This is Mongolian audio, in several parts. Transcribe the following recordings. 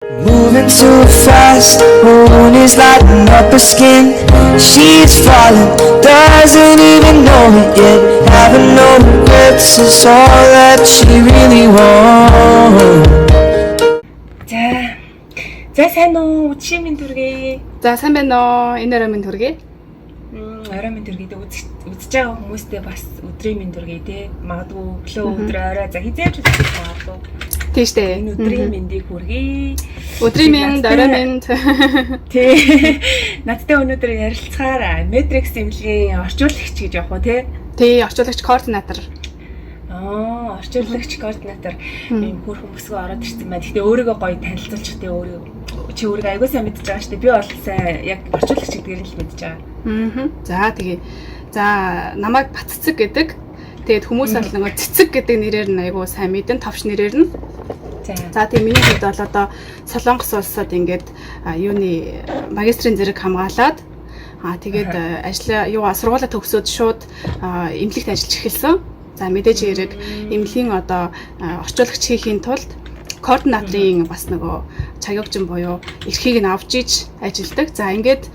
Moving too fast, moon is lighting up her skin. She's falling, doesn't even know it yet. Having no regrets is all that she really wants. За. За, сайн уу? Үдшийн мэнд хүргэе. За, сайн байна уу? Энэ орой мэнд хүргэе. Орой мэнд хүргэе. Үзэж байгаа хүмүүстээ бас өдрийн мэнд хүргэе те. Магадгүй өглөө, өдөр, орой, за хэзээ ч үзэж магадгүй. Тийм штэ. Энэ өдрийн мэндийг хүргэе. Өдрийн мэнд, орой мэнд. Тий. Надтай өнөөдөр ярилцахаар Matrix эмнэлгийн орчуулагч гэж явах уу те? Тий, орчуулагч, координатор. Аа, орчуулагч, координатор, ийм хөөрхөн бүсгүй ороод ирсэн байна. Гэхдээ өөрийгөө гоё танилцуулчих те, өөрийгөө. Чи өөрийгөө аягүй сайн мэдж байгаа шүү дээ. Би бол сайн яг орчуулагч гэдгээр нь л мэдж байгаа. Аа. За, тэгээ. За, намайг Батцэцэг гэдэг. Тэгээд хүмүүс бол нөгөө цэцэг гэдэг нэрээр нь аягүй сайн мэдэн, товч нэрээр нь. За. За, тэгээ, миний хувьд бол одоо Солонгос улсад ингээд юуны магистрийн зэрэг хамгаалаад, тэгээд ажлаа юугаа сургуулаа төгсөөд шууд эмнэлэгт ажиллаж эхэлсэн. За, мэдээж хэрэг эмнэлгийн одоо орчуулагч хийхийн тулд координаторын бас нөгөө чагёгжин буюу эрхийг нь авч иж ажилладаг. За, ингээд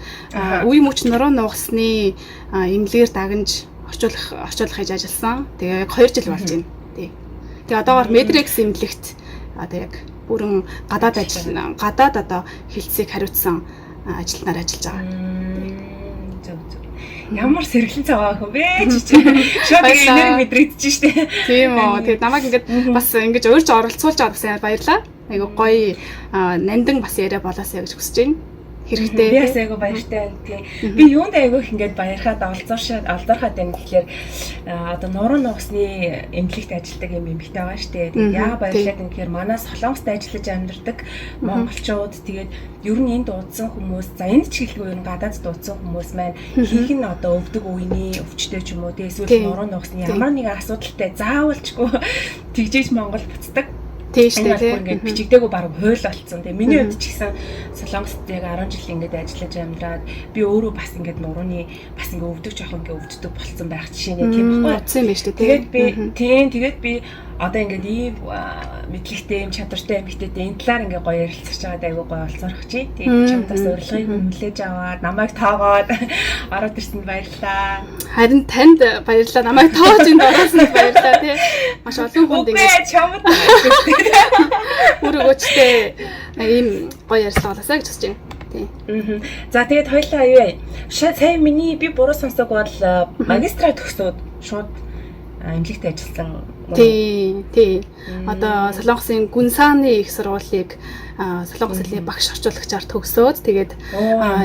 үе мөч нуруу нугасны эмнэлгээр дагнаж орчуулах хийж ажилласан. Тэгээ яг 2 жил болж байна. Тий. Тэгээ одоогоор Medrex эмнэлэгт одоо яг бүрэн гадаад ажил, гадаад одоо хэлтсийг хариуцсан ажилтнаар ажиллаж байгаа. Зөв зөв. Ямар сэргэлэн цагаан охин бэ чи чи. Шууд ингээ энерги мэдрэгдэж штэ. Тийм үү. Тэгээд намайг ингээд бас ингэж урьж оролцуулж байгаа гэсэн баярлаа. Айгу гоё нандин бас яриа болоосаа гэж хүсэж байна. Хэрэгтэй. Би бас айгу баяртай байна. Тийм. Би юунд айгу их ингээд баярхаад олзуурхаад байна гэхлээр одоо нуруу нугасны эмнэлэгт ажилладаг юм эмэгтэй байгаа штэ. Тэгээд яа баярлаад юм гэхээр манай Солонгост ажиллаж амьдардаг монголчууд, тэгээд ер нь энд дуудсан хүмүүс, за энд ч гэлгүй ер нь гадаад дуудсан хүмүүс маань хийх нь одоо өвдөг үений өвчтэй ч юм уу те, эсвэл нуруу нугасны ямар нэгэн асуудалтай заавалчгүй тэгжээж Монгол буцдаг. Тийм шүү дээ, тийм. Ингээд бичигдээгүй баг хууль болцсон. Тэгээ миний хувьд ч гэсэн Солонгост яг 10 жил ингээд ажиллаж амьдраад би өөрөө бас ингээд нурууны бас ингээд өвдөг, жоохон ингээд өвддөг болцсон байх жишээ нэ, тийм баггүй. Утсан юм байна шүү дээ. Тэгээд би тийм, тэгээд би одоо ингээд ийм мэдлэгтэй, ийм чадвартай эмэгтэйтэй энэ талаар ингээд гоё ярилцаж байгаад айгүй гоё олзуурах чи. Тэгээд чамд бас урилгыг хүлээж аваад намайг тоогоод ороод ирсэнд баярлалаа. Харин танд баярлалаа. Намайг тоож энд оруулсанд баярлалаа тий. Маш олон хүнд ингээд чамд үр өгөөчтэй ийм гоё ярилцлага болоосаа гэж хүсэж байна. Тий. За, тэгээд хоёлаа юу яа. Сая миний би буруу сонсог бол магистраа төгсөөд шууд эмнэлэгт ажилласан. Тий. Одоо Солонгосын Гүнсааны их сургуулийг солонгос хэлний багш орчуулагчаар төгсөөд, тэгээд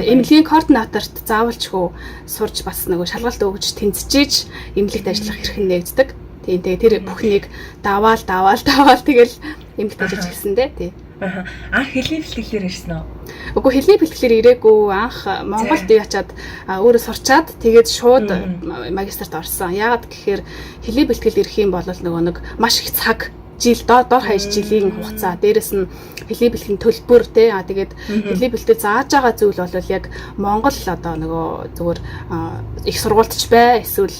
эмнэлгийн координаторт заавалчгүй сурж бас нөгөө шалгалт өгж тэнцэж эмнэлэгт ажиллах эрх нь нэгддэг. Тийм, тэгээ тэр бүхнийг даваал даваал даваал тэгэл эмнэлэгт ажиллаж эхэлсэн дээ. Тий. Анх хэлний бэлтгэлээр ирсэн үү? Үгүй, хэлний бэлтгэлээр ирээгүй. Анх Монголд ячаад өөрөө сурчаад тэгээд шууд магистрт орсон. Яагаад гэхээр хэлний бэлтгэл ирэх юм бол нөгөө нэг маш их цаг жил дор хаяж жилийн хугацаа, дээрэс нь хэлний бэлтгэлийн төлбөр те, тэгээд хэлний бэлтгэл зааж байгаа зүйл бол яг Монгол одоо нөгөө зүгээр их сургуульд ч бай, эсвэл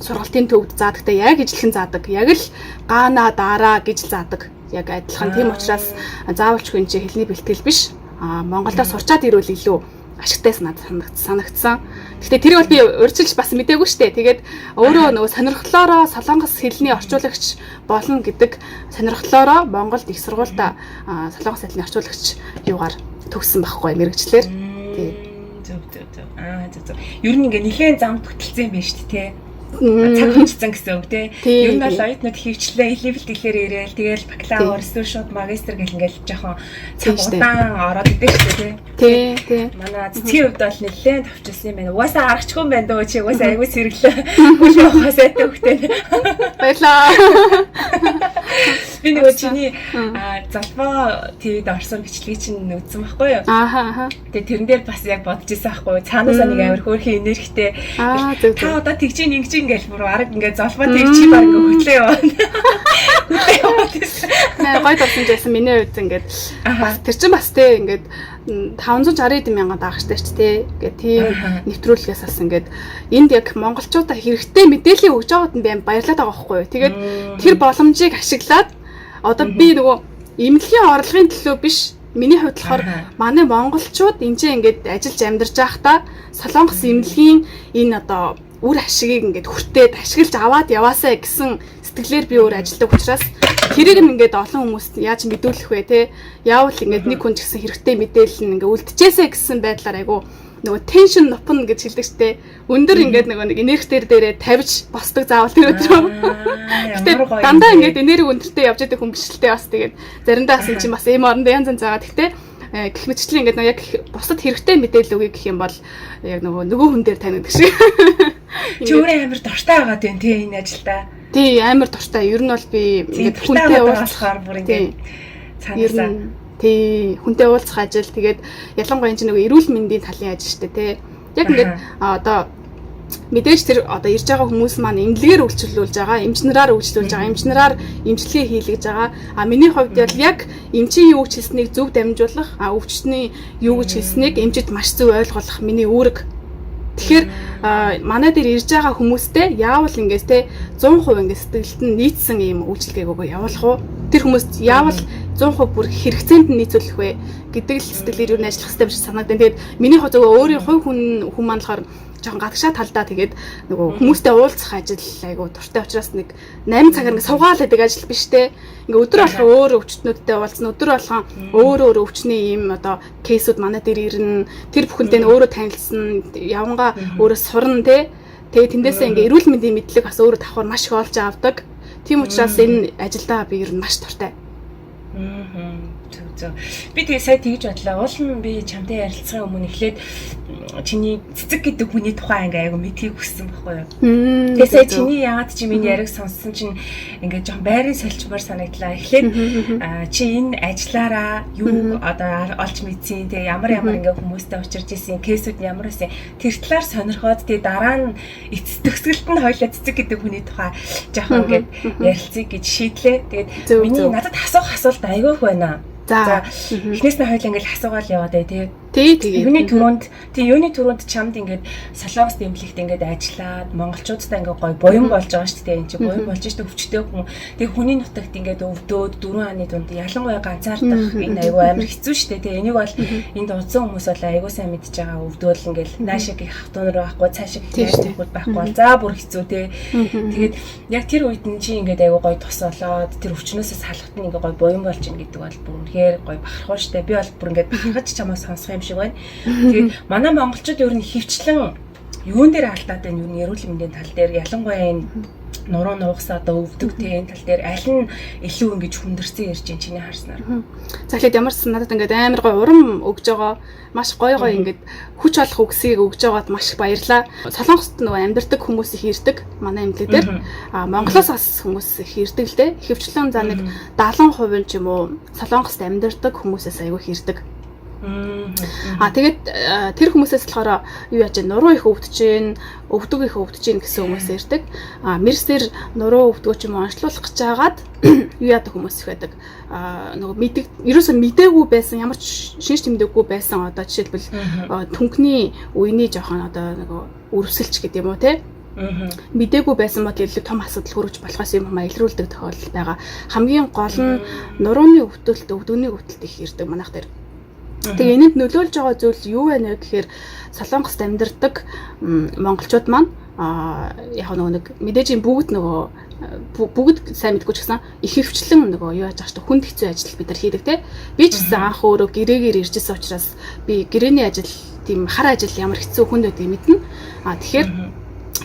сургалтын төвд заадагтай яг ижилхэн заадаг, яг л гаана дараа гэж заадаг, яг адилхан. Тийм учраас заавалчгүй энэ чинь хэлний бэлтгэл биш, Монголдо сурчаад ирвэл илүү ашигтай санагдсан. Гэхдээ тэрийг бол би урьдчилж бас мдээгүй штэ. Тэгээд өөрөө нөгөө сонирхлоороо солонгос хэлний орчуулагч болно гэдэг сонирхлоороо Монголд их сургуультай солонгос хэлний орчуулагч юугаар төгссөн байхгүй мэргэжлээр. Тий. Зөв зөв зөв. Аа, зөв зөв. Ер нь ингээ нэлээд зам хөтөлсөн юм байна шүү дээ, тий, цаг хэмжсэн гэсэн үг тий. Ер нь бол оюутнууд хөвчлээ хэлний бэлтгэлээр ирээл тэгэл бакалавр эсвэл шууд магистр гэл ингээл жоохон цаг удаан ороод идэв шүү дээ. Тий, тий. Манай цэцгийн хувьд бол нэлээд товчилсан юм байна. Угаасаа аргачихгүй юм байна дөө, чи угаасаа аягүй сэргэлээ. Үл явахаа сайтай хөхтэй. Баярлаа. Би нөгөө чиний Золбоо ТV-д орсон бичлэгийг чинь үзсэн байхгүй юу? Ааха. Тэгээ тэрэн дээр бас яг бодож исэн байхгүй юу? Цаанаасаа нэг амар хөөрхөн энергитэй. Аа, зөв. Та одоо тэгж ин ингэж ингээл бүр араг ингээд Золбоо ТV чи баг ингээд хөтлөө яваа. Хөтлөө яваад байсан. Гой дурсан жайсан миний хувьд ингээд бас тэр чинь бас те ингээд 560 эдэн мянган дагагчтай ч те ингээд тийм нэвтрүүлгээс бас ингээд энд яг монголчуудаа хэрэгтэй мэдээлэл өгж байгаад нь би баярлаад байгаа байхгүй юу. Тэгээд тэр боломжийг ашиглаад одоо би нөгөө Эмнэлгийн орлогын төлөө биш. Миний хувьд болохоор манай монголчууд энэ ч ингээд ажиллаж амьдарч байхдаа Солонгос эмнэлгийн энэ одоо үр ашигыг ингээд хүртээд ашиглаж аваад яваасаа гэсэн сэтгэлээр би өөр ажилладаг учраас тэрийг нь ингээд олон хүмүүст яаж мэдүүлэх вэ те, яавал ингээд нэг хүн ч гэсэн хэрэгтэй мэдээлэл нь ингээд үлдчихээсэ гэсэн байдлаар айгу нөгөө tension нупна гэж хэлдэг штэ. Өндөр ингээд нөгөө нэг энергитер дээрээ тавьж босдог заавал тэр өдрөө. Гэтэ дандаа ингээд энерги өндөртэй явж байгаа хүн биш л те бас, тэгээд заримдаа бас эн чинь бас эм орондоо янз янз байгаа. Гэтэ гэх мэтчлэн ингээд яг бусдад хэрэгтэй мэдээлэл өгье гэх юм бол яг нөгөө хүн дээр танигдах шиг. Чи өөрөө амар дуртай байгаа тийм тий энэ ажилдаа. Тий, амар дуртай. Ер нь бол би ингээд хүнтэй уулзахаар бүр ингээд цаанаасаа тий, хүнтэй уулзах ажил, тэгээд ялангуяа энэ нөгөө эрүүл мэндийн талын ажил шүү дээ тий. Яг ингээд одоо мэдээж тэр одоо ирж байгаа хүмүүс маань эмнэлгээр үйлчлүүлж байгаа, эмч нараар үйлчлүүлж байгаа, эмч нараар эмчилгээ хийлгэж байгаа. А миний хувьд бол яг эмчийн юу гэж хэлснийг зөв дамжуулах, а өвчтний юу гэж хэлснийг эмчид маш зөв ойлгох миний үүрэг. Тэгэхээр манай дээр ирж байгаа хүмүүстэй яавал ингээс те 100% ингээд сэтгэлд нь нийцсэн ийм үйлчилгээг өгөө явуулах уу? Тэр хүмүүст яавал 100% бүр хэрэгцээнд нь нийцүүлэх вэ гэдэг л сэтгэлээр юу н ажиллах хэрэгтэй юм шиг санагдана. Тэгээд миний хувьд зөвхөн өөрийн хувь хүн маань болохоор жоохон гадагшаа талдаа, тэгээд нөгөө хүмүүстэй уулзах ажил айгу дуртай учраас нэг 8 цагаар ингээ суугаал гэдэг ажил биш те. Ингээ өдөр болгон өөр өвчтнүүдтэй уулзна, өдөр болгон өөр өөр өвчний ийм одоо case үүд манай дээр ирнэ. Тэр бүхэнтэй нь өөрөө танилцсан, явангаа өөрөө сурна те. Тэгээ тэндээсээ ингээ эрүүл мэндийн мэдлэг бас өөрөө давхар маш их олж авдаг. Тийм учраас энэ ажилдаа би ер нь маш дуртай. Зөв зөв. Би тэгээ сая тэгж бодлоо. Уул нь би чамтай ярилцахын өмнө эхлээд чиний цэцэг гэдэг хүний тухай ингээ айгу мэдхийг хүссэн байхгүй юу. Тэгээ сая чиний яагаад чи миний яриг сонссон чинь ингээ жоохон байрын солилцмоор санагдлаа. Эхлээд чи энэ ажиллаараа юу одоо олж мэдсэн, тэгээ ямар ямар ингээ хүмүүстэй учирч исэн, case үүд нь ямар байсан, тэр талаар сонирхоод, тэгээ дараа нь эцэс төгсгөлт нь хоёлаа цэцэг гэдэг хүний тухай жоохон ингээд ярилцъя гэж шийдлээ. Тэгээд миний надад асуух асуулт айгүй их байна. За, эхнээс нь хоёул ингээл асуугаал яваад бай тий. Тий, тэгээ. Юуны түрүүнд чамд ингээд Солонгост эмнэлэгт ингээд ажиллаад монголчуудтай ингээд гоё буян болж байгаа шүү дээ. Энд чи буян болж шүү дээ, өвчтэй хүн. Тэгээ хүний нутагт ингээд өвдөөд 4 хааны дунд ялангуяа ганцаардах энэ айгүй амар хэцүү шүү дээ. Тэгээ энийг бол энд удсан хүмүүс бол айгүй сайн мэдж байгаа. Өвдөөл ингээд наашиг их хатуунар байхгүй, цаашиг их найз байхгүй бол за бүр хэцүү тий. Тэгээд яг тэр үед нь чи ингээд айгүй гоё тус олоод тэр өвчнөөсөө салахт нь ингээд гоё буян болж ин гэдэг бол бүр үнэхээр гоё бахархуу штэ. Би бол бүр ингээд бахархаж чамаа сонсох юм шиг байна. Тэгээд манай монголчууд ер нь хөвчлэн юун дээр алдаад байна? Юу нь эрүүл мэндийн тал дээр, ялангуяа энэ нуруу нуугсаа одоо өвдөг те энэ тал дээр аль нь илүү ингэж хүндэрсэн ярьж чинь чиний харснаар? За, тэгэхээр ямар ч надад ингээд амар гоё урам өгж байгаа. Маш гоё гоё ингээд хүч олох үгсийг өгж байгаад маш их баярлаа. Солонгост нөгөө амьдардаг хүмүүс их ирдэг манай эмнэлэг дээр. А Монголоос бас хүмүүс их ирдэг л дээ. Ихэвчлэн за нэг 70% ч юм уу Солонгост амьдардаг хүмүүсээс аягүй их ирдэг. А тэгээд тэр хүмүүсээс болохоор юу яаж нуруу их өвдөж гин, өвдөг их өвдөж гин гэсэн хүмүүс ирдэг. А мэрсэр нуруу өвдгөө ч юм уу онцлуулах гэж хагаад юу яадаг хүмүүс их байдаг. А нөгөө мэдэг ерөөсөө мдээгүй байсан, ямар ч шинж тэмдэггүй байсан, одоо жишээлбэл түнхний үений жоохон одоо нөгөө өрөвсөлч гэдэг юм уу те, мдээгүй байсан бол илүү том асуудал хүрэж болохоос юм хамаа илрүүлдэг тохиолдол байгаа. Хамгийн гол нь нурууны өвдөлт, өвдөгний өвдөлт их ирдэг манайх дээр. Тэгээ энэнд нөлөөлж байгаа зүйл юу вэ гэхээр Солонгост амьдардаг монголчууд маань яг нөгөө нэг мэдээж бүгд нөгөө бүгд сайн мэдгүй ч гэсэн ихэвчлэн нөгөө юу яаж байгаа ч хүнд хэцүү ажил бид нар хийдэг те. Би ч гэсэн анх өөрөө гэрээгээр иржсэн учраас би гэрээний ажил, тийм хар ажил ямар хэцүү хүнд байдгийг мэднэ. А тэгэхээр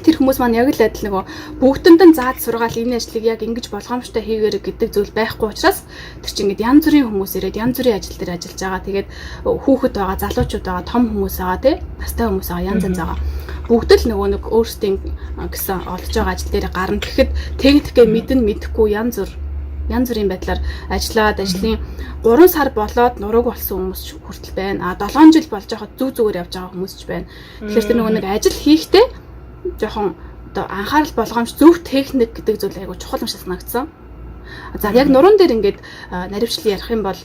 тэр хүмүүс маань яг л адил нөгөө бүгдэнд нь зааж сургаал энэ ажлыг яг ингэж болгоомжтой хийгээрэй гэдэг зүйл байхгүй учраас тэр чинь ингээд янз бүрийн хүмүүс ирээд янз бүрийн ажил дээр ажиллаж байгаа. Тэгээд хүүхэд байгаа, залуучууд байгаа, том хүмүүс байгаа тий, настай хүмүүс байгаа, янз янз байгаа. Бүгд л нөгөө нэг өөрсдийн гэсэн олж байгаа ажил дээр гарна. Тэгэхэд техникээ мэдэн мэдэхгүй янз бүр янз бүрийн байдлаар ажиллаад ажлын 3 сар болоод нурууг болсон хүмүүс хүртэл байна. А 7 жил болж байхад зүг зүгээр явж байгаа хүмүүс ч байна. Тэгэхээр тэр нөгөө нэг ажил хийхдээ жоохон одоо анхаарал болгоомж, зөв техник гэдэг зүйл айгу чухал юм шиг санагдсан. За, яг нуруунд дээр ингээд наривчлал ярих юм бол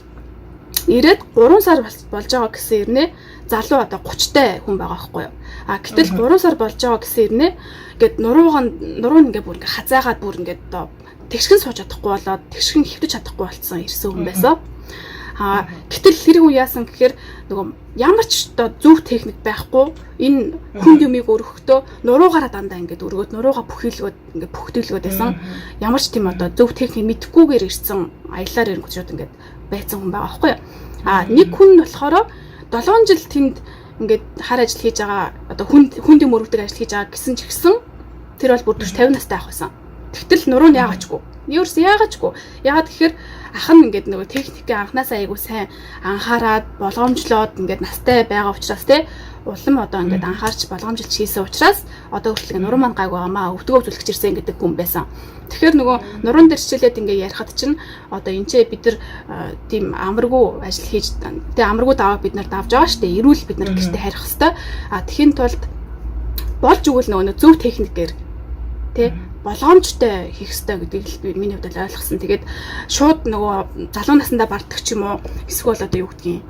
ирээд 3 сар болж байгаа гэсэн ирнэ залуу одоо 30 тай хүн байгаа байхгүй юу. А гэтэл 3 сар болж байгаа гэсэн ирнэ ингээд нурууг нуруу ингээд бүр ингээд хазаагаад бүр ингээд одоо Тэгшгэн сууж чадахгүй болоод тэгшгэн хэвтэж чадахгүй болцсон ирсэн хүн байсан. Гэтэл тэр хүн яасан гэхээр нөгөө ямар ч одоо зөв техник байхгүй энэ хүнд юмыг өргөхдөө нуруугаараа дандаа ингээд өргөөд нуруугаа бүхийлгөөд ингээд пөхтөлгөөд байсан. Ямар ч тийм одоо зөв техник мэдэхгүйгээр ирсэн аяллаар ирэнгүүт шууд ингээд байцсан хүн байгаа байхгүй юу. Нэг хүн нь болохоор 7 жил тэнд ингээд хар ажил хийж байгаа одоо хүнд юм өргөдөг ажил хийж байгаа гэсэн ч гэсэн тэр бол бүр 40 50 настай ах байсан. Тэгтэл нуруу нь яагаачгүй. Ерөөс яагаачгүй. Яагаад гэхээр ах нь ингээд нөгөө техникээ анханасаа айгуу сайн анхаарад болгоомжлоод ингээд настай байгаа учраас те улам одоо ингээд анхаарч болгоомжилж хийсэн учраас одоо хүртэл нуруу маань гайгүй байгаамаа өвдгөө өвдүүлэх ирсэн гэдэг хүн байсан. Тэгэхээр нөгөө нуруунд дээр хичээлээд ингээд ярихад чинь одоо энэ ч бид нар тийм амаргүй ажил хийж тэ амаргүй даваа бид нар давж байгаа шүү дээ. Эрүүл бид нар гэртээ харих хэвээр. Тэгэхин тулд болж өгвөл нөгөө зөв техникээр тэ болгоомжтой хийх ёстой гэдгийг л би миний хувьд ойлгосон. Тэгээд шууд нөгөө залуу насндаа барддаг ч юм уу эсвэл одоо юу гэдгийг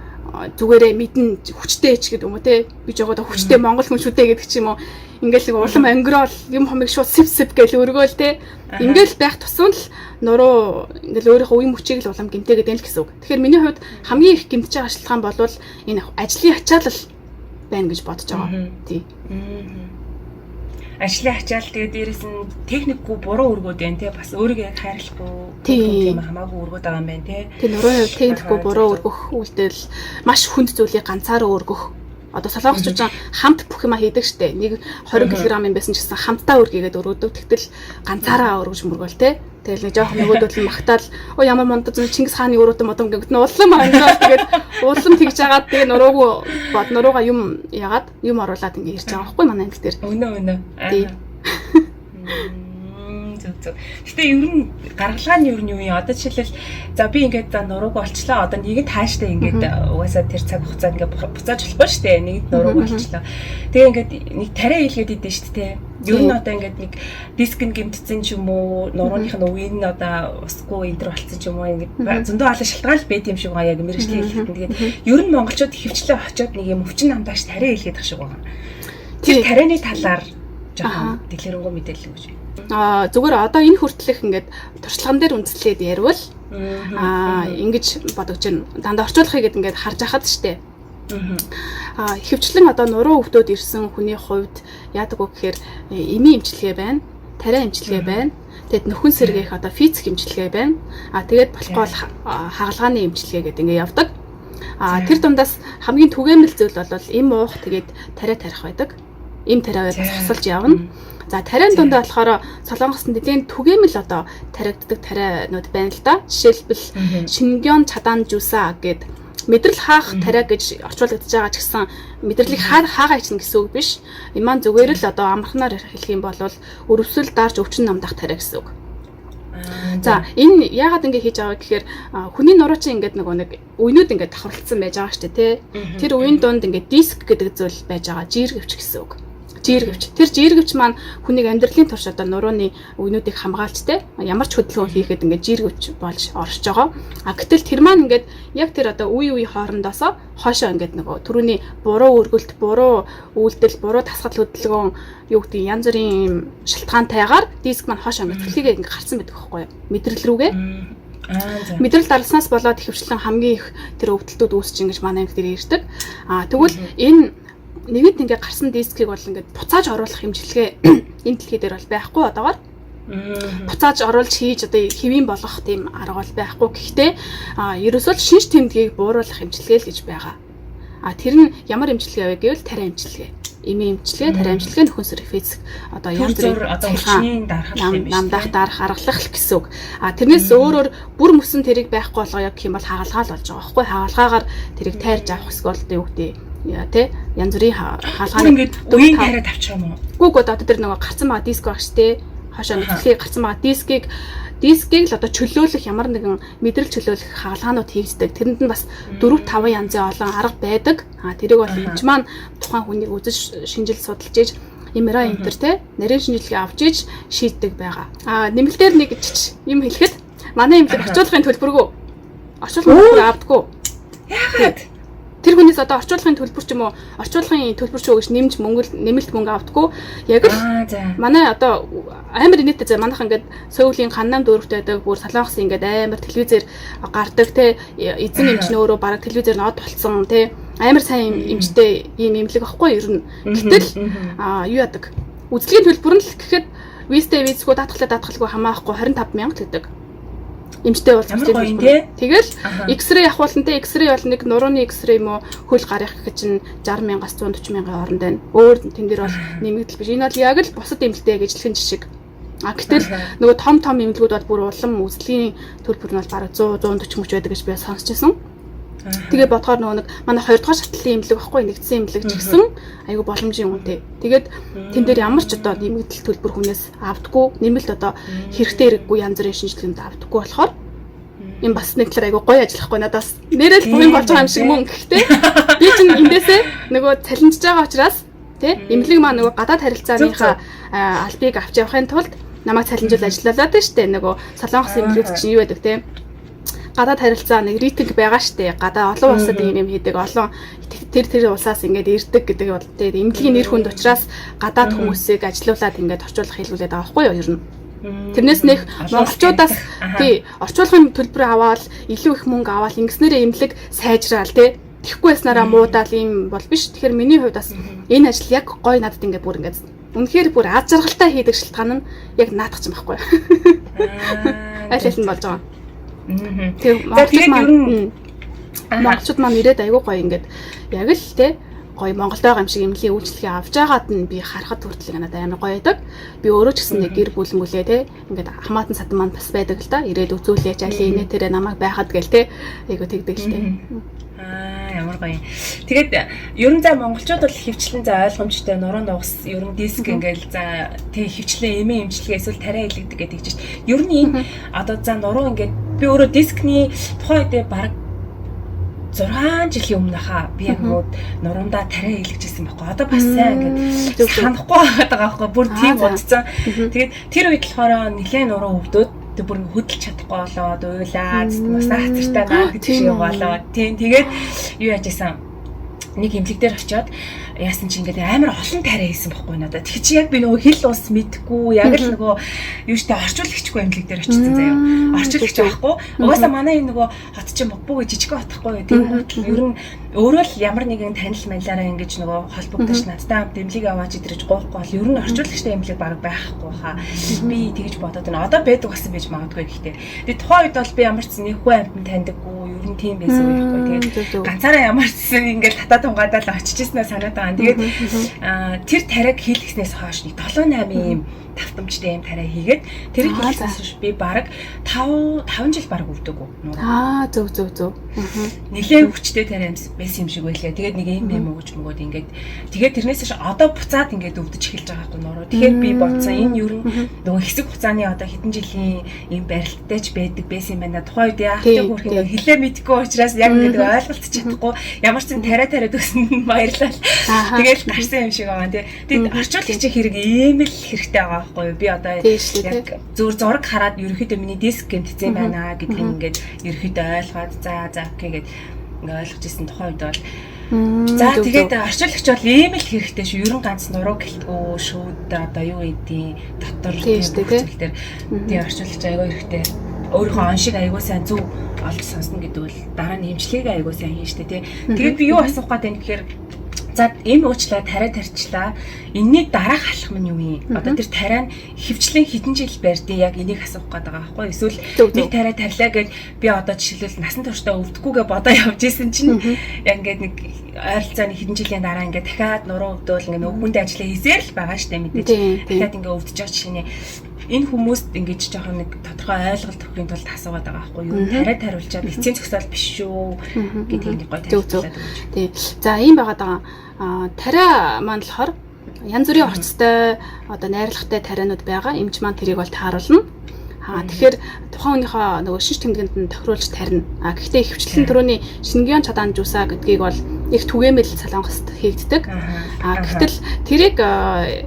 зүгээрээ мэдэн хүчтэй ч гэдэг юм уу те би жогоо хүчтэй монгол хүн шүү дээ гэдэг ч юм уу ингээл нэг улам ангирол юм хомыг шууд сэв сэв гэл өргөөл те ингээл байх тусам л нуруу ингээл өөрийнхөө үе мөчийг л улам гэмтээгээд байна л гэсэн үг. Тэгэхээр миний хувьд хамгийн их гэмтэж байгаа шалтгаан бол энэ ажлын ачаалал байна гэж бодож байгаа. Тий. Ажлын ачаал тэгээд дээрэс нь техникгүй буруу өргөөд байна те бас өөрийгөө яг хайрлахгүй тийм хамаагүй өргөөд байгаа юм байна те. Тийм нурууны хувьд техникгүй буруу өргөх үйлдэл маш хүнд зүйлийг ганцаараа өргөх. Одоо солонгосчууд хамт бүх юма хийдэг штэ. Нэг 20 кг юм байсан ч гэсэн хамтдаа өргийгээд өргөдөг. Тэгтэл ганцаараа өргөж мөргөөл те. Тэгэл нэг жоохон нөгөөдөл нь магтаал оо ямар мундад зэн Чингис хааны өрөөдөн модон гэнгүүт нь улам ангиал тэгээд улам тэгж жагаад тэгээ нуруугүй бод нуруугаа юм ягаад юм оруулаад ингээ ирж байгаа байхгүй манай англи дээр. Өнөө. Тий. Зөв. Гэтэ ер нь гаргалгаа нь ер нь юу юм? Одоо жишээлбэл за би ингээд за нурууг олчлоо. Одоо нэгэнд хааштай ингээд угаасаа тэр цаг хугацаанд ингээд буцааж болохгүй шүү дээ. Нэгэнд нурууг олчлоо. Тэгээ ингээд нэг тариа хийлгээд идэв шүү дээ. Ер нь одоо ингээд нэг диск нь гэмтсэн ч юм уу, нурууных нь үеийн нь одоо усгүй энэ төр болцсон ч юм уу ингээд зөндөө олон шалтгаан л байт юм шиг байгаа яг мэрэгжлийн хэлэхэд. Тэгээд ер нь монголчууд хөвчлээ очиод нэг юм өвчин намдаач тариа хийлгээд ах шиг байгаа. Тэр тарианы талаар жоохон дэлгэрэнгүй мэдээлэл өгч. Зүгээр одоо энэ хүртэлх ингээд туршлаган дээр үндэслээд яривал ингэж бодогч байна. Дандаа орчуулахыг гээд ингээд харж ахад штэ. Ихэвчлэн одоо нуруу өвдөд ирсэн хүний хувьд яадаг вэ гэхээр эмийн эмчилгээ байна, тариа эмчилгээ байна. Тэгэд нөхөн сэргээх одоо физик эмчилгээ байна. Тэгээд болохгүй бол хагалгааны эмчилгээ гэдэг ингээд явдаг. Тэр дундаас хамгийн түгээмэл зүйл бол эм уух тэгээд тариа тарих байдаг. Эм тариа бас хосолж явна. За тариан дундаа болохоор Солонгост нэлээд түгээмэл одоо тариагддаг тарианууд байна л да. Жишээлбэл Шингён чадан жуса гэд мэдрэл хаах тариа гэж орчуулагдаж байгаа ч гэсэн мэдрэлийг хаагаа ичнэ гэсэн үг биш. Энэ маань зүгээр л одоо амархнаар хэлэх юм бол өрөвсөл дарж өвчин намдах тариа гэсэн үг. За энэ яагаад ингэ хийж байгаа вэ гэхээр хүний нуруу чинь ингээд нөгөө нэг үенүүд ингээд давхарлцсан байж байгаа шүү дээ тий. Тэр үеийн дунд ингээд диск гэдэг зүйл байж байгаа. Жиргэвч гэсэн үг. Жиргэвч. Тэр жиргэвч маань хүнийг амьдралын турш одоо нурууны үенүүдийг хамгаалж те ямар ч хөдөлгөөн хийхэд ингээд жиргэвч болж орж байгаа. Гэтэл тэр маань ингээд яг тэр одоо үе үе хоорондоосоо хойшоо ингээд нөгөө түрүүний буруу өргөлт, буруу үйлдэл, буруу тасгал хөдөлгөөн юу гэдэг янз бүрийн юм шалтгаантайгаар диск маань хойшоо ингээд цөлхийгээ ингээд гарцсан байдаг байхгүй юу? Мэдрэл рүүгээ. Мэдрэл дарласнаас болоод ихэвчлэн хамгийн их тэр өвдөлтүүд үүсч ингэж манай анги дээр ирдэг. Тэгвэл энэ нэгэнт ингээ гарсан дискийг бол ингээд буцааж оруулах хэмжлэгээ энэ дэлхий дээр бол байхгүй одоогоор. Буцааж оруулж хийж одоо хэвийн болгох тийм арга бол байхгүй. Гэхдээ ерөөсөө л шинж тэмдгийг бууруулах хэмжлэгээ л гэж байгаа. Тэр нь ямар хэмжлэгээ вэ гэвэл тариа хэмжлэгээ. Эмийн эмчилгээ, тариа эмчилгээ, нөхөн сэрэх физик одоо янз бүрийн одоо өвчний дарах юм биш. Намдаах дарах аргалах л гэсэн үг. Тэрнээс өөрөөр бүр мөсөн тэрийг байхгүй болгоё гэх юм бол хагалгаа л болж байгаа байхгүй. Хагалгаагаар тэрийг тайрж авах эсвэл одоо юу гэдэг тэ янз бүрийн хаалгааны ингээд үеийн тариа тавчих юм уу? Үгүй одоо тэр нөгөө гарцсан байгаа диск баг штэ. Хойшоо нүцлэхийг гарцсан байгаа дискийг л одоо чөлөөлөх ямар нэгэн мэдрэл чөлөөлөх хагалгаанууд хийгддэг. Тэрэнд нь бас 4 5 янзын олон арга байдаг. Тэрийг бол эмч маань тухайн хүнийг үзэж шинжил судалж иж MRI энэ төр те нарийн шинжилгээ авч иж шийддэг байгаа. Нэмэлтээр нэг юм хэлэхэд манай эмнэлэг орчуулгын төлбөргүй. Орчуулгын төлбөр авдаггүй. Яагаад? Тэр хүнээс одоо орчуулгын төлбөр ч юм уу, орчуулгын төлбөр ч гэж нэмж мөнгө нэмэлт мөнгө авдаггүй. Яг л манай одоо амар инээдтэй зэ манайх ингээд Сөүлийн Каннам дүүрэгт байдаг, бүр Солонгос ингээд амар телевизээр гардаг те, эзэн эмч нь өөрөө бараг телевизээр нь од болцсон те, амар сайн эмчтэй ийм эмнэлэг аахгүй ер нь. Гэтэл юу яадаг? Үзлэгийн төлбөр нь л гэхэд визтэй визгүй даатгалаа даатгалгүй хамаахгүй 25 мянга гэдэг эмчтэй уулзах төлбөр. Тэгэл X-ray авахулна те, X-ray бол нэг нурууны X-ray юм уу хөл гарах гэж чинь 60 мянгаас 140 мянган хооронд байна. Өөр тэн дээр бол нэмэгдэл биш. Энэ бол яг л бусад эмнэлтэй яг ижилхэн жишг. А гэтэл нөгөө том том эмнэлгүүд бол бүр улам үзлэгийн төлбөр нь бол бараг 100 140 мөч байдаг гэж би сонсч байсан. Тэгээ бодохоор нөгөө нэг манай 2 дугаар шатлалын эмнэлэг багхгүй, нэгдсэн эмнэлэг ч гэсэн айгүй боломжийн үнэтэй. Тэгээд тэн дээр ямар ч одоо нэмэгдэл төлбөр хүнээс авдаггүй, нэмэлт одоо хэрэгтэй хэрэггүй янз бүрийн шинжилгээнд авдаггүй болохоор энэ бас нэг талаар айгүй гоё ажиллахгүй надаас нэрэл буян болж байгаа юм шиг мөн. Гэхдээ би чинь эндээсээ нөгөө цалинжж байгаа учраас тий эмнэлэг маань нөгөө гадаад харилцааныхаа албыг авч явахын тулд намайг цалинжуул ажиллалаа дээ штэ. Нөгөө Солонгос эмнэлгүүд чинь юу байдаг те, гадаад харилцаа нэг рейтинг байгаа штэ. Гадаа олон улсад ийм юм хийдэг. Олон тэр улсаас ингээд ирдэг гэдэг бол тэгээд эмнэлгийн нэр хүнд учраас гадаад хүмүүсийг ажилуулад ингээд орчуулах хийлгүүлээд байгаа байхгүй юу ер нь. Тэрнээс нэх монголчуудаас тий орчуулгын төлбөр аваад илүү их мөнгө аваад ингэснээрээ эмнэлэг сайжраал тий. Тэгэхгүй байснараа муудаал ийм бол биш. Тэгэхээр миний хувьд бас энэ ажил яг гоё надад ингээд бүр ингээд үнэхээр бүр аз жаргалтай хийдэг шалтгаан нь яг наадах юм байхгүй. Аль аль нь болж байгаа. Тэгээ монголчууд маань монголчууд маань ирээд айгүй гоё ингээд яг л те гоё Монголд байгаа юм шиг эмнэлгийн үйлчлэгээ авч байгаад нь би харахад хүртэл надад амар гоё байдаг. Би өөрөө ч гэсэн нэг гэр бүл мүлээ те ингээд хамаатан садан маань бас байдаг л да. Ирээд үзүүлээч аль инээ тэрэ намайг байхад гээл те айгүй тэгдэг л те. Ямар гоё. Тэгээд ер нь за монголчууд бол хөвчлэн за ойлгомжтой нуруу нугас ер нь диск ингээл за тэг хөвчлэн эмээ эмчилгээ эсвэл тариа илэгдэг гэдэг чинь ер нь энэ одоо за нуруу ингээд би өөрөө дискний тухайн үедээ бараг 6 жилийн өмнө хаа би яг нуруундаа тариа илгэжсэн байхгүй. Одоо бас сайн ингээд санахгүй байгаа байхгүй. Бүр тийм удцсан. Тэгээд тэр үед болохоор нэлээд нуруу өвдөд тэг бүр хөдөлж чадахгүй болоод уйлаад нусаа хацартай наа гэдэг шиг болоод тийм. Тэгээд юу яаж исэн нэг эмнэлэг дээр очиод яасан чи ингээд амар олон тариа хийсэн байхгүй надад. Тэг чи яг би нөгөө хэл ус мэдгүй яг л нөгөө юу штэ орчуулагчгүй эмнэлэг дээр очсон заяа. Орчуулагч байхгүй. Угаасаа манай энэ нөгөө хот чинь богбуу жижиг хотхгүй. Тэнгүүт л ер нь өөрөө л ямар нэгэн танил манлаараа ингэж нөгөө холбогдож надтай хамт эмнэлэг аваач идэрж гоохгүй бол ер нь орчуулагчтай эмнэлэг баг байхгүй хаа. Би тэгж бодоод байна. Одоо байдаг болсон байж магадгүй гэхдээ. Тэгээ тухайн үед бол би ямар ч нэг хүн амьтан таньдаггүй ер нь тийм байсан үе байхгүй. Тэгээд ганцаараа ямар ч гэсэн ингээд татаа тунгаадаа л очиж ирснээ санаад байгаа. Тэгээд тэр тариаг хийлгэснээс хойш нэг 7 8 ийм тавтамжтай ийм тариа хийгээд тэрийг хийлгэснээс хойш би бараг 5 жил бараг өвдөөгүй. Зөв зөв зөв. Нилээн хүчтэй тариа байсан юм шиг байлаа. Тэгээд нэг юм юм өгч мөгөөд ингээд тэгээд тэрнээс хойш одоо буцаад ингээд өвдөж эхэлж байгаа байхгүй нуруу. Тэгэхээр би бодсон энэ ер нь нөгөө хэсэг хугацааны одоо хэдэн жилийн ийм барилттай ч байдаг байсан юм байна. Тухайн үед яах вэ хөрх юм хэлээ мэдэхгүй учраас яг ингээд ойлголцож чадахгүй ямар ч зэн тариа тариад өсөн баярлал. Тэгэл гарсан юм шиг байгаа тий. Тэгээд орчуулагчийн хэрэг ийм л хэрэгтэй байгаа байхгүй юу? Би одоо яг зөв зураг хараад ерөнхийдөө миний диск гэмтсэн байна гэдгийг ингээд ерөнхийдөө ойлгоод за за окей гэд ингээд ойлгож ирсэн тухайн үед бол за тэгээд орчуулагч бол ийм л хэрэгтэй шүү. Ерөн ганц нуруу гэлтгүү шүүд одоо юу гэдгийг дотор тийм зүйл дээр тийм орчуулагч айгүй хэрэгтэй. Өөрийнхөө оншиг айгүй сайн зөв олж сонсно гэдэг бол дараа нь эмчилгээг айгүй сайн хийн штэ тий. Тэгээд би юу асуух гээд байна гэхээр за эм уучлаа тариа тарчлаа. Энэний дараах алхам нь юу юм? Одоо тэр тариа нь хөвчлэн хэдэн жил барьдیں۔ Яг энийг асуух гээд байгаа байхгүй юу? Эсвэл нэг тариа тарлаа гэж би одоо жишээлбэл насан туршдаа өвдөхгүйгээ бодоо явж исэн чинь яг ингээд нэг ойролцоогны хэдэн жилийн дараа ингээд дахиад нуруу өвдөөл ингээд нөгөө хүнд ажиллаа хийсээр л байгаа штэ мэдээж. Дахиад ингээд өвдөж байгаа жишээ нь энэ хүмүүст ингэж жоохон нэг тодорхой ойлголт өгөхийн тулд асуугаад байгаа байхгүй юу? Тариа тариулчаад эцсийн зогсоол биш шүү гэдгийг нэг гоё тайлбарлаад өгөөч. Тий. За ийм байгаа даа. Тариа маань болохоор янз бүрийн орцтой одоо найрлагатай тарианууд байгаа. Эмч маань тэрийг бол тааруулна. Тэгэхээр тухайн хүнийхээ нөгөө шинж тэмдэгэнд нь тохируулж тарина. Гэхдээ ихэвчлэн түрүүний шингэн чадаан жусаа гэдгийг бол их түгээмэл Солонгост хийгддэг. Гэтэл тэрийг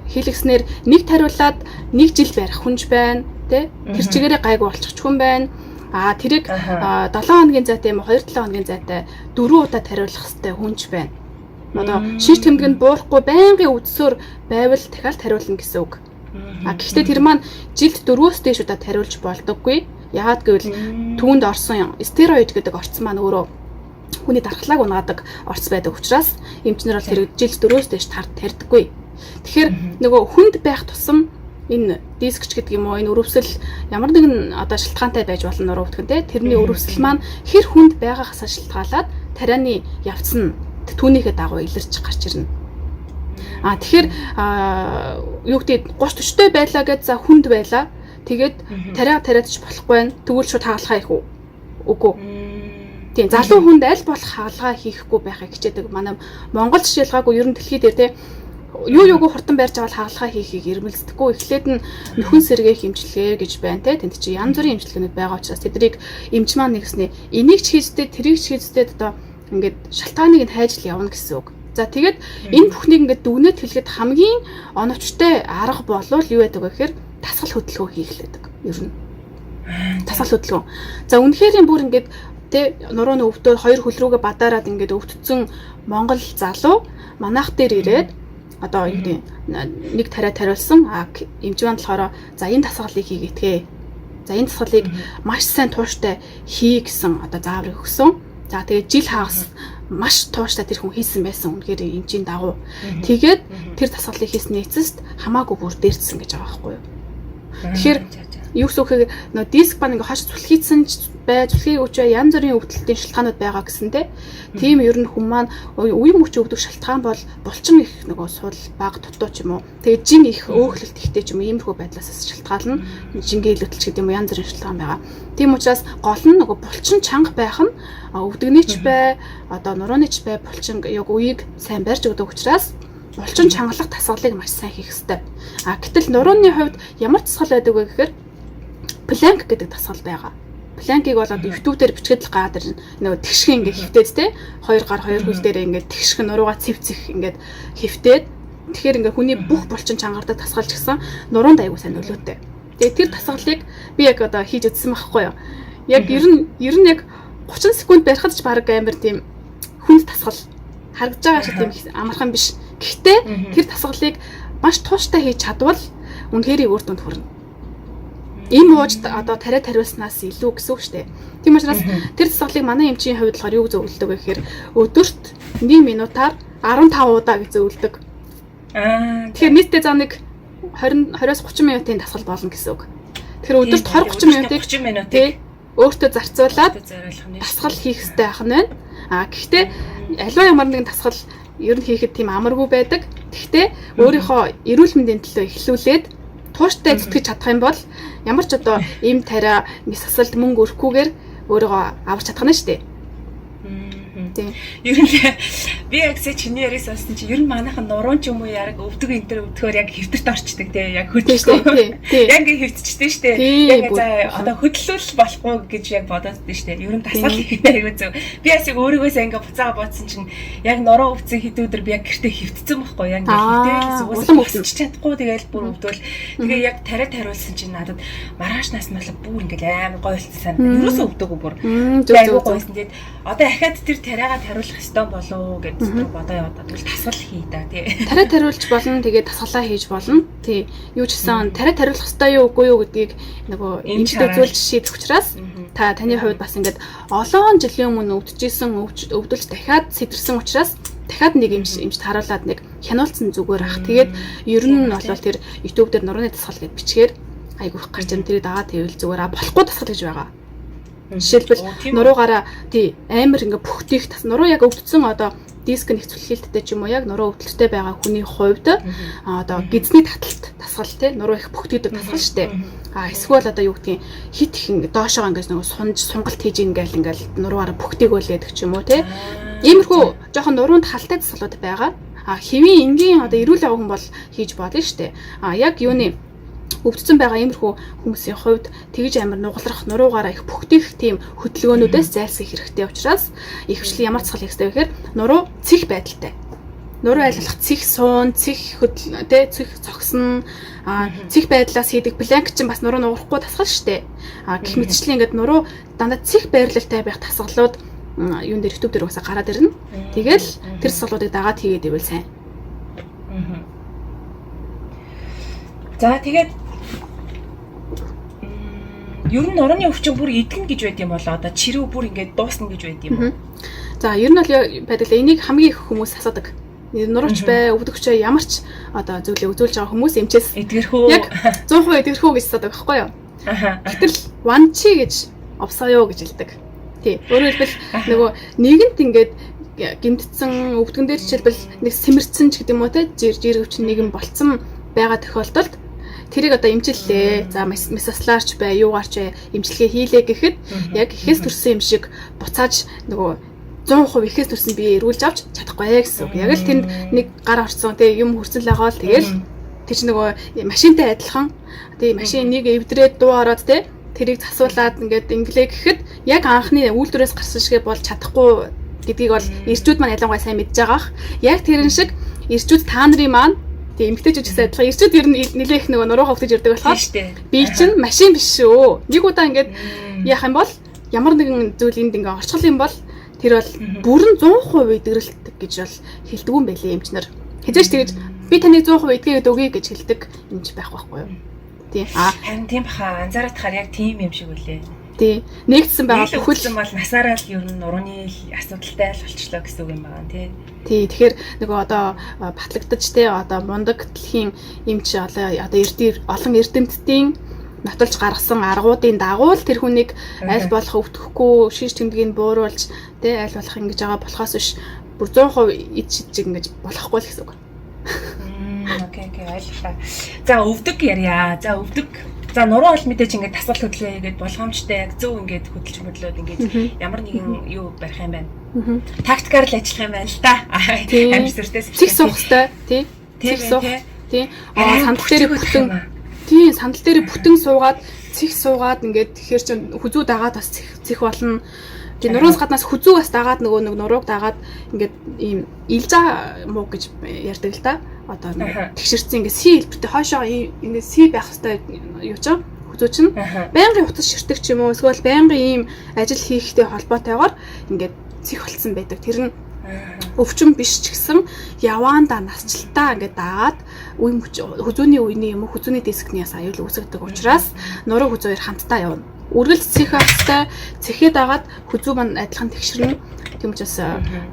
хийлгэснээр нэг тариулаад нэг жил барих хүнж байна, тэ? Тэр чигээрээ гайгүй болчих хүн байна. А тэрийг 7 хоногийн зайтай юм уу 2-7 хоногийн зайтай 4 удаа тариулах хэрэгтэй хүнч байна. Одоо шинж тэмдэг нь буурахгүй байнгын өвдсөөр байвал дахиад тариулна гэсэн үг. А гэхдээ тэр маань жилд 4-өөс дээш удаа тариулж болдоггүй. Яагаад гэвэл түүнд орсон стероид гэдэг орц маань өөрөө хүний дархлааг унаадаг орц байдаг учраас эмчнэр бол тэр жилд 4-өөс дээш тарьдаггүй. Тэгэхээр нөгөө хүнд байх тусам энэ дискч гэдэг юм уу, энэ өрөвсөл ямар нэгэн одоо шалтгаантай байж болно нуруу өвдгөн те. Тэрний өрөвсөл маань хэр хүнд байгаагаас шалтгаалаад тарианы явц нь түүнийхээ дагуу илэрч гарч ирнэ. А тэгэхээр юу гэдэг 30 40-тэй байлаа гэж за хүнд байлаа. Тэгээд тариа тариад ч болохгүй байна. Тэгвэл шууд хагалгаа хийх үү? Үгүй. Тийм, залуу хүнд аль болох хагалгаа хийхгүй байхыг хичээдэг. Манай Монгол жишээлгаагүй ер нь дэлхий дээр те юугүй хурдан барьж аваад хагалгаа хийхийг эрмэлздэггүй. Эхлээд нь нөхөн сэргээх эмчилгээ гэж байна те. Тэнд чи янз бүрийн эмчилгээнүүд байгаа учраас тэднийг эмч маань нэгснээ энийг ч хийжтэй, тэрийг ч хийжтэй одоо ингээд шалтгааныг нь хайж л явна гэсэн үг. За тэгээд энэ бүхнийг ингээд дүгнээд хэлэхэд хамгийн оновчтой арга болвол юу байдаг вэ гэхээр дасгал хөдөлгөөн хийх л байдаг. Ер нь. Дасгал хөдөлгөөн. За үнэхээр бүр ингээд тэ нурууны өвдөө хоёр хөл рүүгээ бадаарад ингээд өвдсөн Монгол залуу манайх дээр ирээд одоо юу гэдэг нэг тариа тариулсан. А эмч маань болохоор за энэ дасгалыг хийгээтгэе. За энэ дасгалыг маш сайн тууштай хий гэсэн одоо зааврыг өгсөн. За тэгээд жил хагас маш тууштай тэр хүн хийсэн байсан үнэхээр эмчийн дагуу. Тэгээд тэр дасгалыг хийсний эцэст хамаагүй бүр дээрдсэн гэж байгаа байхгүй юу. Тэгэхээр юу гэсэн үг вэ? Нөө диск ба ингээ хойш зүлхийдсэн ч бай, зүлхийгүүч бай, янз бүрийн өвдөлтийн шалтгаанууд байгаа гэсэн те. Тийм ер нь хүн маань үе мөч өвдөх шалтгаан бол булчин их нөгөө сул баг дутуу ч юм уу. Тэгээд жин их өөхлөлт ихтэй ч юм уу, иймэрхүү байдлаас шалтгаална. Жингээ илүүтэл ч гэдэг юм уу, янз бүрийн шалтгаан байгаа. Тийм учраас гол нь нөгөө булчин чанга байх нь өвдөгний ч бай, одоо нурууны ч бай булчин яг үеийг сайн барьж өгдөг учраас булчин чангалах дасгалыг маш сайн хийх ёстой. А гэтэл нурууны хувьд ямар дасгал байдаг вэ гэхээр plank гэдэг дасгал байгаа. Plank ийг бол одоо YouTube дээр бичгээд л гараад ирнэ. Нөгөө тэгшхэн ингээ хөвтөөд те хоёр гар хоёр хөл дээр ингээ тэгшхэн нуруугаа цэвцэх ингээд хөвтөөд тэгэхээр ингээ хүний бүх булчин чангардаг дасгал ч гэсэн нуруунд аягүй сайн нөлөөтэй. Тэгээд тэр дасгалыг би яг одоо хийж үзсэн байхгүй юу. Яг ер нь яг 30 секунд барихад ч баг амар тийм хүнд дасгал харагдаж байгаа шиг тийм амархан биш. Гэхдээ тэр дасгалыг маш тууштай хийж чадвал үнэхээр үр дүнд хүрнэ. Им ууж одоо тариа тариулснаас илүү гэсэн үг шүү дээ. Тийм учраас тэр дасгалыг манай эмчийн хувьд болохоор юу зөвлөдөг вэ гэхээр өдөрт 1 минутаар 15 удаа гэж зөвлөдөг. Тэгэхээр нийтдээ за нэг 20-20-оос 30 минутын дасгал болно гэсэн үг. Тэгэхээр өдөрт 20-30 минутыг өөртөө зарцуулаад дасгал хийх хэрэгтэй байх нь байна. А гэхдээ аливаа ямар нэгэн дасгал ер нь хийхэд тийм амаргүй байдаг. Гэхдээ өөрийнхөө эрүүл мэндийн төлөө эхлүүлээд тууштай зүтгэж чадах юм бол ямар ч одоо им тариа мис асалд мөнгө өрөхгүйгээр өөрийгөө аварч чадах нь шүү дээ. Тийм. Ер нь би яг сая чиний яриас сонсон чи ер нь манайхан нуруунд ч юм уу яг өвдөг энэ төр өвдөхөөр яг хэвтэрт орчдөг те яг хөдлөхгүй. Яг ингээ хэвтчихтэй шүү дээ. Яг за одоо хөдлөл болохгүй гэж яг бодоод дээ шүү дээ. Ер нь дасгал хийх нь аягүй зөв. Би бас яг өөрийгөөсөө ингээ буцаага бодсон чинь яг нуруу өвдсөн хэд өдөр би яг гэртээ хэвтсэн байхгүй яг ингээ хэвтээл уусаа өвсөж чадахгүй тэгэл бүр өвдвөл тэгээ яг тариа тариулсан чинь надад маргааш нас нь бол бүр ингээ амар гоё болсон санагдав. Ерөөсөө өвдөөгүй бүр. Аягүй гоёсэн. Тэгээд одоо ахаад тэр тариагаа тариулах ёстой болов уу гэж бодоо яваад. Тэгвэл дасгал хий да тий. Тариа тариулж болно, тэгээд дасгалаа хийж болно. Тий. Юу ч гэсэн тариа тариулах ёстой юу үгүй юу гэдгийг нөгөө эмчтэй зөвлөж шийдэх учраас та таны хувьд бас ингээд олон жилийн өмнө өвдөжсэн өвдөлж дахиад сэтэрсэн учраас дахиад нэг эмч таруулаад нэг хянуулсан зүгээр ах. Тэгээд ер нь бол тэр YouTube дээр нурууны дасгал гэж бичгээр айгүйх гарч ирэн тэрийг дагаа тавил зүгээр а болохгүй дасгал гэж байгаа. Жишээлбэл нуруугаараа тий амар ингээ пөхтих тас нуруу яг өвдсөн одоо диск нэг цүлхэлттэй ч юм уу яг нуруу өвдөлттэй байгаа хүний хувьд одоо гидсний таталт дасгал тий нуруу их пөхтгийдэг дасгал штэ. А эсвэл одоо юу гэдгийг хит их ингээ доошоо ингээ нөгөө сунж сунгалт хийж ингээл ингээл нуруугаараа пөхтгийгөөлээдэг ч юм уу тий. Иймэрхүү жоохон нуруунд халтай дасгалууд байгаа. А хэвийн энгийн одоо эрүүл байгаа хүн бол хийж болно штэ. А яг юуны өвдсөн байгаа иймэрхүү хүмүүсийн хувьд тэгж амар нугалрах нуруугаараа их пөхтөх тийм хөдөлгөөнүүдээс зайлсхийх хэрэгтэй учраас ихэвчлэн ямар дасгал хийх хэрэгтэй вэ гэхээр нуруу цэх байдалтай. Нуруу аль болох цэх суун, цэх хөдөл тэ цэх цогсон, цэх байдлаас хийдэг plank чинь бас нуруу нуурахгүй тасгал штэ. Гэх мэтчлэн ингээд нуруу дандаа цэх байрлалтай байх тасгалууд юун дээр YouTube дээр угаасаа гараад ирнэ. Тэгэл тэр тасгалуудыг дагаад хийгээд ивэл сайн. За тэгээд ер нь нурууны өвчин бүр идэгнэ гэж байд юм болоо, одоо чирүү бүр ингээд дуусна гэж байд юм уу? За ер нь бол байдаг л энийг хамгийн их хүмүүс асуудаг. Нурууч бай, өвдөгч бай, ямар ч одоо зүйлийг үзүүлж байгаа хүмүүс эмчээс эдгэрэх үү? Яг 100% эдгэрэх үү гэж асуудаг байхгүй юу? Гэтэл ванчи гэж овсоо юу гэж хэлдэг. Тий. Өөрөөр хэлбэл нөгөө нэгэнт ингээд гэмтсэн өвдгөн дээр жишээлбэл нэг сэмэрцэн ч гэдэг юм уу те жиргэвч нэгэн болцсон байгаа тохиолдолд тэрийг одоо эмчиллээ. За мясаслаарч бай, юугаарч бай, эмчилгээ хийлээ гэхэд яг ихээс төрсэн юм шиг буцааж нөгөө 100% ихээс төрсөн бие эргүүлж авч чадахгүй гэсэн үг. Яг л тэнд нэг гар орцсон тий юм хөрсөн л байгаа л тэгэл тэр чинь нөгөө машинтай адилхан тий машин нэг эвдрээд дуу ороод тий тэрийг засуулаад ингээд инглээ гэхэд яг анхны үйлдвэрээс гарсан шигэ болж чадахгүй гэдгийг бол эрчүүд маань ялангуяа сайн мэдж байгаа х. Яг тэрэн шиг эрчүүд та нарын маань тий эмгтээчүүд гэсэн адилхан эрчүүд ер нь нэлээх нөгөө нуруугаа өвдөж ирдэг болохоор би чинь машин биш шүү. Нэг удаа ингээд яах юм бол ямар нэгэн зүйл энд ингээ орчгол юм бол тэр бол бүрэн 100% эдгэрэлт гэж бол хэлдэг юм байлээ эмч нар. Хизээч тэгэж би таныг 100% эдгээгээд өгье гэж хэлдэг эмч байх байхгүй юу? Тий. Харин тийм баха анзаараад тахаар яг тийм юм шиг үлээ. Тий. Нэгдсэн байгаа бүхэл бол насаараа л ер нь нурууны асуудалтай л болчлоо гэсэн үг юм байна тий. Тий. Тэгэхээр нөгөө одоо батлагдаж те одоо мундаг дэлхийн эмч одоо олон эрдэмтдийн нотолж гаргасан аргуудын дагуу л тэр хүнийг аль болох өвдөхгүй, шиш тэмдгийг бууруулж тэ аль болох ингэж байгаа болохоос биш бүр 100% ид шид ингэж болохгүй л гэсэн үг. Окей, ойлголаа. За өвдөг ярья. За өвдөг. За нуруу бол мэдээж ингээд тасгал хөдлөө хийгээд болгоомжтой яг зөв ингээд хөдөлж мөдлөөд ингээд ямар нэгэн юу барих юм байна. Тактикаар л ажиллах юм байна л та. Амж сүртээс цэг суух хэрэгтэй тий. Цэг суух тий. Сандал дээр бүтэн тий, сандал дээр бүтэн суугаад цэг суугаад ингээд тэгэхээр чин хүзүү дагаад бас цэх болно. Тэгээ нуруус гаднаас хүзүү бас дагаад нөгөө нэг нурууг дагаад ингээд ийм илзаа муу гэж ярьдаг л та. Одоо нэг тэгшэрсэн ингээд си хэлбэртэй хойшоо ингээд си байх хэвээр юу ч хүзүү чинь байнгын утас ширтэг ч юм уу эсвэл байнгын ийм ажил хийхтэй холбоотойгоор ингээд цэх болцсон байдаг. Тэр нь өвчин биш ч гэсэн яваандаа насжилтаа ингээд дагаад үе мөч хүзүүний үений юм уу хүзүүний дискнээс аюул үүсгдэг учраас нуруу хүзүү хоёр хамтдаа явна. Үргэлж цэх байх хэвээр цэхээ дагаад хүзүү маань адилхан тэгшэрнэ. Тийм учраас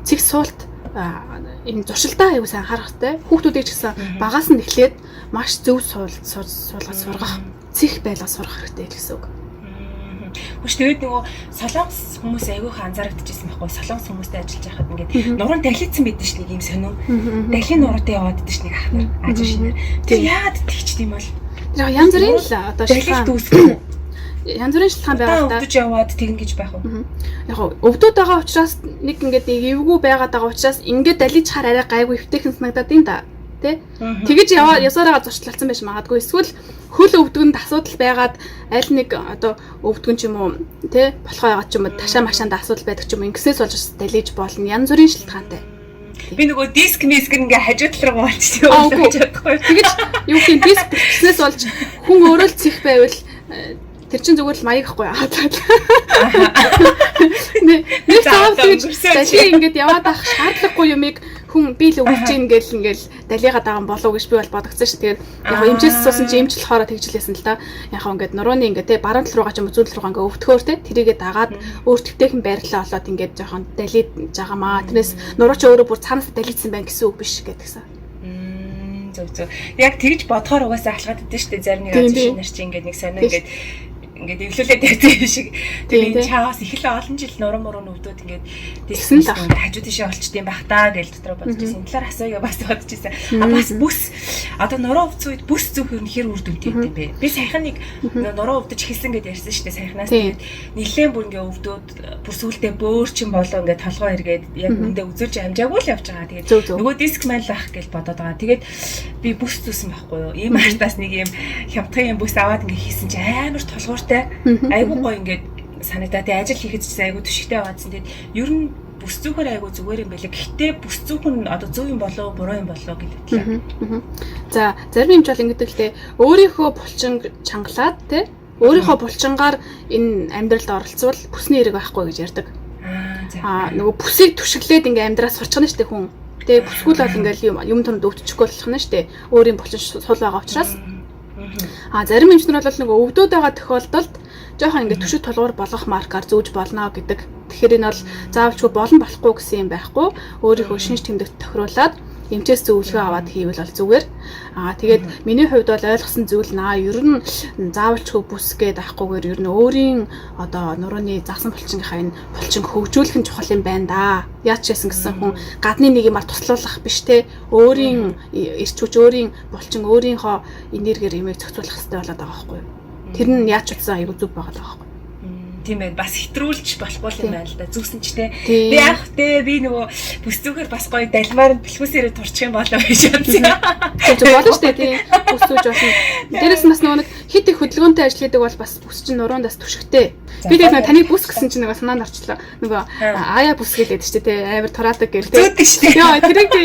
цэг суулт энэ зуршилтаа аюул сайн анхаарах хэрэгтэй. Хүүхдүүдийг ч гэсэн багаас нь эхлээд маш зөв суулгаж сургах, цэх байлга сурах хэрэгтэй гэсэн үг. Хүч тэгээд нөгөө солонгос хүмүүс айгүйх анзаарагдчихсэн байхгүй. Солонгос хүмүүстэй ажиллаж байхад ингээд нуруунд далицсан байдаг ш нэг юм сонин. Далийн нуруутай яваад байдаг ш нэг ах нар аж шинээр. Тэр яагаад тэгчт юм бол? Тэр янз бүрийн л одоо шалтгаан үүсгэх. Янз бүрийн шалтгаан байгаа л да. Өвдөж яваад тэгнэ гэж байх уу? Яг өвдөд байгаа учраас нэг ингээд нэг эвгүй байгаад байгаа учраас ингээд далиж хаар арай гайгүй эвтэйхэн санагдаад юм да. Тэ? Тэгэж явсараа зурчлалцсан байж магадгүй. Эсвэл хөл өвдгөнд асуудал байгаад аль нэг одоо өвдгөн ч юм уу тэ болохоо яагаад ч юм уу ташаа машаанд асуудал байдаг ч юм уу ингэснээс болж далиж болно. Янз бүрийн шалтгаантай. Би нөгөө диск миск ингээ хажуу тал руу болчих юм чадахгүй. Тэгэж юу гэх юм диск бэлтснээс болж хүн өөрөө л цэх байвал тэр чин зүгээр л маяг ахгүй аа. Нэг цаав тэгж далий ингээд яваад ах шаардлагагүй юмыг хүн би л өвдөж ийн гэл ингээл далигаа дагаан болов гэж би бол бодогдсон шүү. Тэгээд яг эмчээс суусан чи эмч болохоор тэгжлээсэн л да. Яг ингээд нурууны ингээд те баруун тал руугаа ч юм уу зүүн тал руугаа ингээд өвдөхөөр те тэрийгэ дагаад өөр твтэйхэн байрлалаа олоод ингээд жоохон далид жагаамаа. Тэрнээс нуруу чи өөрөө бүр цаанаас далидсан байна гэсэн үг биш гэдгсэн. Зөв зөв. Яг тэгж бодохоор угаасаа алхаад идэв шүү дээ. Зарим нэг аз шинээр чи ингээд нэг сонин ингээд эвлүүлээд явсан юм шиг. Тэгээ энэ чаавас их л олон жил нуруу муруу өвдөд ингээд диск ингээд хажуу тийшээ олчт юм бах таа гэж дотроо бодож ирсэн. Энэ талаар асууя бас бодож ирсэн. А бас бүс одоо нуруу өвдсөн үед бүс зүүх ер нь хэр үр дүнтэй юм бэ? Би саяхан нэг нуруу өвдөж эхэлсэн гэдээ ярьсан шүү дээ саяхнаас. Тэгээд нэлээд бүр ингээд өвдөд бүр сүултээ бөөрчин болоо ингээд толгой эргээд яг үндэ үзүүлж амжаагүй л явж байгаа. Тэгээд нөгөө диск маань л ах гэж бодоод байгаа. Тэгээд би бүс зүүсэн байхгүй юу? Ийм артаас нэг юм хямдхан юм бүс аваад ингээд хийсэн чи амар толгууртай. Айгуу гоё ингээд санагдаа. Тэгээ ажил хийхэд ч айгуу түшигтэй байгаадсан. Тэгээд ер нь Бүс зүүхээр айгүй зүгээр юм байлаа. Гэхдээ бүс зүүх нь одоо зөв юм болов буруу юм болов гэдэг талаар. За, зарим эмч бол ингэдэг л дээ. Өөрийнхөө булчин чангалаад те өөрийнхөө булчингаар энэ амьдралд оролцвол бүсний хэрэг байхгүй гэж ярьдаг. Аа нөгөө бүсийг түшиглээд ингээ амьдраа сурчна шүү дээ хүн. Тэгээ бүсгүүл бол ингээл юм түнд өвдчихгүй болох нь шүү дээ. Өөрийн булчин сул байгаа учраас. А зарим эмч нар бол нөгөө өвдөд байгаа тохиолдолд жоохон ингээд түшиг тулгуур болгох маркаар зүүж болно гэдэг. Тэгэхээр энэ бол заавалчгүй болно болохгүй гэсэн юм байхгүй. Өөрийнхөө шинж тэмдэгт тохируулаад эмчээс зөвлөгөө аваад хийвэл бол зүгээр. Аа тэгээд миний хувьд бол ойлгосон зүйл наа ер нь заавалчгүй бүс гээд авахгүйгээр ер нь өөрийн одоо нурууны загсан булчингийнхаа энэ булчин хөгжүүлэх нь чухал юм байна да. Яаж ч байсан гэсэн хүн гадны нэг юмар туслуулах биш те. Өөрийн эрч хүч, өөрийн булчин, өөрийнхөө энергиэр юмыг зохицуулах хэрэгтэй болоод байгаа байхгүй юу? Тэр нь яаж ч утсан айгүй зүг байгаа байхгүй. Тийм ээ, бас хэтрүүлж болохгүй юм байна л да. Зүүсэн ч те. Би яах вэ? Би нөгөө бүс зүүхээр бас гоё далмаар нь бэлхүүсээрээ турчих юм болоо гэж бодсон. Тийм болно шүү дээ, тийм. Бүс зүүж болно. Дээрээс нь бас нөгөө нэг хит их хөдөлгөөнтэй ажил хийдэг бол бас бүс чинь нуруунд бас түшигтэй. Би тэгээд нөгөө таныг бүс гэсэн чинь нөгөө санаанд орчлоо. Нөгөө аяа бүс гэлээд шүү дээ, те. Амар тураадаг гэл те. Зүүдэг шүү дээ. Йоо, тэрийг би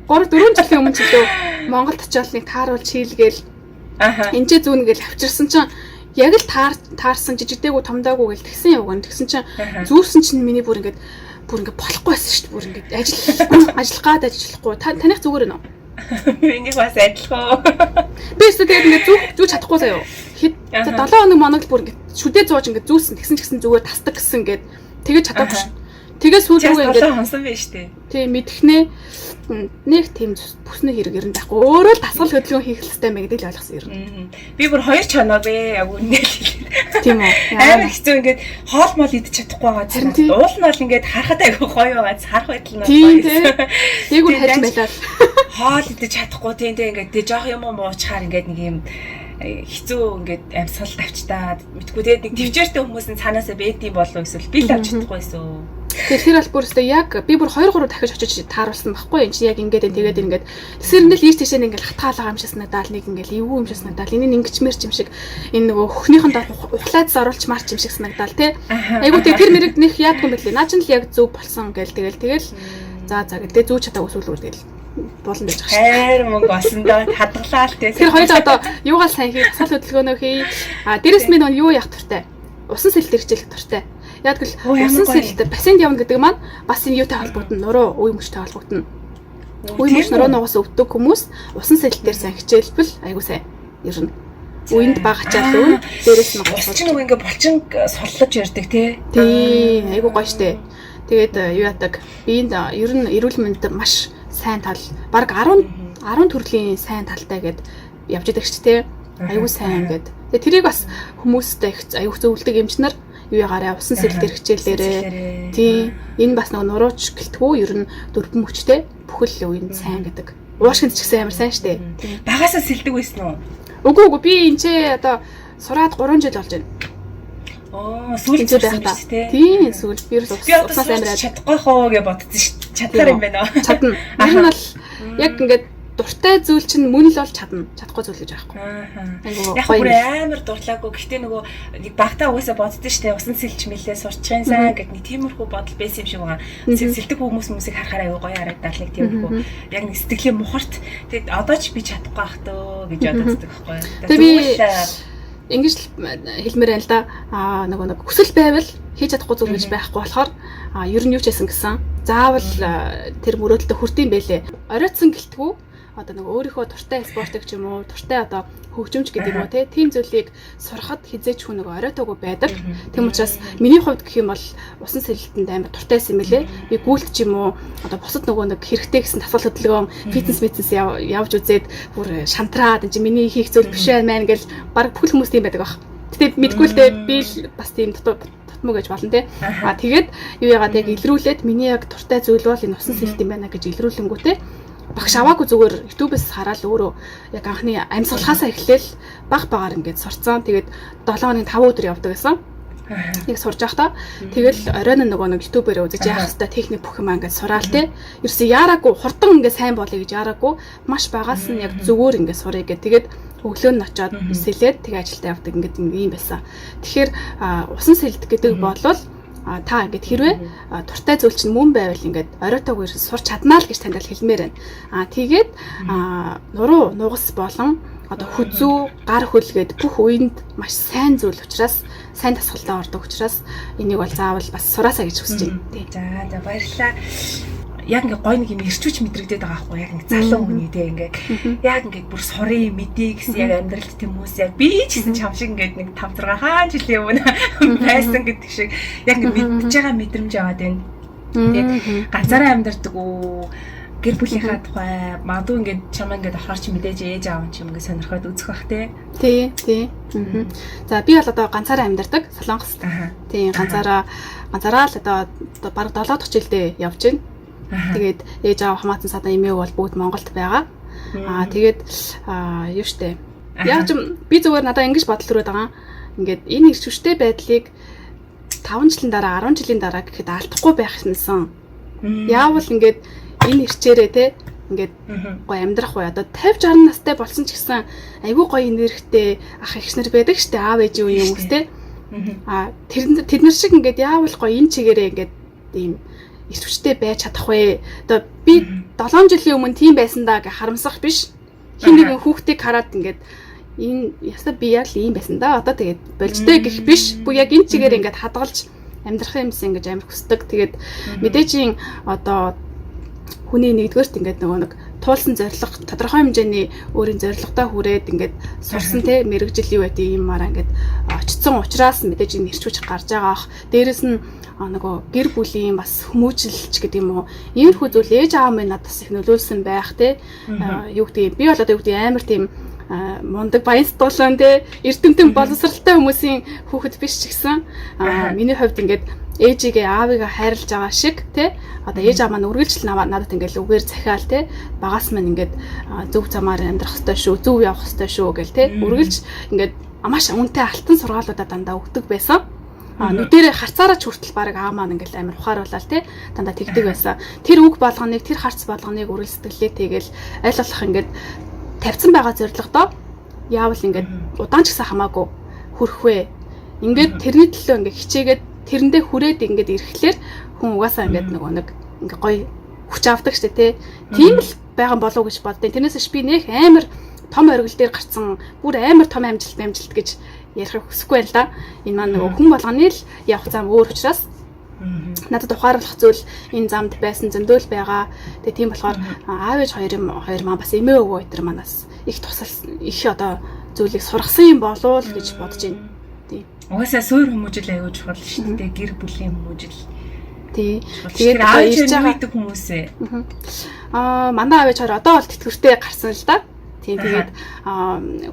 3 4 жилийн өмнө ч лөө Монголд очиод нэг тааруулж хийлгээл. Энд ч зүүнэ гэл авчирсан чинь яг л таарсан жижигдээгүй томдоогүй гэл тэгсэн явган. Тэгсэн чинь зүүрсэн чинь миний бүр ингээд болохгүй байсан шүү дээ. Бүр ингээд ажиллах гад ажиллахгүй. Таних зүгээр нөө. Миний бас адилхан. Би өстө тэгээд ингээд зүүж чадахгүй заяо. Хэд 7 хоног моног л бүр ингээд шүдээ зууж ингээд зүүсэн. Тэгсэн ч гэсэн зүгээр тасдаг гэсэн ингээд тэгээд чадаагүй шүү. Тэгээ сүүл рүү ингээд 7 хонсон байж тээ. Тийм мэдхнээ нэг тийм бүсний хэрэг ер нь байхгүй. Өөрөө л дасгал хөдөлгөөн хийх хэрэгтэй мэй гэдэг л ойлгосон ер нь. Би бүр 2 чоноо бэ яг үнэ л. Тийм үү. Амар хэцүү ингээд хоол мол идэж чадахгүй байгаа. Уул нь бол ингээд харахад айгүй гоё байгаа. Харах байдал нь гоё. Дээгүүр хайж байлаа. Хоол идэж чадахгүй тийм тийм ингээд тэг жоох юм уучхаар ингээд нэг юм хэцүү ингээд амьсгал тавчтаад мэдгүй тэгээд нэг төвчээртэй хүмүүс нь цаанаасаа бэдийн болов эсвэл би л авч чадахгүй байсан. Тэгэхээр тэр бол бүр өстой яг би бүр 2 3 дахиж очиж тааруулсан байхгүй энэ чинь яг ингээд тэгээд ингээд тэсэр нь л ийш тийшээ ингээд хатгаалгаа юм шиг санагдаал нэг ингээд эвгүй юм шиг санагдаал энэ ингэчмэр юм шиг энэ нөгөө хөхнийхэн дор ухлаад оруулчмаар юм шиг санагдаал те. Айгуу тэг тэр мэрэг нэх яадгүй юм бэлээ. Наа чинь л яг зөв болсон гээл тэгэл за за гэлээ зүүж чадаагүй сүүлүүр тэгэл болон байж байгаа шээ. Хайр мөнгө олсон доо хадгалаа л те. Тэр хоёул одоо юугаар сайн хий, дасгал хөдөлгөөнөө хий. А дээрэс минь юу яах туртай? Усан сэлэлт хичээлэх туртай. Яг л усан сэлэлт бассейнд явна гэдэг маань бас энэ юутай холбогдно? Нуруу үе мөчтэй холбогдно. Үе мөч нуруу нугас өвдөг хүмүүс усан сэлэлтээр сайн хичээлбэл айгуу сайн. Ер нь үеинд бага ачаал өн дээрэс нь ус чинь нөгөө ингээ булчин суллаж ярддаг тий. Тий, айгуу гоё штэ. Тэгээд юу яадаг? Биеинд ер нь эрүүл мэнд маш сайн тал баг 10 төрлийн сайн талтай гэд явж идэг ч тий. Айгуу сайн гэд. Тэгээд тэрийг бас хүмүүстэй их айгуу зөвлөдөг эмч нар юу ягаараа усан сэлэлтээр хичээлээрээ. Тий. Энэ бас нөгөө нурууч гэлтгүү ер нь дөрвөн мөчтэй бүхэл үеинд сайн гэдэг. Уушгинд ч гэсэн амар сайн штэ. Багасаа сэлдэг байсан уу? Үгүй би энэ ч одоо сураад 3 жил болж байна. Оо, сүүл сурсан биз дээ. Тийм, сүүл би ерөөс уснаас амираад чадахгүй хоо гэж бодсон ш. Чадхаар юм байна. Чадна. Ер нь бол яг ингээд дуртай зүйл чинь мөн л бол чадна. Чадахгүй зүйл гэж байхгүй. Яг бүр амар дурлаагүй. Гэхдээ нөгөө нэг багтаа угаасаа боддоо штэ усан сэлж мэлээ сурчхын сайн гэд нэг тиймэрхүү бодол байсан юм шиг байгаа. Сэлдэг хүмүүсийг харахаар аюу гоё харагдал нэг тиймэрхүү. Яг нэг сэтгэлийн мухарт. Тэгэд одоо ч би чадахгүй ах дөө гэж боддог байхгүй. Тэгвэл ингэж л хэлмээр байна л да. Аа нөгөө нэг хүсэл байвал хийж чадахгүй зүйл гэж байхгүй болохоор ер нь юу ч хийсэн гэсэн. Заавал тэр мөрөөдөлтөд хүрдэм байлээ. Оройтсон гэлтгүү одоо нөгөө өөрийнхөө дуртай спортыг ч юм уу, дуртай одоо хөгжимч гэдэг юм уу те, тийм зүйлийг сурахад хизээч хүн нөгөө оройтоогүй байдаг. Тийм учраас миний хувьд гэх юм бол усан сэлэлтэнд амар дуртайсан юм лээ. Би гүйлт ч юм уу одоо бусад нөгөө нэг хэрэгтэй гэсэн дасгал хөдөлгөөн, фитнес явж үзээд бүр шантраад энэ чинь миний хийх зүйл биш байна мэн гэл баг бүхэл хүмүүс тийм байдаг баг. Гэтэ мэдгүй л дээ би л бас тийм дутмуу гэж болно те. А тэгээд юу яагаад яг илрүүлээд миний яг дуртай зүйл бол энэ усан сэлэлт юм байна гэж илрүүлэнгүүтээ багш аваагүй зүгээр YouTube-ээс хараад өөрөө яг анхны амьсгалахаасаа эхлээл баг багаар ингээд сурцсан. Тэгээд 7 хоногийн 5 өдөр явдаг гэсэн. Нэг сурж байхдаа тэгэл оройн нөгөө нэг YouTube-ээр үзэж яах хэвээр техник бүх юм ингээд сураал те. Ерөөсө яараагүй хурдан ингээд сайн болъё гэж яараагүй маш багаас нь яг зөвөр ингээд сурыг гэ. Тэгээд өглөө нь очиод сэлээд тэгээ ажилдаа явдаг ингээд юм байсан. Тэгэхээр усан сэлэлт гэдэг болвол Та ингээд хэрвээ дуртай зүйл чинь мөн байвал ингээд оройтойгоо сурч чаднаа л гэж танд хэлмээр байна. Тэгээд нуруу нугас болон одоо хүзүү, гар хөлгээд бүх үеинд маш сайн зүйл учраас, сайн дасгалдаа ордог учраас энийг бол заавал бас сураасаа гэж хүсэж байна. Тий. За баярлалаа. Яг ингээ гой нэг юм ирчүүч мэдрэгдээд байгаа байхгүй, яг ингээ залуу хүний те, ингээ яг ингээ бүр сурын мэдээ гэсэн яг амьдралд хүмүүс яг би ч гэсэн чам шиг ингээ нэг 5 6 хаан жилийн өмнө байсан гэдэг шиг яг ингээ мэдж байгаа мэдрэмж аваад байна. Тэгээд ганцаараа амьдардаг уу, гэр бүлийнхаа тухай магадгүй ингээд чамаа ингээд орохоор чи мэдээж ээж аав ч юм ингээд сонирхоод үзэх бах те. Тий, тий. За би бол одоо ганцаараа амьдардаг Солонгост. Тий, ганцаараа л одоо бараг 7 дахь жилдээ явж байна. Тэгээд ээж аав, хамаатан садан эмээг бол бүгд Монголд байгаа. Тэгээд юу штэ. Яг ч би зүгээр надаа ингэж бодол төрөөд байгаа. Ингээд энэ ирч хүчтэй байдлыг 5 жилийн дараа, 10 жилийн дараа гэхэд алдахгүй байх юмсан. Яавал ингээд энэ ирчээрээ те ингээд гоё амьдрах уу. Одоо 50 60 настай болсон ч гэсэн айгүй гоё энергитэй ах эгч нар байдаг штэ, аав ээжийн үеийн хүмүүс те. Тэр нар шиг ингээд яавал гоё энэ чигээрээ ингээд ийм ирч хүчтэй байж чадах вэ? Одоо би 7 жилийн өмнө тийм байсан даа гэж харамсах биш. Хин нэгэн хүүхдийг хараад ингээд энэ ясаа би яг л ийм байсан да. Одоо тэгээд болжтой гэх биш. Бүх яг энэ чигээр ингээд хадгалж амьдрах юмсан гэж амар хүсдэг. Тэгээд мэдээжийн одоо хүний нэгдүгээрт ингээд нөгөө нэг туулсан зорилго, тодорхой хэмжээний өөрийн зорилгодоо хүрээд ингээд сурсан те мэрэгжил юу гэдэг юмараа ингээд очсон учраас мэдээж энэ ирч хүч гарч байгаа ах. Дээрэс нь нөгөө гэр бүлийн бас хүмүүжил ч гэдэг юм уу. Иймэрхүү зүйл ээж аав минь надад бас их нөлөөлсөн байх те. Юу гэдэг би бол одоо юу гэдэг амар тийм мундаг баян сэтгүүлэн те эрдэмтэн боловсралтай хүмүүсийн хүүхэд биш ч гэсэн миний хувьд ингээд ээжигээ аавыгаа хайрлаж байгаа шиг те одоо ээж аав маань үргэлжил надад ингээд үгээр захиал те багаас маань ингээд зөв замаар амьдрах ёстой шүү, зөв явах ёстой шүү гэл те үргэлж ингээд маш үнэтэй алтан сургаалуудаа дандаа өгдөг байсан. Нүдэрээ харцаараа ч хүртэл баг аав маань ингээд амар ухааруулаад те дандаа тэгдэг байсан. Тэр үг болгоныг, тэр харц болгоныг үргэлж сэтгэлээ тэгэл аль болох ингээд тавьсан байгаа зорилгодоо яавал ингээд удаан ч гэсэн хамаагүй хүрэх вэ. Ингээд тэрний төлөө ингээд хичээгээд тэрэндээ хүрээд ингээд ирэхлээр хүн угаасаа ингээд нөгөө нэг ингээд гоё хүч авдаг штэ тий. Тийм л байгаа болов уу гэж боддیں۔ Тэрнээс биш би нэх амар том оргил дээр гарцсан бүр амар том амжилт гэж ярихыг хүсэхгүй байл да. Энэ маань нөгөө хүн болгоны л явах зам өөр учраас надад ухааруулах зүйл энэ замд байсан зөндөөл байгаа. Тэгээ тийм болохоор аав ээж хоёр маань бас эмээ өвөө өдр манаас их тусал их одоо зүйлийг сургасан юм болов уу гэж бодож байна. Тий. Угаасаа суур хүмүүжил аягүй чухал шүү дээ. Гэр бүлийн хүмүүжил. Тий. Тэгээд одоо ирж байгаа хүмүүс ээ. Манай аав ээж хоёр одоо бол тэтгэвртэй гарсан л да. Тийм, тэгээд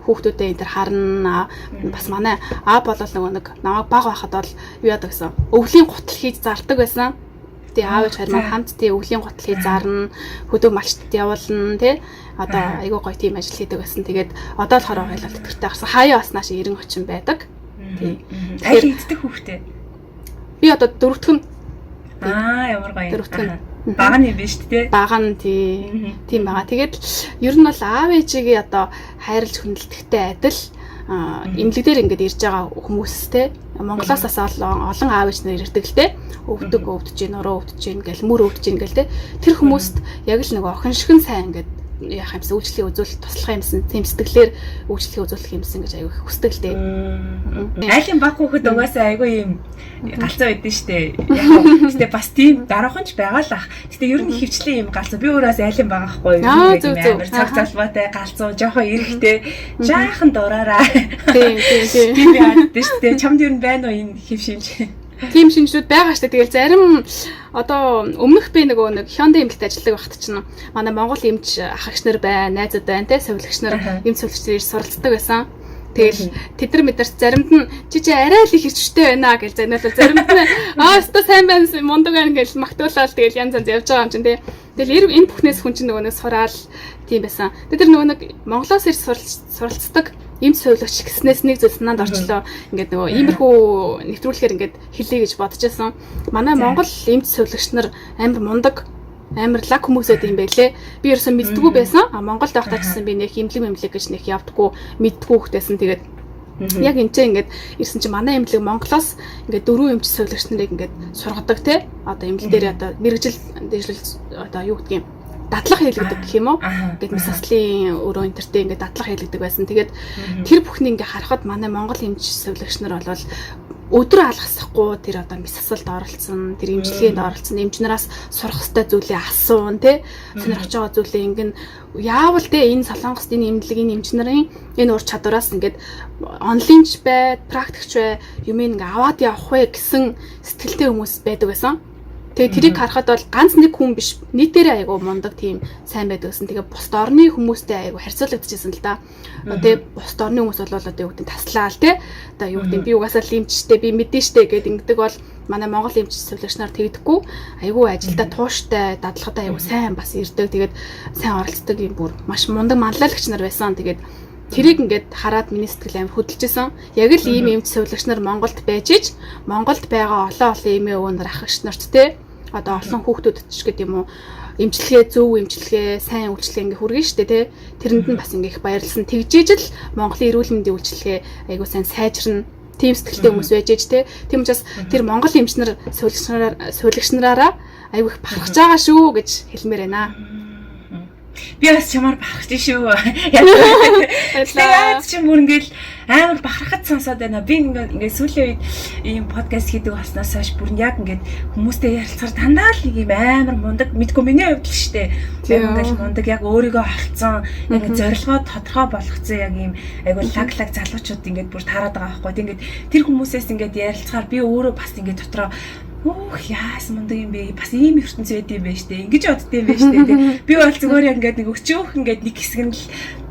хүүхдүүдээ энэ төр харна. Бас манай аав бол нөгөө нэг намайг баг байхад бол юу яадаг гэсэн өвлийн гутал хийж зардаг байсан. Тэгээ аав ээж хоёр маань хамт тий өвлийн гутал хийж зарна, хөдөө малчтад явуулна тий. Одоо айгүй гоё тийм ажил хийдэг байсан. Тэгээд одоо болохоор хоёлаа тэтгэвртэй гарсан. Хаяа бас нааш 90 очин байдаг. Тий. Тэгэхээр иддэг хүүхдээ. Би одоо дөрөвдүг нь. Ямар гоё. Дөрөвдүг нь. Бага нь юм биш үү те? Бага нь тий. Тийм байгаа. Тэгээд ер нь бол аав ээжигээ одоо хайрлж хүндэлдэхтэй адил эмнэлэг дээр ингээд ирж байгаа хүмүүс те Монголоос бас олон аав ээж нар ирдэг л те. Өвдөг өвдөж гин, нуруу өвдөж гин гэл, мөр өвдөж гин гэл те. Тэр хүмүүст яг л нөгөө охин шигэн сайн ингээд яах юмсан үйлчлэгийг үзүүлэх туслах юмсан тийм сэтгэлээр үйлчлэгийг үзүүлэх юмсан гэж аягүй хүсдэг л дээ. Айлын баг хүүхэд угаасаа аягүй юм галзуу байдэн штэ. Яг гэтээ бас тийм дараахан ч байгаа л ах. Гэтээ ер нь хөвчлэн юм галзуу. Би өөрөөс айлын баг ахгүй юу? Амар цаг залбаатай галзуу, жоохон эрэхтэй, жаахан дураараа. Тийм тийм тийм. Тийм яадсан штэ. Чамд ер нь байна уу энэ хэв шинж? Тийм шинжүүд байгаа штэ. Тэгэл зарим одоо өмнөх би нөгөө нэг Hyundai эмнэлэгт ажилладаг байхад чинь манай Монгол эмч ах эгч нар байна, найзууд байна те, сувилагч нар, эмч сувилагч нар суралцдаг байсан. Тэгэл тэд нар мэдэрч заримд нь чи арай л их ирчтэй байна гэж заниулал, заримд нь аа өстой сайн байна, мундаг байна гэж магтуулаад тэгэл янз янз явж байгаа юм чинь те. Тэгэл энэ бүхнээс хүн чинь нөгөө нэг сураал тийм байсан. Тэд нар нөгөө нэг Монголоос ирж суралцдаг эмч сувилагч гэснээс нэг зүйл санаанд орчлоо. Ингээд нөгөө иймэрхүү нэвтрүүлэхээр ингээд хэлье гэж бодож байсан. Манай Монгол эмч сувилагч нар амар мундаг, амар лаг хүмүүсэд юм байлээ. Би ерөөсөө мэддэггүй байсан. А Монголд байхдаа ч гэсэн би нэх эмнэлэг гэж нэх явдггүй, мэддэггүй хөлтэйсэн. Тэгээд Яг энэ ч ингээд ирсэн чинь манай эмнэлэг Монголоос ингээд 4 эмч сувилагч нарыг ингээд сургадаг те. Одоо эмнэлэг дээр одоо мэргэжил дээшлэл одоо юу гэдгийг дадлага хийлгэдэг гэх юм уу? Ингээд мэс заслын өрөө энтертэй ингээд дадлага хийлгэдэг байсан. Тэгээд тэр бүхнийг ингээд харахад манай Монгол эмч сувилагч нар бол өдөр алгасахгүй тэр одоо мэс засалд оролцсон, тэр эмчилгээнд оролцсон, эмч нараас сурах ёстой зүйлээ асуун, тэ сонирхож байгаа зүйлээ ингэн яавал тэ энэ Солонгост энэ эмнэлэг энэ эмч нарын энэ ур чадвараас ингээд онлайнч бай, практикч бай, юм ингээ аваад явах вэ гэсэн сэтгэлтэй хүмүүс байдаг байсан. Тэгээ тэрийг харахад бол ганц нэг хүн биш, нийтээрээ айгу мундаг тийм сайн байдаг гэсэн. Тэгээ бусд орны хүмүүстэй айгу харьцуулагдчихсэн л да. Тэгээ бусд орны хүмүүс бол одоо юу гэдэг таслаал те. Одоо юу гэдэг би угаасаа л эмчтэй би мэдэн штэ гэд ингэдэг бол манай Монгол эмч сувилагч нар тэгдэхгүй. Айгу ажилдаа тууштай, дадлагатай айгу сайн бас ирдэг. Тэгээд сайн оролцдог юм бүр маш мундаг манлайлагч нар байсан. Тэгээд тэрийг ингээд хараад миний сэтгэл амар хөдөлжсэн. Яг л ийм эмч сувилагч нар Монголд байж ич Монголд байгаа олон олон эмээ өвөө нар ах эгч нарт те одоо олон хүүхдүүдэд ч гэдэг юм уу эмчилгээ зөв эмчилгээ сайн үйлчилгээ ингээ хүргэн штэ тий. Тэрэнд нь бас ингээ их баярлсан. Тэгжээж л Монголын эрүүл мэндийн үйлчилгээ айгуу сайн сайжирна. Тийм сэтгэлтэй хүмүүс байж ээж тий. Тийм учраас тэр Монгол эмч нар сувилагч нараараа айгуу их бахархаж байгаа шүү гэж хэлмээр байна. Би бас чамаар бахархаж шүү. Яг чи бүр ингээл амар бахархаж сонсоод байна. Би ингээд сүүлийн үед ийм подкаст хийдэг болсноос хойш бүр яг ингээд хүмүүстэй ярилцахаар дандаа л нэг юм амар мундаг мэдгүй миний хувьд л штэ. Яг ингээл мундаг яг өөрийгөө олцсон, яг зорилгоо тодорхой болгоцсон яг ийм айгу лаг лаг залуучууд ингээд бүр таарад байгаа байхгүй. Ингээд тэр хүмүүсээс ингээд ярилцахаар би өөрөө бас ингээд дотроо өөх яасан мундаг юм бэ? Бас ийм ертөнц байд юм байна штэ. Ингэж бодд юм байна штэ. Би бол зүгээр ингээд нэг өчөөх ингээд нэг хэсэг нь л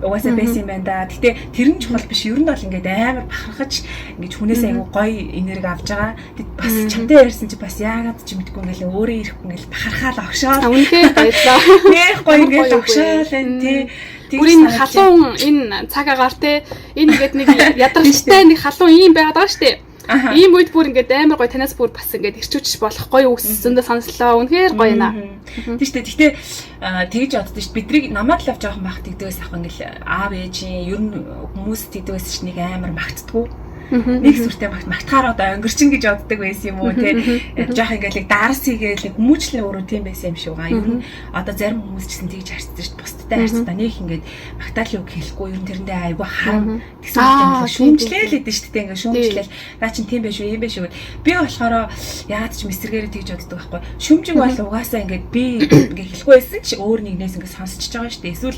угаасаа байсан юм байна да. Гэтэ тэр нь чухал биш. Ер нь бол ингээд амар бахархаж ингэж хүнээс айгу гоё энерги авч байгаа. Тэд бас чамтай ярьсан чи бас яагаад ч мэдгүй ингээд өөрөө ирэхгүй ингээд бахархаал огшоол. Үнэхээр баярлаа. Нэх гоё ингээд огшоол энэ тий. Бүр энэ халуун энэ цаг агаар те энэ ингээд нэг ядаргалтай нэг халуун ийм байгаад байгаа штэ. Ийм үед бүр ингээд амар гоё танаас бүр бас ингээд ирчүүч болох гоё үс зөндөө сонслоо. Үнэхээр гоё наа. Тийм шүү дээ. Гэхдээ тэгж боддоо шүү. Бидрийг намайг л жоохон бах тэгдэгээс ах ингээл аав ээжийн ер нь хүмүүс тэгдэгээс ч нэг амар магтдаггүй. Нэг сүртэй магтахаар одоо өнгөрчин гэж боддог байсан юм уу те. Жоох ингээл дарс хийгээл хүмүүжлэн өөрөө тийм байсан юм шиг байгаа. Ер нь одоо зарим хүмүүс ч гэсэн тэгж харцдаг шүү дээ. Бусдтай харцдаг. Нэг ингээд магтаалын үг хэлэхгүй ер нь тэрэндээ айгүй харам тэгсэн мэт шүүмжлээл идэв шүү дээ. Ингээд шүүмжлээл наа чин тийм байх шүү, ийм байх шүү гэд. Би болохоор яагаад ч мэсэргээрээ тэгж боддог байхгүй. Шүмжиг бол угаасаа ингээд би ингээд хэлэхгүй байсан чи өөр нэгнээс ингээд сонсчиж байгаа шүү дээ. Эсвэл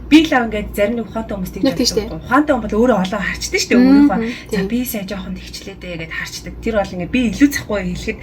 би л ингээд зарим нэг ухаантай хүмүүс тэгж боддог. Ухаантай хүн бол өөрөө олон харчдаг шүү дээ өөрийнхөө. Би сайн жоохон тэгчлээ дээ гэд харчдаг. Тэр бол ингээд би илүү захгүй хэлэхэд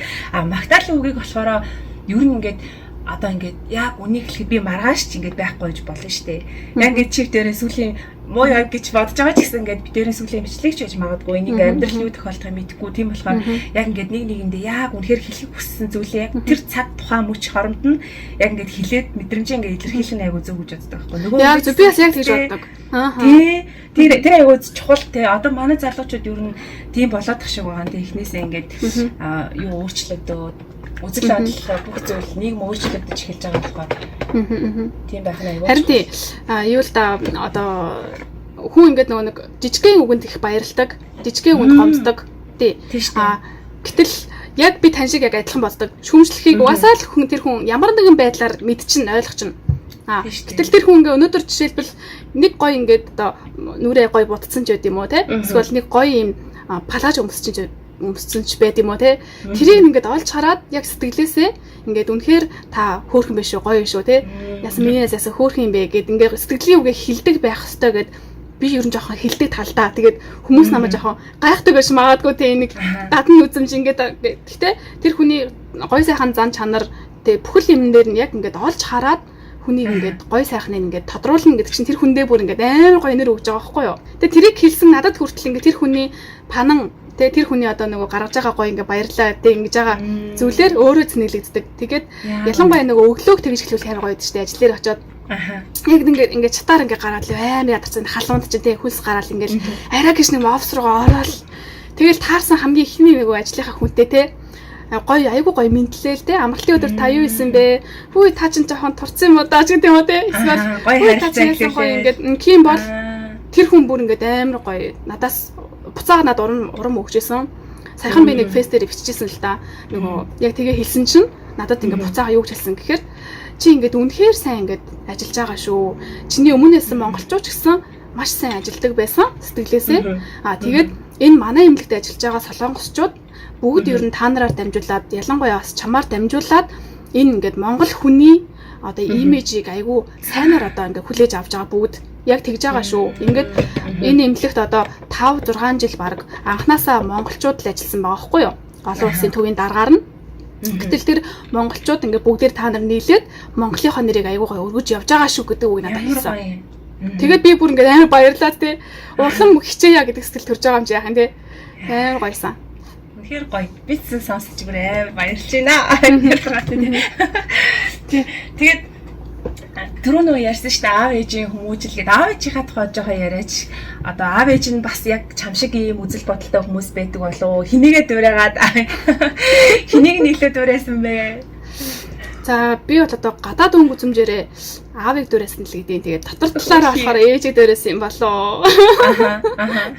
магтаалын үгийг болохоор ер нь ингээд одоо ингээд яг үнийг хэлэхэд би маргааш ч ингээд байхгүй гэж болно шүү дээ. Яг ингээд чив дээрээ сүүлийн муу яа гэж бодож байгаа ч гэсэн ингээд би дээрээ сүүлийн бичлэг ч байж магадгүй. Энийг амьдрал юу тохиолдох юм мэдэхгүй. Тийм болохоор яг ингээд нэг нэгэндээ яг үнэхээр хэлэх хүссэн зүйлээ яг тэр цаг тухайн мөч хооронд нь яг ингээд хэлээд мэдрэмжээ ингээд илэрхийлэх нь айгуу зөв гэж боддог байхгүй. Нөгөө яг зөв би бас яг тэгж боддог. Тий. Тэр айгуу чухал те. Одоо манай залуучууд ер нь тийм болоод тах шиг байгаа. Тэ эхнээсээ ингээд юу өөрчлөгдөөд үзэл бодол бүх зүйл нийгэм өөрчлөгдөж эхэлж байгаа болохоор тийм байх нь аюул. Харин тий. Юу л да одоо хүн ингээд нөгөө нэг жижигхэн үгэнд их баярлдаг, жижигхэн үгэнд гомддог. Тий. Гэтэл яг би тань шиг яг адилхан боддог. Шүүмжлэхийг угаасаа л хүн тэр хүн ямар нэгэн байдлаар мэдчин ойлгочин. Гэтэл тэр хүн ингээ өнөөдөр жишээлбэл нэг гоё ингээд одоо нүрээ гоё будсан ч байд юм уу те. Эсвэл нэг гоё юм палаж өмссөн ч өмссөн ч байд юм уу те. Тэрийг ингээд олж хараад яг сэтгэлээсээ ингээд үнэхээр та хөөрхөн биш үү, гоё шүү те. Яасан минийээс яасан хөөрхөн юм бэ гэд ингээд сэтгэлийн үгээ хилдэг байх ёстой гэд би ер нь жоохон хилдэг талдаа. Тэгээд хүмүүс намайг жоохон гайхдаг байж магадгүй те нэг гадна үзэмж ингээд гэхдээ тэр хүний гоё сайхан зан чанар те бүхэл юм дээр нь яг ингээд олж хараад хүнийг ингээд гоё сайхныг ингээд тодруулна гэдэг чинь тэр хүндээ бүр ингээд амар гоё нэр өгж байгаа байхгүй юу. Тэгээ тэрийг хэлсэн надад хүртэл ингээд тэр хүний панан тэгээ тэр хүний одоо нөгөө гаргаж байгаа гоё ингээд баярлаа тэг ингэж байгаа зүйлээр өөрөө цэнэглэгддэг. Тэгээд ялангуяа нөгөө өглөөг тэгж эхлүүл амар гоё гэдэг чинь ажил дээр очиод яг ингээд ингээд чатаар ингээд гараад л амар ядарсан халуунд чинь тэг хөлс гараал ингээд арай гэж нэг офис руугаа ороод тэгэл таарсан хамгийн эхний нөгөө ажлынхаа хүнтэй те гоё айгуу гоё мэдлээл те амралтын өдөр та юу исэн бэ? Хүү та чинь жоохон турцсан юм уу даа ч гэдэг юм уу те. Эсвэл гоё харилцаа гоё ингээд ким бол тэр хүн бүр ингээд амар гоё надаас Буцаага надад урам өгчээсэн. Саяхан би нэг фейс дээр биччихсэн л да. Нөгөө яг тэгээ хэлсэн чинь надад ингээ буцаага юу гэж хэлсэн гэхээр чи ингээд үнэхээр сайн ингээд ажиллаж байгаа шүү. Чиний өмнөөс монголчууд ч гэсэн маш сайн ажилдаг байсан сэтгэлээсээ. Аа тэгээд энэ манай эмнэлэгт ажиллаж байгаа солонгосчууд бүгд ер нь та нараар дамжуулаад, ялангуяа бас чамаар дамжуулаад энэ ингээд монгол хүний одоо имижийг айгүй сайнаар одоо ингээд хүлээж авч байгаа, бүгд яг тэгж байгаа шүү. Ингээд энэ эмнэлэгт одоо 5 6 жил баг анханасаа монголчууд л ажилласан байгаа байхгүй юу? Олон улсын төвийн даргаар нь. Гэтэл тэр монголчууд ингээд бүгдээр та нар нийлээд Монголынхоо нэрийг айгүй гоё өргөж явж байгаа шүү гэдэг үг надад хэлсэн. Тэгээд би бүр ингээд амар баярлаа те. Улам хичээе гэдэг сэтгэл төрж байгаа юм чи яхан те. Амар гоёсан. Үнэхээр гоё. Би ч сонсож бүр амар баярлж байна. Тэгээд түрүү нөгөө ярьсан шүү дээ, аав ээжийн хүмүүжил гэдэг. Аав ээжийнхаа тухай жоохон яриач. Одоо аав ээж нь бас яг чам шиг ийм үзэл бодолтой хүмүүс байдаг болов уу? Хинийгээ дуурайгаад, хэнийг нь илүү дуурайсан бэ? За, би бол одоо гадаад өнгө үзмжээрээ аавыг дуурайсан л гэдэг. Тэгээд дотор талаараа болохоор ээжийг дуурайсан юм болоо.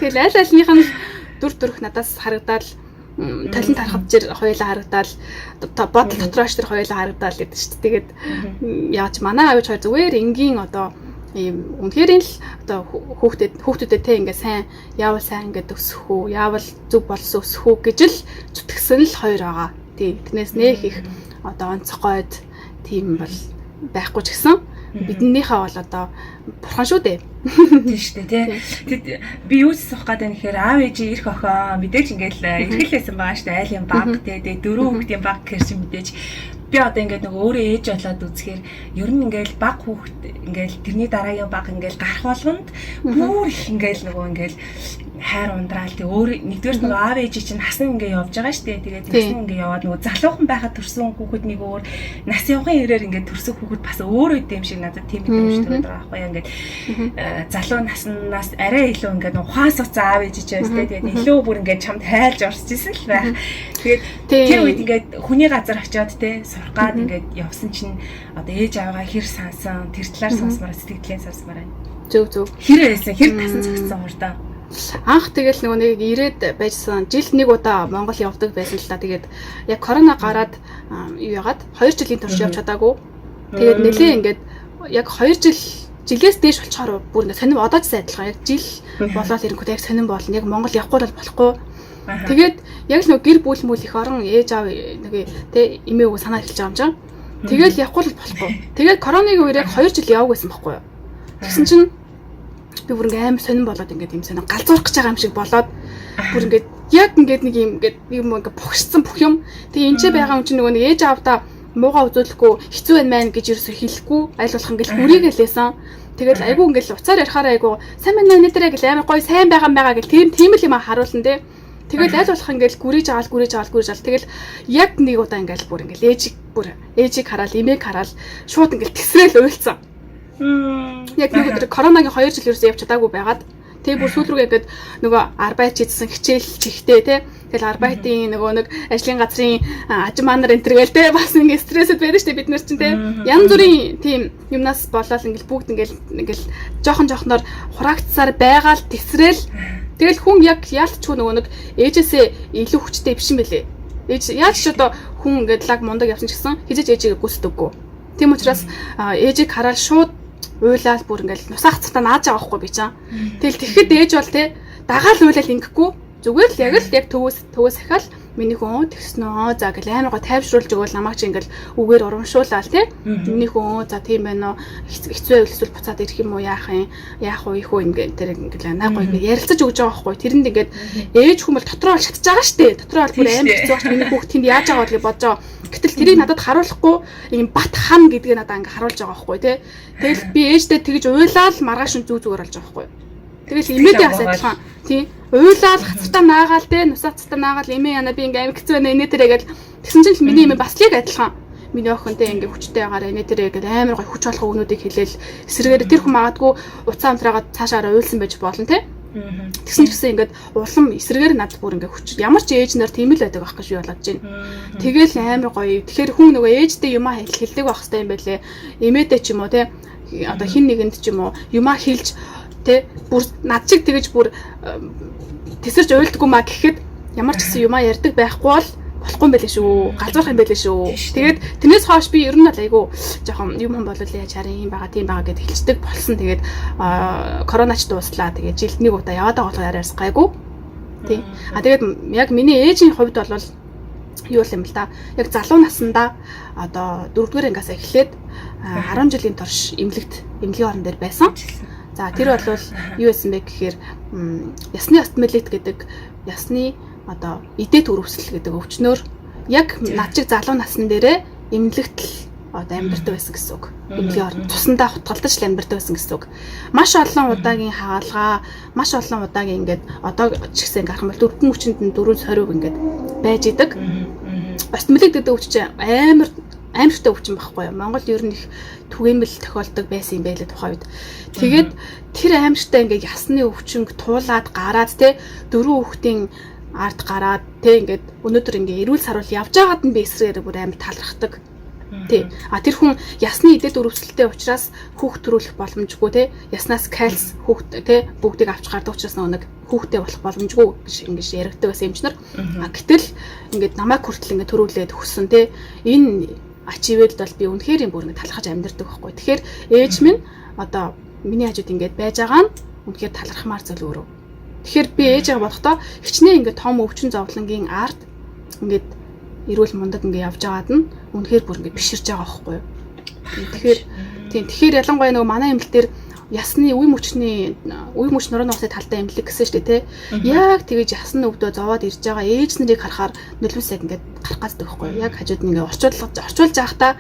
Тэгэл аль альных нь дүр төрх надаас харагдаад, талент харахад жир хоёулаа харагдаал, бодол дотроош тэр хоёулаа харагдаал гэдэг шүү дээ. Тэгээд яаж манай аав ээж хоёр зүгээр энгийн одоо ийм үнэхээр л одоо хүүхдүүдэд те ингээ сайн, яавал сайн ингээд өсөх үү, яавал зөв болсон өсөх үү гэж л зүтгэсэн л хоёр байгаа. Тийм. Тэрнээс нэх их одоо онцгойд тийм бол байхгүй ч гэсэн биднийхээ бол одоо бурхан шүү дээ. Тийм шүү дээ, тий. Би юу ч суух гэдэг юм гэхээр аав ээжийн эрх охин мэдээж ингээл эрхэлсэн байгаа шүү дээ. Айлын баг тий. Тэгээ дөрөв хүүхдийн баг гэхэр чи мэдээж би одоо ингээд нөгөө өөрөө ээж болоод үзэхээр ер нь ингээл баг хүүхд, ингээл тэрний дараагийн баг ингээл гарах болгонд бүр их ингээл нөгөө ингээл хайр ундраал. Тэг өөр нэгдүгээр нөгөө аав ээж чинь хасан ингээ явж байгаа шүү дээ. Тэгээд хасан ингээ яваад нөгөө залуухан байхад төрсөн хүүхэд нэг өөр, нас явахын ирээр ингээ төрсөн хүүхэд бас өөр үт юм шиг надад тийм мэдрэмж төрөд байгаа байхгүй юу. Ингээд залуу наснаас арай илүү ингээ нөгөө ухаан суцсан аав ээж чинь шүү дээ. Тэгээд илүү бүр ингээ чамд хайлж орж исэн л байх. Тэгээд тэр үед ингээд хүний газар очиод те сурах гад ингээд явсан чинь одоо ээж аваагаа хэр сансан, тэр талаар сонсмоор, сэтгэлийн сонсмоор байна. Зөв зөв. Хэр байсан, хэр тасан цогцсон хурдан. Анх тэгэл нөгөө нэг ирээд байжсан, жилд нэг удаа Монгол явдаг байсан л та. Тэгээд яг корона гараад юу яагаад 2 жилийн турш явж чадаагүй. Тэгээд нэлээ ингээд яг 2 жил, жилээс дээш болчихоор бүр ингээд сонин, одоо ч адилхан, яг жил болоод ирэнгүүт яг сонин болно. Яг Монгол явахгүй бол болохгүй. Тэгээд яг л нөгөө гэр бүл мүл их орон ээж аав нэг тэ эмээ өвөө санаа эхэлж байгаа юм чинь. Тэгэл явахгүй л болохгүй. Тэгээд коронагийн үеэр яг 2 жил яваг байсан байхгүй юу. Тэгсэн чинь би бүр ингээ амар сонин болоод, ингээд юм сонин галзуурах гэж байгаа юм шиг болоод, бүр ингээд яг ингээд нэг юм ингээд юм ингээ бухшсан бүх юм. Тэгээ энэ ч байгаа юм чинь нөгөө нэг ээж аавда муугаа үзүүлэхгүй, хэцүү байна мэн гэж ерөөсөө хэлэхгүй, аль болох ингээл хүрээгэлээсэн. Тэгэл айгүй ингээл уцаар ярихаараа айгүй сайн байна нэ дэрэ гэл, амар гоё сайн байгаа юм байгаа гэл, тийм тийм л юм харуулна те. Тэгэл аль болох ингээл гүрийж агаал, гүрийж агаал, гүрийж агаал, тэгэл яг нэг удаа ингээл бүр ингээл ээжийг, бүр ээжийг хараал, эмээг хараал шууд ингээл тэсрээл уйлцсан. Яг нэг өдөр коронагийн 2 жил ерөөсөө явж чадаагүй байгаад, тэгээ бүр сүүл рүүгээ ингээд нөгөө arbeid хийсэн, хичээл чихтэй те. Тэгэл arbeid-ийн нөгөө нэг ажлын газрын ажим манар энэ төр гээл те, бас ингээд стрессэд байдаг шүү дээ бид нар чинь те. Янз бүрийн тийм юмнаас болоод ингээд бүгд ингээд жоохон жоохноор хураагдсаар байгаа л тэсрээл. Тэгэл хүн яг яалтчгүй нөгөө нэг ээжээсээ илүү хүчтэй биш юм бэлээ. Ээж яаж ч одоо хүн ингээд лаг мундаг явсан ч гэсэн хизээж ээжигээ гүйцэдэггүй. Тийм учраас ээжийг хараад шууд уйлал, бүр ингээл нусаах цатаа нааж байгаа байхгүй би чам. Тэгэл тэгэхэд ээж бол те дагаал уйлал ингэхгүй, зүгээр л яг л яг төвөөс төвөөс ахаал миний хүн тэгсэн нөө за гэл амар гоо тайвшруулж өгөөл, намайг чи ингээл үгээр урамшуулаад те, миний хүн за тийм байна уу, хэцүү байвал эсвэл буцаад ирэх юм уу, яах юм, яах уу, их үү, ингээд тэр ингээл наа гоо ингээд ярилцаж өгч байгаа байхгүй. Тэрэнд ингээд ээж хүн бол дотроо бол шатж байгаа штэ, дотроо бол бүр амар хэцүү багч, миний хүүхд тэнд яаж байгаа бол гэж бодож байгаа. Гэтэл тэрийг надад харуулахгүй, ийм бат хан гэдгээ надад ингээд харуулж байгаа байхгүй те. Тэгэл би ээжтэй тэгж уйлаад маргааш нь зүг зүгээр болж байгаа байхгүй. Тэгэл эмээдээ бас адилхан. Тийм. Уйлаад хацартаа наагаал те, нусаа хацартаа наагаал, эмээ яна би ингээм амар хэцүү байна инээ тэрэ гэл. Тэгсэн чинь л миний эмээ бас л яг адилхан. Миний охинтой ингээ хүчтэй байгаараа инээ тэрэ гэл амар гой хүч болох өгнүүдийг хэлээл, эсрэгээр тэр хүн магадгүй уцаа амтраагаад цаашаараа уйлсан байж болно те. Тэгсэн ч гэсэн ингээд улам эсрэгээр над бүр ингээ хүч, ямар ч ээж нар тийм л байдаг байхгүй шүү болоод чинь. Тэгэл амар гоё. Тэгэхээр хүн нөгөө ээжтэй юмаа хэлдэг байх хэрэгтэй юм байлээ. Эмээдээ ч юм уу те, одоо хин нэгэнд ч юм уу юмаа хэлж те, бүр над чиг тэгэж бүр Тэсэрч уйлдаггүй маа гэхэд ямар ч гэсэн юмаа ярьдаг байхгүй бол болохгүй юм байлээ шүү. Галзуурах юм байлээ шүү. Тэгээд тэрнээс хойш би ер нь бол айгүй жоохон юм болол яаж харин юм байгаа тийм байгаа гэд хэлцдэг болсон. Тэгээд коронач дууслаа. Тэгээд жилд нэг удаа яваад байгаа болохоор арай гайгүй. Тий. А тэгээд яг миний ээжийн хувьд бол юу юм л да. Яг залуу насндаа одоо 4-р ангиас эхлээд 10 жилийн турш эмнэлгийн орон дээр байсан. За тэр бол юу байсан бэ гэхээр ясны остмелит гэдэг ясны одоо эдээ төрөвсөл гэдэг өвчнөр яг над чиг залуу насн дээрээ эмнэлэгт л одоо амьдардаг байсан гэсэн үг. Эмнэлгийн орон цусандаа хутгалдаж л амьдардаг байсан гэсэн үг. Маш олон удаагийн хагалгаа, маш олон удаагийн ингээд одоо ч гэсэн ингээд харах юм бол дөрвөн хүчинд нь 4 сорив ингээд байж идэг. Остмелит гэдэг өвч чинь амар аимшигтай өвчин байхгүй юу? Монгол ер нь их түгээмэл тохиолдог байсан юм байлээ тухайн үед. Тэгээд тэр аимшигтай ингээд ясны өвчнг туулаад гараад те дөрвөн хүүхдийн ард гараад те ингээд өнөөдөр ингээд эрүүл саруул явж байгаад нь би эсрэгээр бүр амар талархдаг. Тий. А тэр хүн ясны эдэд өрөвсөлтэй учраас хүүхд төрүүлэх боломжгүй те. Яснаас кальц хүүхд те бүгдийг авч гардаг учраас нэг хүүхдээ болох боломжгүй гэж ингэж яригддаг байсан эмчнэр. А гэтэл ингээд намайг хүртэл ингээд төрүүлээд өгсөн те. Энэ ач ивэлд бол би үнэхээр юм бүр ингээд талархаж амьдардаг байхгүй. Тэгэхээр ээж минь одоо миний хажууд ингээд байж байгаа нь үнэхээр талархмаар зүйл өөрөө. Тэгэхээр би ээжээ бодохдоо хичнээн ингээд том өвчин зовлонгийн ард ингээд эрүүл мундаг ингээд явж байгаад нь үнэхээр бүр ингээд биширж байгаа байхгүй юу. Тэгэхээр тийм тэгэхээр ялангуяа нөгөө манай эмнэлэг дээр ясны үе мөчний үе мөч нуруу нууцны талтай эмнэлэг гэсэн шүү дээ тий. Яг тэгэж ясны өвдөө зовоод ирж байгаа ээж нарыг харахаар нулимс яг ингээд гарах газдаг байхгүй юу. Яг хажууд нь ингээд орчуулж байхдаа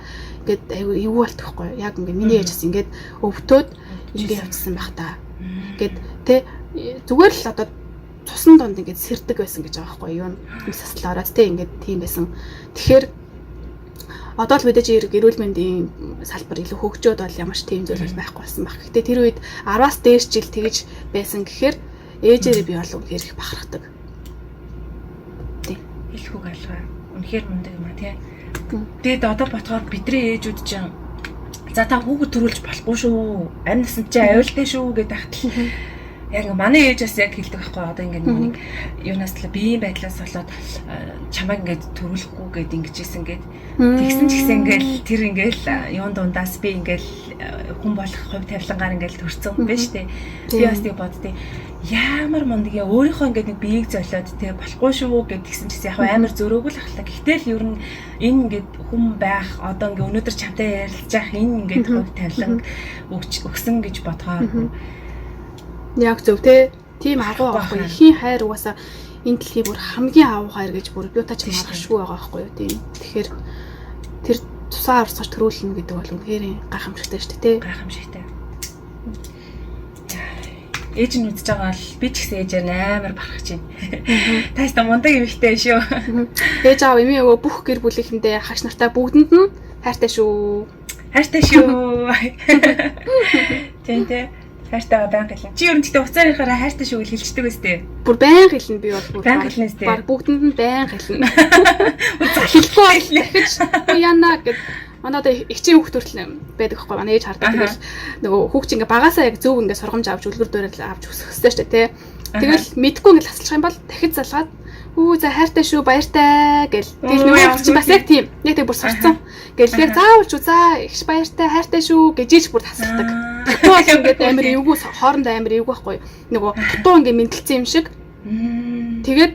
ингээд айгүй эвгүй болдог байхгүй юу. Яг ингээд миний ээж бас ингээд өвтөөд ингээд явчихсан байх та. Ингээд тий зүгээр л одоо цусан донд ингээд сэрдэг байсан гэж байгаа байхгүй юу. Юм сасл ороод тий ингээд тийм байсан. Тэгэхээр одоо л мэдээж эрүүл мэндийн салбар илүү хөгжөөд бол ямар ч тийм зүйл бол байхгүй болсон баг. Гэтэ тэр үед 10-аас дээш жил тэгж байсан гэхээр ээжээрээ би бол үнэхээр их бахархдаг. Тий. Хэлэх үг алгаа. Үнэхээр мундаг юм а тий. Тэгээд одоо бодохоор бидний ээжүүд чинь за та хүүхэд төрүүлж болохгүй шүү. Амь насанд чи аюултай шүү гэдэг ахтал. Яг манай ээж бас яг хэлдэг байхгүй одоо ингээд нэг юунаас л биеийн байдлаас болоод чамайг ингээд төрүүлэхгүй гэд ингэжсэн гээд тэгсэн ч гэсэн ингээд тэр ингээд юун дундаас би ингээд хүн болох хувь тавилангаар ингээд төрсөн юм байна штэ. Би бас тэг боддیں۔ Ямар мундаг яа өөрийнхөө ингээд нэг биеийг золиод те болохгүй шүү гэд тэгсэн ч гэсэн яг амар зөрөөгүй л ахлаа. Гэхдээ л ер нь энэ ингээд хүн байх одоо ингээд өнөөдөр чамтай ярилцж явах энэ ингээд хувь тавилан өгсөн гэж бодохоор яг зөв те. Тийм агуу байхгүй. Ихийн хайр угаасаа энэ дэлхийн бүр хамгийн агуу хайр гэж бүр юутай ч маргашгүй байгаа байхгүй юу тийм. Тэгэхээр тэр тусаа орцгож төрүүлнэ гэдэг бол үнэхээр гайхамшигтай шүү дээ те. Гайхамшигтай. Ээж нь үзэж байгаа бол би ч гэсэн ээжээр амар барах чинь. Таас та мундаг эмэгтэй шүү. Ээж аав эмээ өвөө бүх гэр бүлийнхэндээ хагш нартай бүгдэнд нь хайртай шүү. Хайртай шүү. Тийм те. Хайртайгаа байнга хэлнэ. Чи ер нь гэтээ уцаарынхаараа хайртай шүү гэж хэлждэг биз дээ? Бүр байнга хэлнэ би бол бүр байнга хэлнэ сте. Баг бүгдэнд нь байнга хэлнэ. Хэлэхгүй бол дахиж яана гэд манай одоо эгчийн хүүхд хүртэл байдаг байхгүй манай ээж хардаг. Тэгэл нөгөө хүүхд чинь ингээ багасаа яг зөв ингээ сургамж авч үлгэр дуурайл авч өсөх ёстой шүү дээ тий. Тэгэл мэдгүй ингээ тасалчих юм бол дахиж залгаад үү за хайртай шүү баяртай гэл. Тэгэл нөгөө чинь бас яг тийм. Яг тэг бүр сурцсан. Гэл яг заавал ч за ихш баяртай хайртай шүү гэж иж бүр тасалдаг. Тэгэхгүй бол ингээд амар эвгүй хоорондоо амар эвгүй байхгүй. Нөгөө дутуу ингээд мэдлцсэн юм шиг. Тэгээд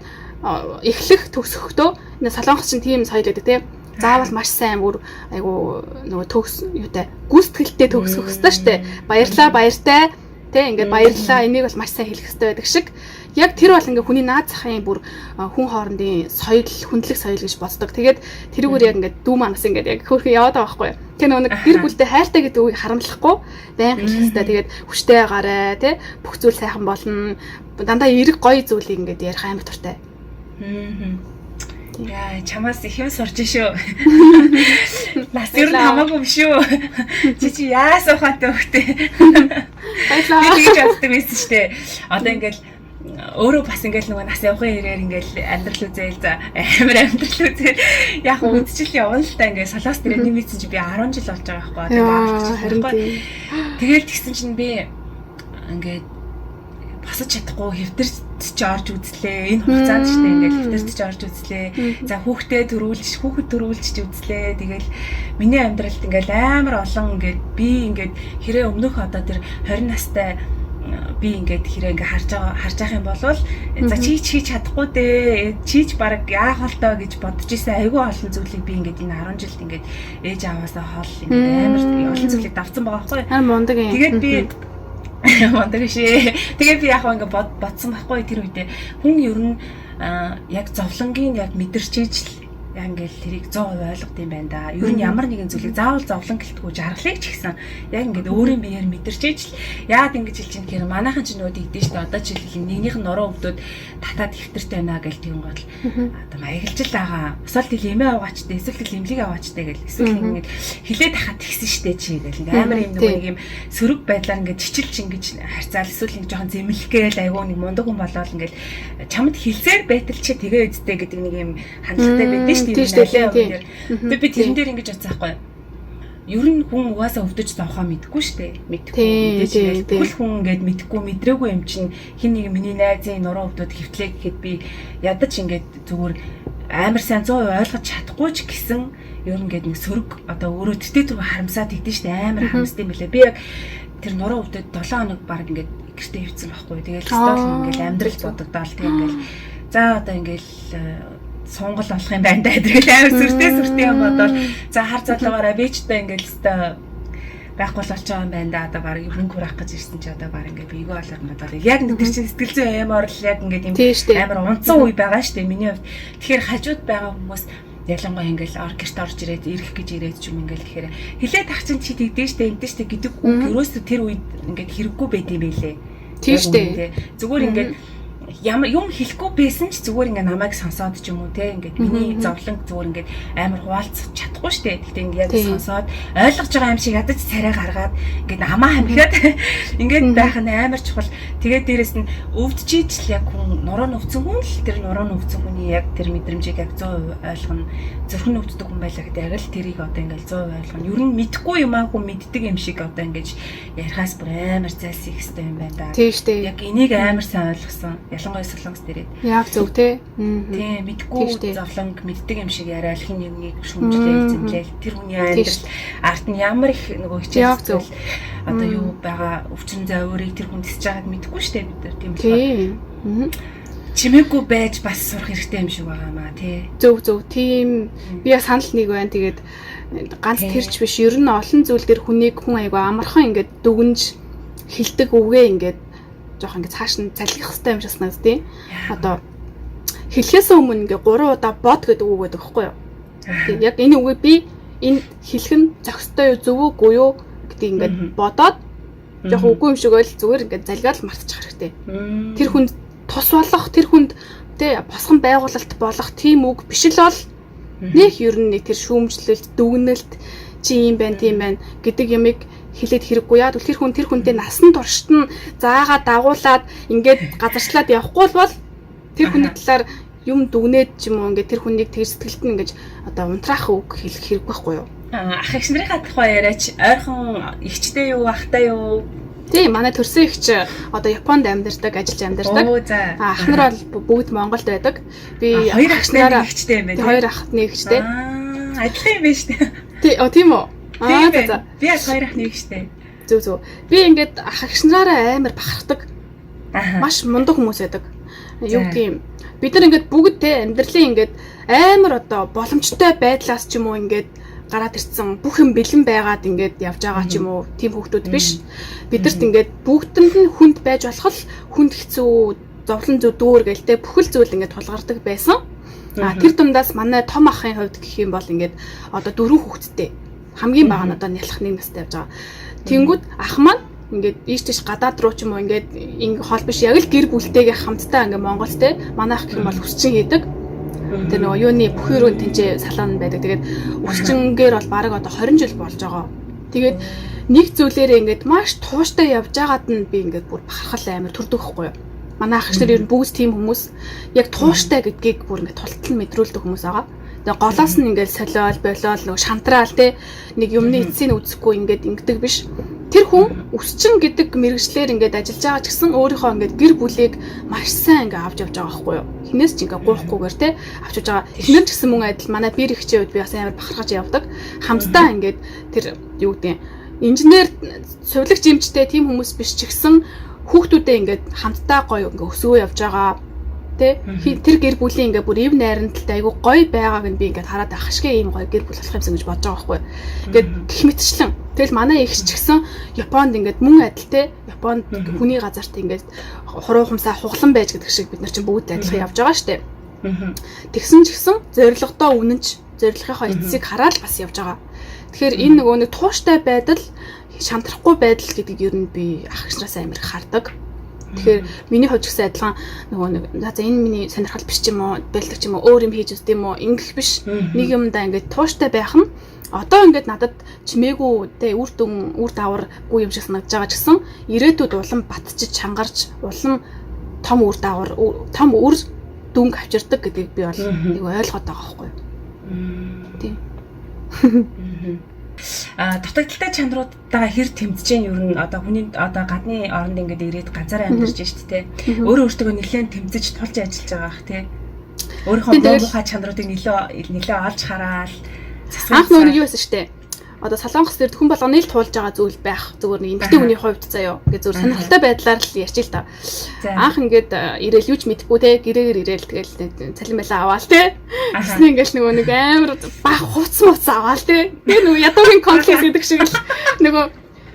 эхлэх төгсөхдөө энэ солонгос чинь тийм соёл байдаг тийм. Заавал маш сайн бүр айгу нөгөө төгс юутай гүйцэтгэлтэй төгсөх ёстой штэ. Баярлаа баяртай тэ ингээд баярлаа энийг бол маш сайн хэлэх ёстой байдаг шиг. Яг тэр бол ингээ хүний наад захын бүр хүн хоорондын соёл, хүндлэх соёл гэж боддог. Тэгээд тэрүүгээр яг ингээ дүү манаас ингээд яг хөөрхөн яваад байгаа байхгүй юу. Тэр нөгөө нэг гэр бүлтэй хайртай гэдэг үгийг харамлахгүй байнга хэлэх хэрэгтэй. Тэгээд хүчтэй гараа тий бүх зүйл сайхан болно. Дандаа эерэг гоё зүйлийг ингээд ярих амар туртай. Яа, чамаас их юм сурч шүү. Нас ер нь хамаагүй биш үү? Чи яасан ухаантай хөхтэй. Баярлалаа. Би тэгж боддог байсан шүү дээ. Одоо ингээл өөрөө бас ингээл нөгөө нас явахын хэрээр ингээл амьдрал үзээл за амар амьдрал үзээл яг үдчил явна л та ингээл солоос дээр нэмэгдсэн чи би 10 жил болж байгаа байхгүй. Харин Тэгэл тэгсэн чинь би ингээд босож чадахгүй хэвтэрч ч орж үзлээ. Энэ хугацаанд ч тийм ингээд хэвтэрч ч орж үзлээ. За хүүхдээ төрүүлж, хүүхэд төрүүлж ч үзлээ. Тэгэл миний амьдралд ингээд амар олон ингээд би ингээд хэрэг өмнөх одоо тэр 20 настай би ингээд хэрэг ингээ харж байгаа юм бол за чи хийж чадахгүй дээ, чи ч баг яах бол тоо гэж бодож исэн айгүй олон зүйлийг би ингээд энэ 10 жилд ингээд ээж аваасаа хол ингээд амар олон зүйлийг давцсан байгаа байхгүй. Харин мундаг юм. Тэгээд би мундаг шээ. Тэгээд би яг ингээ бодсон байхгүй тэр үедээ хүн ер нь яг зовлонгийн яг мэдэрчээж л яг ингээл тэрийг 100% ойлгод юм байна да. Ер нь ямар нэгэн зүйлийг заавал зовлон гэлтгүү жаргалыг ч гэсэн яг ингээд өөрийн биеэр мэдэрчээж л яад ингэж хэлж юм гэхээр манайхан ч нөгөө тэгдэж штэ одоо жишээлбэл нэгнийх нь нуруу өвдөд татаад хэвтэртэй байна гэл тийм гол одоо маяглж л байгаа. Усаал тэл эмээ аваачтай эсвэл тэл эмнэлэг аваачтай гэл эсвэл ингээд хилээд хахад тэгсэн штэ чи гэл ингээд амар юм нөгөө нэг юм сөрөг байдлаар ингээд чичилж ингэж харьцаал эсвэл нэг жоохон зэмлэх гээл айгүй нэг мундаг хүн болоод ингээд чамд хилсээр байтал чи тэгээ үсттэй гэдэг нэг юм хандлагатай байдэн штэ. Тийм шүү дээ. Тэгээ би тэрэн дээр ингэж бодсон байхгүй. Ер нь хүн угаасаа өвдөж зовхоо мэдгүй шүү дээ. Мэдгүй. Мэдээж бүхэл хүн ингээд мэдгүй мэдрээгүй юм чинь хин нэг миний найзын нуруу өвдөд хөвтлээ гэхэд би ядаж ингээд зүгээр амар сайн 100% ойлгож чадахгүй ч гэсэн ер нь ингээд нэг сөрөг одоо өөрөө тэтэ түрүү харамсаад тэгдэж шүү дээ. Амар харамсд юм билээ. Би яг тэр нуруу өвдөд 7 хоног баг ингээд гэртээ хөвцөн байхгүй. Тэгэл стол ингээд амьдрал бодогдоол тэг ингээд за одоо ингээд сунгал болох юм байна даа. Тэгэл амар сүртэй юм бодвол за хар залуугаараа би ч одоо ингээл өстой байхгүй л болж байгаа юм байна да. Одоо баг хөнгө хураах гэж ирсэн чи одоо баг ингээд бийгөө болоод бодвол яг нэг тэр чинь сэтгэл зүйн аим орл яг ингээд юм амар унтсан үе байгаа шүү дээ миний хувьд. Тэгэхээр хажууд байгаа хүмүүс ялангуяа ингээл ор гэрт орж ирээд ирэх гэж ирээд ч юм ингээл тэгэхээр хилээд тах чинь чи тэгдэж штэ ингэдэж штэ гэдэг үг ерөөсөө тэр үед ингээд хэрэггүй байд юм байлээ. Тийм штэ. Зүгээр ингээд ямар юм хэлэхгүй байсан ч зүгээр ингээ намайг сонсоод ч юм уу те ингээд миний зовлон зүгээр ингээд амар хуваалцах чадахгүй штэ. Гэхдээ ингээд яг сонсоод ойлгож байгаа юм шиг ядаж царай гаргаад ингээд амаа хамхиад ингээд байх нь амар чухал. Тэгээд дээрэс нь өвдөж л яг хүн нуруу нүвцэн хүн л тэр нуруу нүвцэн хүний яг тэр мэдрэмжийг яг 100% ойлгоно. Зүрхэн өвддөг хүн байлаа гэдэг яг л тэрийг одоо ингээд 100% ойлгоно. Ер нь мэдхгүй юм аа хүн мэддэг юм шиг одоо ингээд ярихаас бүр амар зайлсхийх хэрэгтэй юм байна да. Тийм штэ. Яг энийг амар сайн ойлгосон. Ялангуяа Солонгос дээрээ. Яг зөв те. Тийм, мэдгүй зовлонг мэддэг юм шиг яриад хин нэгнийг шүмжлээл, зэмлээл тэр хүний амьдрал арт нь ямар их нөгөө хичээл одоо юу байгаа өвчин зовиорыг тэр хүн тэсэж байгааг мэдгүй штэ бид нар тийм болохоор. Чимээгүй байж бас сурах хэрэгтэй юм шиг байгаа маа тий. Зөв зөв. Тийм би яг санал нэг байна. Тэгээд ганц тэрч биш. Ер нь олон зүйл дээр хүнийг хүн айгу амархан ингээд дүгнж хилдэг үгээ ингээд жоох ингээд цааш нь залгих хэрэгтэй юм шиг санагдав тий. Одоо хэлэхээс өмнө ингээд 3 удаа бод гэдэг үг гэдэг байхгүй юу? Тийм яг энэ үгийг би энэ хэлэх нь зохистой юу зөв үгүй юу гэдгийг ингээд бодоод жоох үгүй юм шиг байл зүгээр ингээд залгаад л мартчих хэрэгтэй. Тэр хүнд тус болох, тэр хүнд тий босгон байгуулалт болох тийм үг биш л бол нэг ер нь нэг тэр шүүмжлэлт, дүгнэлт чи юм байна, тийм байна гэдэг ямыг хэлээд хэрэггүй. Яг тэр хүн тэр хүнтэй насан туршид нь заагаа дагуулад ингээд газарчлаад явахгүй бол тэр хүний талаар юм дүгнээд ч юм уу ингээд тэр хүнийг тэр сэтгэлд нь ингээд одоо унтраах үг хэлэх хэрэггүй байхгүй юу? Ах эгч нарынхаа тухай яриач. Ойрхон эгчтэй юу, ахтай юу? Тийм, манай төрсөн эгч одоо Японд амьдардаг, ажиллаж амьдардаг. Ах нар бол бүгд Монголд байдаг. Би хоёр ах нараа эгчтэй юм байна. Хоёр ах нэг эгчтэй. Адилхан юм байна шүү дээ. Тий, тийм үү? Аа за. Би яг хоёр ах нэг эгчтэй. Зөв зөв. Би ингээд ах эгч нараараа амар бахархдаг. Маш мундаг хүмүүс байдаг. Юу гэдэг юм? Бид нар ингээд бүгд те амьдралын ингээд амар одоо боломжтой байдлаас ч юм уу ингээд гараад ирсэн бүх юм бэлэн байгаад ингээд явж байгаа ч юм уу тийм хүүхдүүд биш. Бидэрт ингээд бүгдэнд нь хүнд байж болох л хүнд хэцүү зовлон зүдүүр гээл те бүхэл зүйл ингээд тулгардаг байсан. А тэр дундаас манай том ахын хувьд гэх юм бол ингээд одоо 4 хүүхэдтэй. Хамгийн бага нь одоо нялх 1 настай явж байгаа. Тэнгүүд ах маань ингээд ийш тийш гадаад руу ч юм уу ингээд хоол биш яг л гэр бүлтэйгээ хамтдаа ингээд Монголд те манай ах гэх юм бол хүсчин хийдэг. Тэр нөгөө юуны бүхэн өрөөнд тэнцээ салон байдаг. Тэгээд өсчингээр бол бараг одоо 20 жил болж байгаа. Тэгээд нэг зүйлээрээ ингээд маш тууштай явж байгаад нь би ингээд бүр бахархал амар төрдөг хөхгүй юу. Манай ах нар ер нь бүгд тийм хүмүүс яг тууштай гэдгийг бүр ингээд тултал мэдрүүлдэг хүмүүс байгаа. Тэгээд голоос нь ингээд солиол болиол нөгөө шантраал те нэг юмны эцсийг үзэхгүй ингээд ингэдэг биш. Тэр хүн өсчин гэдэг мэрэгчлэр ингээд ажиллаж байгаа ч гэсэн өөрийнхөө ингээд гэр бүлийг маш сайн ингээд авч явж байгаа байхгүй юу? Хинээс ч ингээд гуйхгүйгээр те авч явж байгаа. Эхнэр ч гэсэн мөн адил манай бэр ихчээ үед би бас амар бахархаж явдаг. Хамтдаа ингээд тэр юу гэдэг инженер сувилагч эмчтэй тийм хүмүүс биш ч гэсэн хүүхдүүдээ ингээд хамтдаа гоё ингээд өсгөө явж байгаа тэ тэр гэр бүлийн ингээ бүр ив найрамдалтай айгу гоё байгааг нь би ингээд хараад ах шигэ ийм гоё гэр бүл болох юмсан гэж бодож байгаа байхгүй. Ингээд гэх мэтчлэн. Тэгэл манай их ч гэсэн Японд ингээд мөн адил те Японд хүний газарт ингээд хуруу хумсаа хуглан байж гэдэг шиг бид нар чинь бүгд адилхан явж байгаа штэ. Тэгсэн ч гэсэн зорилгодоо үнэнч зорилгынхоо эцсийг хараад бас явж байгаа. Тэгэхээр энэ нөгөө нэг тууштай байдал шантрахгүй байдал гэдэг ер нь би ах эгчнээс амар их хардаг. Тэгэхээр миний хувьд ч гэсэн адилхан нөгөө нэг за энэ миний сонирхол биш ч юм уу, болдог ч юм уу, өөр юм хийж үздэг юм уу, ингэх биш. Нэг юмдаа ингээд тууштай байх нь одоо ингээд надад чимээгүй те үр дүн үр дагаваргүй юм шиг санагдаж байгаа ч гэсэн ирээдүйд улам батчиж чангарч улам том үр дагавар том үр дүнг авчирдаг гэдгийг би бол нэг ойлгоод байгаа байхгүй юу. Тийм. Дутагдaltaй чанаруудтайгаа хэр тэмцэж гин ер нь одоо хүний одоо гадны оронд ингээд ирээд газар амьдарч шít те. Өөрөө өөртөө нэлээд тэмцэж тулж ажиллаж байгаа ах те. Өөрийнхөө муу мухай чанаруудыг нэлээ олж хараал. Анх нөгөө юу байсан штэ. Одоо Солонгос дээр хүн болгоны л туулж байгаа зүйл байх. Зүгээр нэг эмэгтэй хүний хувьд заяо. Ингээд зүгээр сонирхолтой байдлаар л ярьж л та. Анх ингээд ирээл юу ч мэдэхгүй те гэрээгээр ирээл тэгэл цалин байлаа аваал те. Тэсний ингээд нөгөө нэг амар баг хувц муц аваал те. Тэгээ нөгөө ядуугийн комплекс гэдэг шиг л нөгөө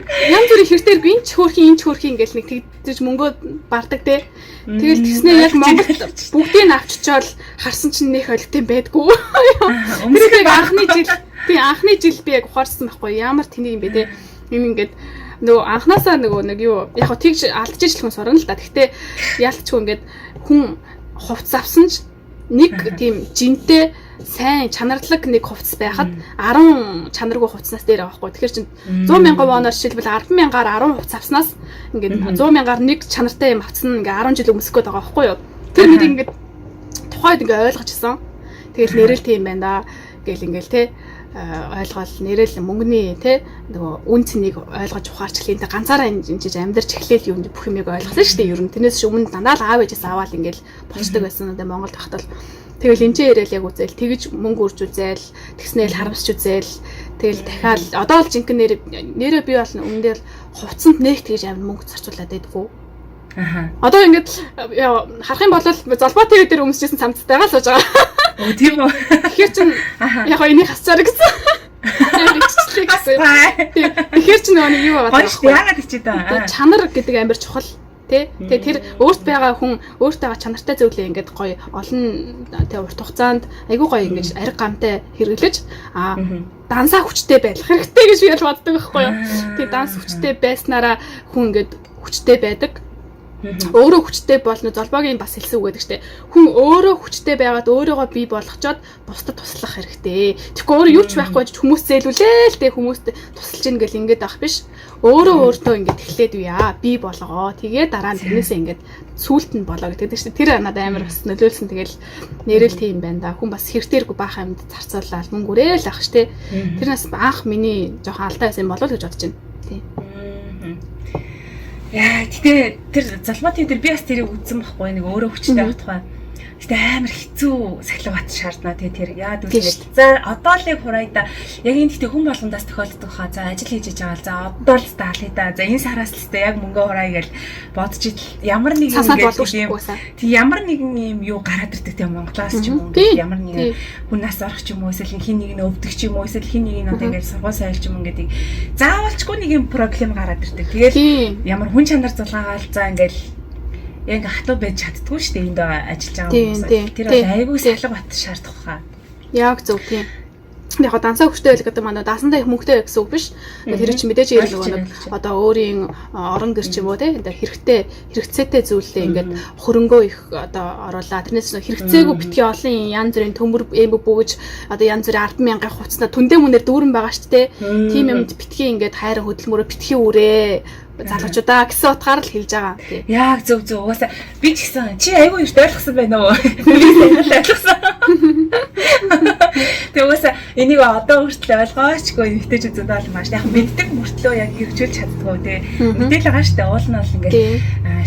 янз бүрийн хэртэргүй энэ ч хөөрхийн энэ ч хөөрхийн ингээл нэг тэгдэж мөнгөө бардаг те. Тэгэл тэгснээ яг Монголд бүгдийг авчичоол харсан чинь нэх олигтой байдгүй. Тэр яг анхны жил тий анхны жил би яг ухаарсан байхгүй ямар тэнийг юм бэ те. Энэ ингээд нөгөө анханасаа нөгөө нэг юу яг хөө тэгж алдчихж л хүн сурна л да. Гэхдээ яалтчгүй ингээд хүн хувцас авсан ч нэг тийм жинтэй сайн чанарлаг нэг хувцас байхад 10 чанаргүй хувцаснаас дээр байгаа байхгүй. Тэгэхээр чин 100 мянган воноор жишээлбэл 10 мянгаар 10 хувцас авснаас ингээд 100 мянгаар нэг чанартай юм авцсан ингээд 10 жил өмсөх гээд байгаа байхгүй юу. Тэр мэд ингээд тухайд ингээд ойлгочихсон. Тэгэл нэрэл тийм байна да гэл ингээл те ойлгоол нэрэл мөнгөний те нөгөө үн цэнийг ойлгож ухаарч эхлэв. Тэ ганцаараа энэ чиж амьдарч эхлээл юм бүх юмыг ойлгосон шүү дээ. Ер нь тэрнээс өмнө дандаа л аав ээжээс аваад ингээл болчдөг байсан. Одоо Монголд байхад бол тэгэл энэ ч ирээл яг үзэл тэгж мөнгө үрж үзэл тэгснээл харамсч үзэл тэгэл дахиад одоо л жинхэнэ нэрээ би бол өмнөдөө хувцсанд нэх тэгж амар мөнгө зарцуулаад байдгүй. Аха. Одоо ингээд харах юм бол золбоо ТV дээр өмсөжсэн цамцтайгаа л сууж байгаа. Өө тийм үү. Тэгэхээр чин яг энийг хасчаар гэсэн. Амар иччлээ гэсэн. Тэгэхээр чин нөгөө нэг юу байгаа вэ? Яагаад ичээд байгаа? Чанар гэдэг амар чухал тий. Тэгээ тэр өөрт байгаа хүн өөрт байгаа чанартай зүйлээ ингээд гоё олон тий урт хугацаанд айгүй гоё ингээд ариг гамтай хэрэглэж дансаа хүчтэй байх хэрэгтэй гэж би л боддог байхгүй юу. Тий данс хүчтэй байснараа хүн ингээд хүчтэй байдаг. Өөрөө хүчтэй болно золбоогийн бас хэлсэн үг гэдэг штэ. Хүн өөрөө хүчтэй байгаад өөрийгөө бий болгочоод бусдад туслах хэрэгтэй. Тэгэхгүй өөрөө юу ч байхгүй ч хүмүүс зээлүүлээ л тэ хүмүүст тусалж ийн гэл ингээд авах биш. Өөрөө өөртөө ингээд эхлээд үе бий болгоо. Тэгээ дараа нь тэрнээсээ ингээд сүулт нь болоо гэдэг штэ. Тэр надад амар бас нөлөөлсөн. Тэгэл нэрэл тийм байна да. Хүн бас хэртэргүй баахан амьд зарцуулаад мөнгө үрээл ах штэ. Тэр нас анх миний жоохон алдаа байсан болов уу гэж бодож байна. Тийм. Яа, гэтээ тэр золбоо ТV дээр би бас тэрийг үзсэн байхгүй нэг өөрөө хүчтэй байх тухай. Гэтэ амар хэцүү сахилга бат шаардна тий тэр. Яа гэвэл за одоо л яг хурайда яг энэ гэтээ хүн болгондоос тохиолддог хаа. За ажил хийж байгаа л за одоо л даалъя да. За энэ сараас л тэ яг мөнгө хурай гэж бодож итл ямар нэг юм ингээд юм. Тий ямар нэгэн юм юу гараад ирдэг тий Монголоос ч юм уу ингээд ямар нэгэн хүнээс орох ч юм уу эсвэл хин нэг нь өвдөх ч юм уу эсвэл хин нэг нь одоо ингээд сургууль соёл ч юм ингээд заавалчгүй нэг юм проблем гараад ирдэг. Тэгэл ямар хүн чанар зулгаагаал за ингээд яг ингээ хатуу байж чаддгүй шүү дээ энд байгаа ажиллаж байгаа хүмүүс. Тэр бол айгүй сахилга бат шаардах хаа. Яг зөв тийм. Яг дансаа хүчтэй байл гэдэг маань дансандаа их мөнгөтэй байх гэсэн үг биш. Тэр чинь мэдээж хэрэг нөгөө нэг одоо өөрийн орон гэр ч юм уу те хэрэгтэй хэрэгцээтэй зүйлээ ингээд хөрөнгөө их одоо оруулаа. Тэрнээс хэрэгцээгүй битгий олон янз бүрийн төмөр эм бөгж одоо янз бүрийн 10 мянган хувцснаа түндэ мүнээр дүүрэн байгаа шүү дээ. Тийм юмд битгий ингээд хайрын хөдөлмөрөө битгий үрээ. залуучуудаа гэсэн утгаар л хэлж байгаа. Яг зөв зөв. Угаасаа би ч гэсэн чи айгүй эрт ойлгосон байна уу? Би сайн л ойлгосон. Тэгээ угаасаа энийг одоо хүртэл ойлгоочгүй эмэгтэйчүүд зөндөө олон маш. Яг мэддэг мөртлөө яг хэрэгжүүлж чаддгүй тий. Мэдээл байгаа штэ. Уул нь бол ингээд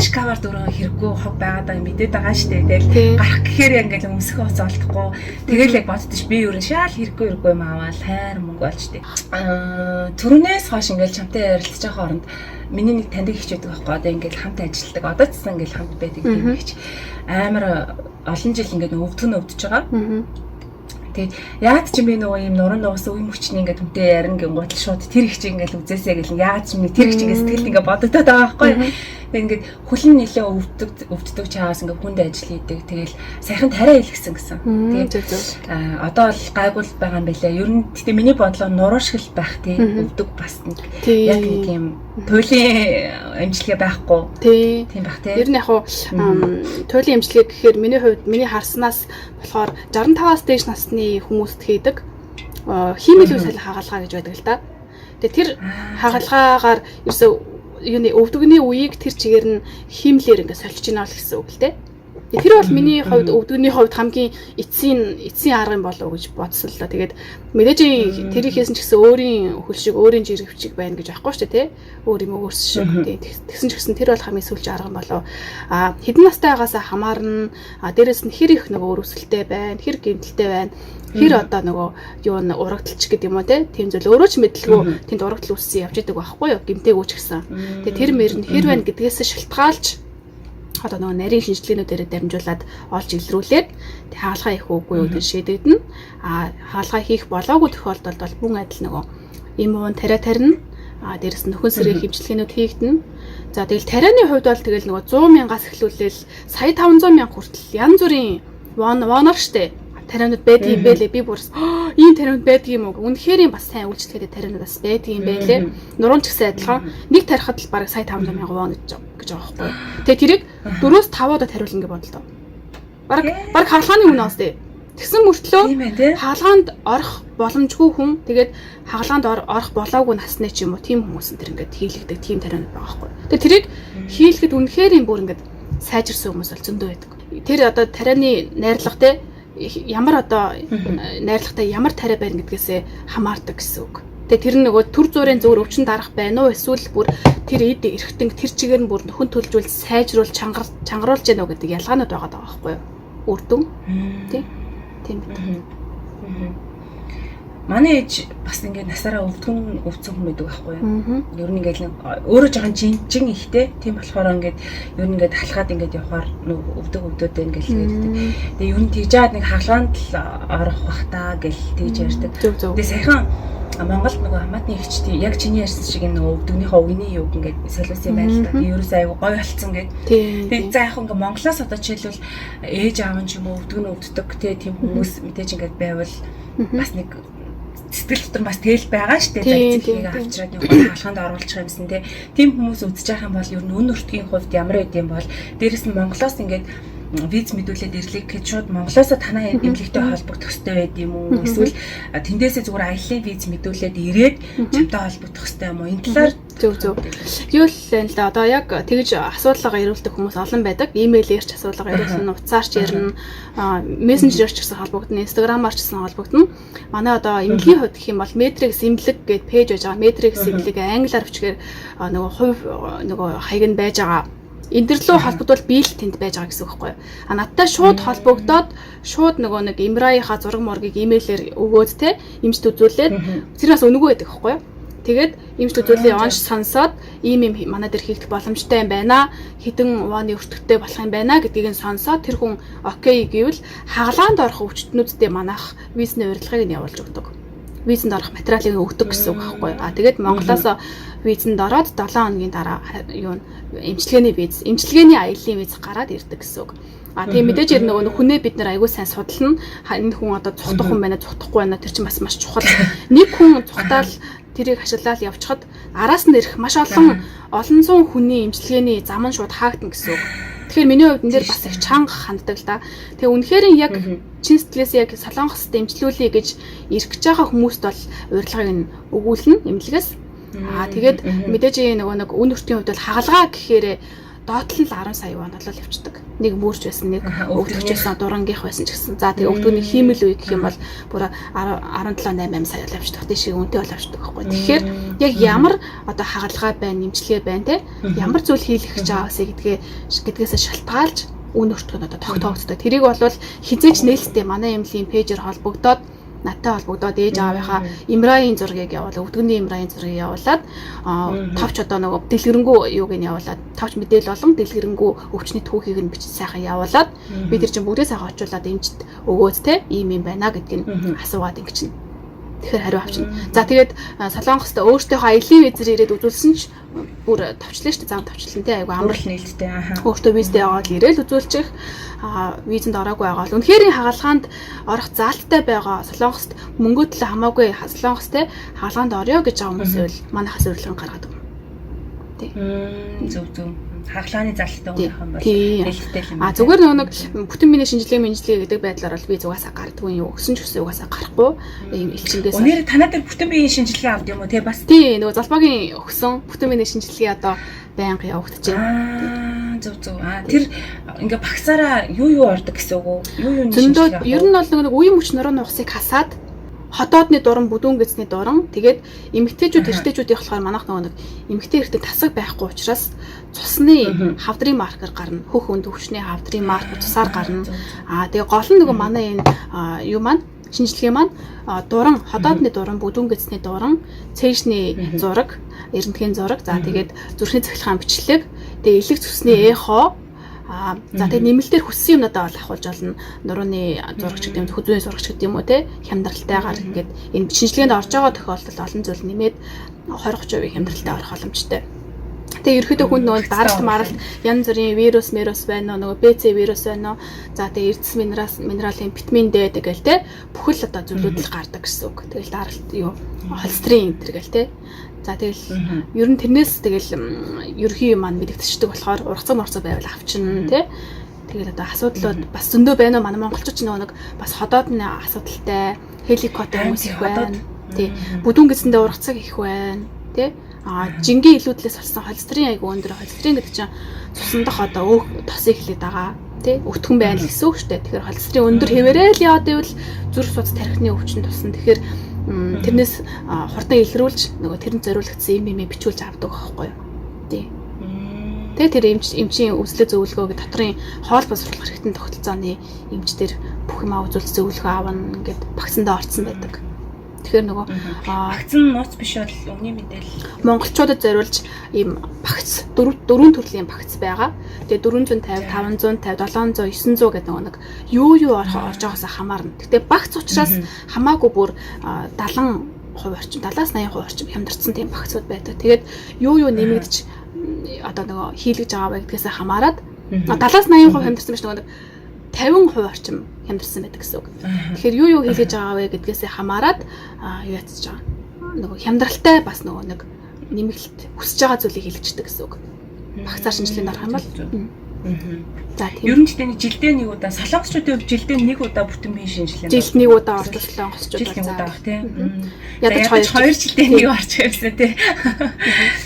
шкафаар дөрөв хэрэггүй хог байгаад байгаа мэдээд байгаа штэ. Тэгэл гарах гэхээр ингээд өмсөх хуц олдохгүй. Тэгэл яг боддож би ер нь шаал хэрэггүй хэрэггүй юм аваад хайр мөнгө болж тий. Түрүүнээс хойш ингээд чамтай ярилцж байгаа хооронд миний нэг таньдаг хич байдаг байхгүй, одоо ингээд хамт ажилладаг, одоо ч гэсэн ингээд хамт байдаг тийм хич амар олон жил ингээд өвдгөн өвдөж байгаа. Тэгээд яад ч юм бэ, нөгөө юм нуран нугас үе мөчний ингээд хүнтэй ярин гингуутал шууд тэр их чи ингээд үзээсэй гэл, яад ч юм тэр их чи ингээд сэтгэлд ингээд бодогдоод байгаа байхгүй. Тэгээд ингээд хүлэн нилээ өвдөг өвддөг чаавас ингээд хүнд ажил хийдэг. Тэгэл саяхан тариа илгэсэн гэсэн. Тэгээд одоо бол гайгүй байгаа юм байлаа. Ер нь гэтээ миний бодлоор нуруу шиг л байх тий. Өвдөг бас нэг яг нэг юм туйлын эмчилгээ байхгүй. Тийм байх тий. Ер нь яг хуу туйлын эмчилгээ гэхээр миний хувьд, миний харснаас болохоор 65-аас дээш насны хүмүүст хийдэг хиймэл үе солих хагалгаа гэж байдаг л да. Тэгээ тэр хагалгаагаар ерөөсөө юуны өвдөгний үеийг тэр чигээр нь хиймлээр ингээд сольж гинэ л гэсэн үг л дээ. Тэр бол миний хувьд, өвдөгний хувьд хамгийн эцсийн арга юм болов уу гэж бодсон л да. Тэгээд мэдээж тэрийг хийсэн ч гэсэн өөрийн хөл шиг өөрийн жиргэвчиг байна гэж байхгүй шүү дээ, тий. Өөр юм өөрс шиг. Тэгсэн ч гэсэн тэр бол хамгийн сүүлчийн арга юм болов. А хэдэн настай байгаасаа хамаарна. А дээрэс нь хэр их нөгөө өрөвсөлтэй байна, хэр гэмтэлтэй байна, хэр одоо нөгөө юу н урагдalч гэдэг юм уу те, тийм зүйл өөрөө ч мэдлгүй тэнд урагдал үүссэн явж идэг байхгүй юу, гэмтээгүү ч гэсэн. Тэгээ тэр мөр нь хэр байна гэдгээс шалтгаалж одоо нөгөө нарийн шинжилгээнүүдээр дамжуулаад олж илрүүлээд хаалгаа хийх үгүй юу гэдэг шийдэгдэнэ. А хаалгаа хийх болоогүй тохиолдолд бол мөн адил нөгөө им уун тариа тарина. А дээрэс нь нөхөн сэргээх хэмжлэгээнүүд хийгдэнэ. За тэгэл тарианы хувьд бол тэгэл нөгөө 100 мянгаас эхлүүлээл сая 500 мянга хүртэл янз бүрийн воноор штэ тарианууд байдаг юм байлээ. Би бүр ийм тарианууд байдаг юм уу? Үнэхээр бас сайн үйлчлэгээтэй тарианууд бас байдаг юм байлээ. Нуруунд ч гэсэн адилхан нэг тарихад л бараг сая 500 мянга вон гэж байгаа байхгүй юу. Тэгээ тэрийг 4-5 удаа тариулна гэж бодлоо. Бараг хаалгааны үнэ бас тий. Тэгсэн мөртлөө хаалгаанд орох боломжгүй хүн, тэгээд хаалгаанд орох болоогүй насны ч юм уу тийм хүмүүс энэ төр ингээд хийлэгдэг тийм тарианууд байгаа байхгүй юу. Тэгээ тэрийг хийлгэд үнэхээр юм бүр ингээд сайжирсан хүмүүс бол зөндөө байдаг. Тэр одоо тарианы найрлага те, ямар одоо найрлагатай ямар тариа байна гэдгээсээ хамаардаг гэсэн үг. Тэгээ тэр нөгөө төр зуурын зөвөр өвчин дарах байна уу, эсвэл бүр тэр эд эрхтэн тэр чигээр нь бүр нөхөн төлжүүл сайжруул чангаруулж яах вэ гэдэг ялгаанууд байгаа даа байхгүй юу? Үр дүн. Тий. Тийм байна. Манай ээж бас ингээд насаараа өвдгөн өвдсөн хүн байдаг байхгүй юу? Ер нь ингээд өөрөө жоохон жинжин ихтэй. Тийм болохоор ингээд ер нь ингээд халахад ингээд явхаар нөгөө өвдөг өвдөдөө ингээд хэлдэг. Тэгээ ер нь тэгж яад нэг хаалгаанд л орох бах та гэл тэгж ярьдаг. Тэгээ саяхан Монголд нөгөө хамаатны эгчтэй яг чиний ярьсан шиг энэ нөгөө өвдөгнийхөө үений юг ингээд солиулсан юм байна л да. Тэгээ ерөөсөө айгу гоё болцсон гээд. Тэгээ за яг ингээд Монголоос одоо жишээлбэл ээж аав нь ч юм уу өвдөг нь өвддөг тийм хүмүүс мэдээж ингээд байвал бас нэг сэтгэл дотор бас тэгэл байгаа шүү дээ. Зэхийг авчираад нэг хаалханд оруулчих юмсан те. Тийм хүмүүс үзэж байгаа юм бол ер нь үн өртгийн хувьд ямар байд юм бол, дээрэс нь Монголоос ингээд виз мэдүүлээд ирлээ гэхэд шууд Монголоос танай эмнэлэгтэй холбогдох хэрэгтэй байд юм уу? Эсвэл тэндээсээ зүгээр аяллаа виз мэдүүлээд ирээд чамтай холбогдох хэрэгтэй юм уу? Энэ талаар зөв зөв. Юу л энэ л да, одоо яг тэгж асуулга ирүүлдэг хүмүүс олон байдаг. Имэйлээр ч асуулга ирүүлнэ, утсаар ч ярина, мессенжерээр ч гэсэн холбогдно, Instagram-аар ч гэсэн холбогдно. Манай одоо эмнэлгийн хувьд гэх юм бол Matrix эмнэлэг гэдэг пэйж байж байгаа. Matrix эмнэлэг англиар бичгээр нөгөө хувь нөгөө хаяг нь байж байгаа. Энэ төр лөө холбогдвол би л тэнд байж байгаа гэсэн үг байхгүй юу? А надтай шууд холбогдоод шууд нөгөө нэг MRI-ийнхаа зураг мургийг имэйлээр өгөөд те, эмчт үзүүлээд тэр бас үнэгүй байдаг байхгүй юу? Тэгээд эмчт үзүүлээ онш сонсоод ийм юм манай дээр хийгдэх боломжтой юм байна, хэдэн воны өртөгтэй болох юм байна гэдгийг нь сонсоод тэр хүн окей гэвэл хагалгаанд орох өвчтнүүдтэй манайх визний урилгыг нь явуулж өгдөг. Визэнд орох материалыг өгдөг гэсэн үг байхгүй юу? А тэгээд Монголоос визэнд ороод 7 хоногийн дараа юу эмчилгээний виз, эмчилгээний аяллаа виз гараад ирдэг гэсэн үг. А тийм мэдээж нөгөө хүнээ бид нэр аягүй сайн судална. Энэ хүн одоо цухтах хүн байна, цухтахгүй байна. Тэр чинь бас маш чухал. Нэг хүн цухтаал тэрийг ашиглаад явчихад араас нь ирэх маш олон зуун хүний эмчилгээний зам нь шууд хаагдана гэсэн үг. Тэгэхээр миний хувьд энэ дээр бас их чанга ханддаг л да. Тэгээ үнэхээр яг чин сэтгэлээс яг Солонгост эмчлүүлье гэж ирэх гэж байгаа хүмүүст бол урилгыг нь өгүүлнэ эмнэлгээс. Аа тэгээд мэдээж нөгөө нэг үн өртгийн хувьд бол хагалгаа гэхээр доотлол нь 10 сая вон болол явцдаг. Нэг мөрч байсан, нэг өвдөгч байсан, дурангийнх байсан ч гэсэн. За тэгээ өвдөгний хиймэл үе гэх юм бол бүр 17 8 8 сая бол явцдаг. Тийшээ үнэтэй бол явцдаг байхгүй. Тэгэхээр яг ямар одоо хагалгаа байна, нэмжлэгээ байна те, ямар зүйл хийлгэх гэж байгаа вэ гэдгээсээ шалтгаалж үн өртгөн одоо тогтоогддог. Тэрийг бол хизээч нээлттэй манай эмнэлгийн пэйжээр холбогдоод надтай холбогдоод ээж аавынхаа Имраийн зургийг явуулаа, өвдгөний Имраийн зургийг явуулаад товч одоо нөгөө дэлгэрэнгүй юуг нь явуулаад, товч мэдээлэл болон дэлгэрэнгүй өвчний түүхийг нь бичиж сайхан явуулаад би тэр чинь бүгдээ сайхан очиулаад эмчт өгөөд те ийм юм байна гэдгийг асуугаад ингэчнэ. Тэгэхээр хариу авчна. За тэгээд Солонгост өөртөөхөө аялын визээр ирээд үзүүлсэн ч бүр товчлоо шүү дээ. Зам товчлон те айгу амар нээлттэй. Аа. Өөртөө визтэй яваад ирээл үзүүлчих. Аа визэнд ороогүй байгаа бол үнэхээр хагалгаанд орох заалттай байгаа Солонгост мөнгө төлөө хамаагүй Солонгос те хагалгаанд орё гэж байгаа хүмүүс бол манайхаас урилган гаргаад өгнө. Тий. Зөв зөв. Хагалгааны залттай хүн байх юм бол нээлттэй юм. А зүгээр нөгөө нэг бүтэн миний шинжилгээ мэнжилгээ гэдэг байдлаар бол би угаасаа гардаггүй юм. Өгсөн ч гэсэн угаасаа гарахгүй. Ийм элчингээс. Өнөр танаа дээр бүтэн биеийн шинжилгээ авд юм уу те бас? Тий, нөгөө залбаагийн өгсөн бүтэн биеийн шинжилгээ одоо байнга явагдаж байна. Зөв зөв. А тэр ингээ багсаараа юу юу ордог гэсэн үг үү? Юу юуны шинжилгээ? Ер нь бол нөгөө нэг үеийн мөч нуруу нугасыг хасаад хотоодны дуран, бүдүүн гэзний дуран, тэгээд эмэгтэйчүүд эрэгтэйчүүдийн болохоор манайх нөгөө нэг эмэгтэй эрэгтэй тасаг байхгүй учраас цусны хавдрын маркер гарна. Хөх өнд төвчний хавдрын маркер цусаар гарна. Аа тэгээ гол нь нөгөө манай энэ юу маань шинжилгээ маань дуран, хотоодны дуран, бүдүүн гэзний дуран, цээжний зураг, эрентгийн зураг, за тэгээд зүрхний цахилгаан бичлэг, тэгээд элэг цусны эхо. Аа за тэгээ нэмэлтээр хүссэн юмнуудаа бол авахулж болно. Нурууны зурагч гэдэг юм, хүзүүний зурагч гэдэг юм уу те, хямдралтайгаар ингээд энэ шинжилгээнд орж байгаа тохиолдолд олон зүйл нэмээд 20-30% хямдралтай орох боломжтой. Тэгээ ерөөхдөө хүнд нөгөө даралт маралт янз бүрийн вирус мэрус байна уу, нөгөө БЦ вирус байна уу. За тэгээ эрдэс минералын витамин D тэгэл те бүхэл одоо зүйлүүд л гардаг гэсэн үг. Тэгэл даралт юу холестерин энэ төр гэл те. За тэгэл ер нь тэрнээс тэгэл ерхий юм маань мэдэгдчихдэг болохоор ургацсан морцоо байвал авчна тий. Тэгэл одоо асуудлууд бас зөндөө байна уу? Манай монголчууд ч нөгөө нэг бас ходоодны асуудалтай хеликоптер хүмүүс их байна. Тий. Бүдүүн гэсэндээ ургацаг их байна тий. А жингийн илүүдлээс болсон холестерин айгу өндөр. Холестерин гэдэг чинь цусан дах одоо өөх тосыг хилээд байгаа тий. Өтгөн байна л гэсэн үг шүү дээ. Тэгэхээр холестерин өндөр хэвээрээ л яваад ивэл зүрх судас тархины өвчин тусна. Тэгэхээр тэрнээс хурдан илрүүлж нөгөө тэрэнд зориулагдсан юм бичүүлж авдаг байхгүй юу. Тий. Тэгээ тэр эмчийн үзлэг зөвлөгөө гэ дотрын хоол босруулах хэрэгтэн тогтолцооны эмчдэр бүх юмаа үзүүлж зөвлөгөө авна ингээд багцсандаа орцсон байдаг. Тэгэхээр нөгөө багц нь нууц биш бол өмнө мэдээлэл. Монголчуудад зориулж ийм багц дөрвөн төрлийн багц байгаа. Тэгээ 450, 550, 700, 900 гэдэг нөгөө нэг юу юу орж байгаас хамаарна. Гэтэ багц учраас хамаагүй бүр 70% орчим, 70-аас 80% орчим хямдарсан тийм багцууд байдаг. Тэгээд юу юу нэмэгдэж одоо нөгөө хийлгэж байгаа вэ гэдгээс хамаарат 70-аас 80% хямдарсан биш нөгөө нэг 50% орчим хямдарсан байдаг гэсэн үг. Тэгэхээр юу юу хийлгэж байгаа вэ гэдгээсээ хамаарат юу ятж байгаа. Нөгөө хямдралтай бас нөгөө нэг нэмэлт хүсэж байгаа зүйлийг хийлгэждэг гэсэн үг. Багцаар шинжилгээнд орох юм бол. За тийм. Ер нь ч тэний жилдээ нэг удаа солонгосчуудын хувьд жилдээ нэг удаа бүтэн биеийн шинжилгээ. Жилд нэг удаа ордог солонгосчууд бол жилд нэг удаа баг тийм. Ядаж 2 жилдээ нэг орчих юмсан тий.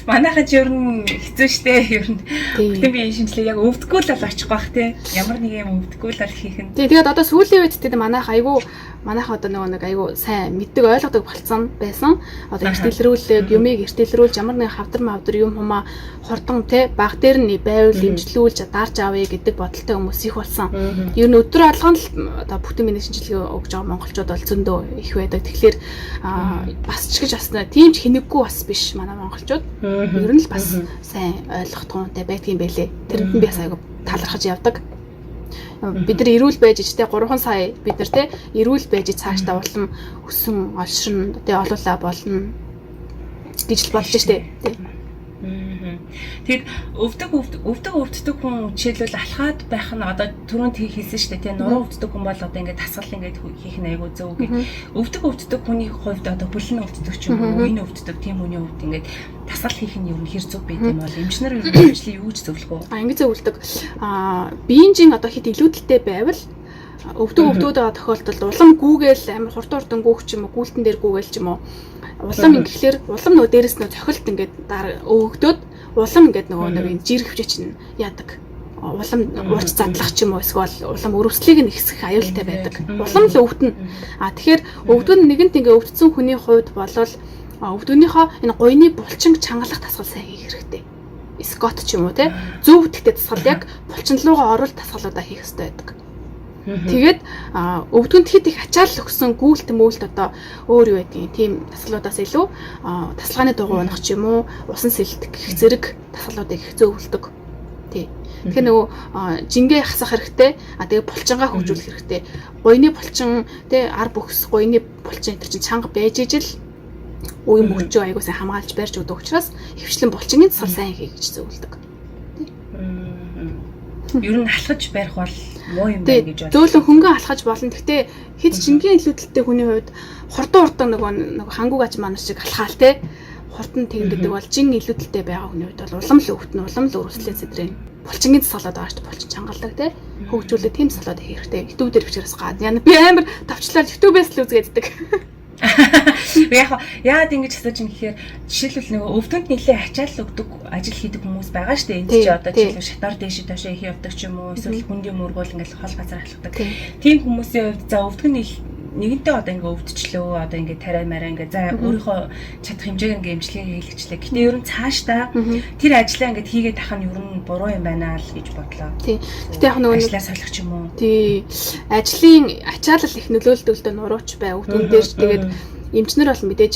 Манайхан ч ер нь хэцүү шттэ ер нь бүтэн биеийн шинжилгээ яг өвдөхгүй л очих бах тий. Ямар нэг юм өвдөхгүй л хийх нь. Тий тэгээд одоо сүүлийн үед тийм манайх айгүй манайх одоо нөгөө нэг айгүй сайн мэддэг ойлгодог болцсон байсан. Одоо эрт илрүүлэг, юмыг эрт илрүүлж ямар нэгэн хавдар мавдар юм хумаа хурдан те баг дээр нь байвал имжлүүлж дарж авъя гэдэг бодолтой хүмүүс их болсон. Ер нь өдөр болгон л одоо бүтэн миний шинжилгээ өгж байгаа монголчууд бол зөндөө их байдаг. Тэгэхээр бас ч гэж бас тийм ч хинэггүй бас биш манай монголчууд. Ер нь л бас сайн ойлгохтгоонтэй байдгийн байлээ. Тэрэнд нь би бас айгүй талархаж явдаг. Бид нар эрүүл байж ичтэй 3 сая бид нар те эрүүл байж цаашдаа улам өсөн олширн те олуулаа болно гэж л бодож штэ. Тэгэхээр өвдөг хүн жишээлбэл алхаад байх нь одоо түрүүн хэлсэн шүү дээ тий нуруу өвддөг хүн бол одоо ингээд тасгал ингээд хийх нь айгүй зөв гэх. Өвдөг өвддөг хүний хувьд одоо хөл нь өвддөг ч юм уу, үе нь өвддөг тийм хүний хувьд ингээд тасгал хийх нь ер нь хэр зөв байд юм бол эмчнэр ер нь эмчлийн юу гэж зөвлөх вэ? А ингэж зөвлөдөг. А биеийн жин одоо хэд илүүдэлтэй байвал өвдөг өвдөөд байгаа тохиолдолд улам гүүгээл амар хурдан гүүх ч юм уу, гүйлтэн дээр гүүгээл ч юм уу Улам ингэхлээр улам нөгөө дээрэс нөгөө цохилт ингээд өвөгдөөд улам ингээд нөгөө нэг энэ жиргэвчээ чинь яадаг. Улам уурч задлах ч юм уу эсвэл улам өрөвслийг нь ихсэх аюултай байдаг. Улам л өвдөнө. А тэгэхээр өвдгөн нэгэнт ингээ өвдсөн хүний хувьд болвол өвдгөнийхөө энэ гуйны булчин чангалах дасгал сайн хийх хэрэгтэй. Скот ч юм уу те зөв тэгтээ дасгал яг булчин руугаа оруул дасгалуудаа хийх хэрэгтэй байдаг. Тэгээд өвдгөнд хэд их ачаал өгсөн гүйлт мүүлт одоо өөр юу байдгийг тийм дасгалуудаас илүү тасалгааны дугуй унах ч юм уу усан сэлт гэх зэрэг дасгалуудыг их зөвлөдөг. Тий. Тэгэхээр нөгөө жингээ хасах хэрэгтэй. А тэгээ булчингаа хөгжүүлэх хэрэгтэй. Гуйны булчин тий ар бүхс гуйны булчин энэ чинь чанга байж ижил үе мөчөө айгуу сайн хамгаалж барьж өгдөг учраас хөвчлэн булчингийн дасгал сайн хий гэж зөвлөдөг. Ер нь алхаж барих бол муу юм байна гэж бодлоо. Зөөлөн хөнгөн алхаж болно. Гэхдээ хэд жингийн илүүдэлтэй хүний хувьд хурдан нөгөө хангууг аж манай шиг алхаал те хурдан тэгнэ гэдэг бол жин илүүдэлтэй байгаа хүний хувьд бол улам л өвтнө, улам л өрөвслээ сэдрэн. Булчингийн дасгалууд байгаа шүү дээ. Булчин чангалдаг те хөгжүүлээ тийм дасгалууд хийх хэрэгтэй. YouTube дээр бичгээрээс гад. Яна би амар товчлол YouTube-ээс л үзгээддэг. Яг яагаад ингэж асууж юм гэхээр жишээлбэл нөгөө өвдөнд нэлээ ачаал өгдөг ажил хийдэг хүмүүс байгаа шүү дээ. Энд чи одоо жишээлбэл шатаар дээш доошоо их явдаг ч юм уу эсвэл хүндийн мөргөөл ингээл хол газар алхдаг. Тийм хүмүүсийн хувьд за өвдгөн нэгэнтээ одоо ингээ өвдчлөө одоо ингээ тариа мараа ингээ за өөрийнхөө чадах хэмжээг ингээ эмчилгээ хийлгэчлээ. Гэтэ ер нь цаашдаа тэр ажлаа ингээ хийгээд тах нь ер нь буруу юм байна л гэж бодлоо. Тий. Гэтэ яг нөгөө ажлаа солих ч юм уу. Тий. Ажлын ачаалал их нөлөөлдөг л дөө нурууч бай. Өвдгөн дээр ч тэгээд эмчнэр бол мэдээж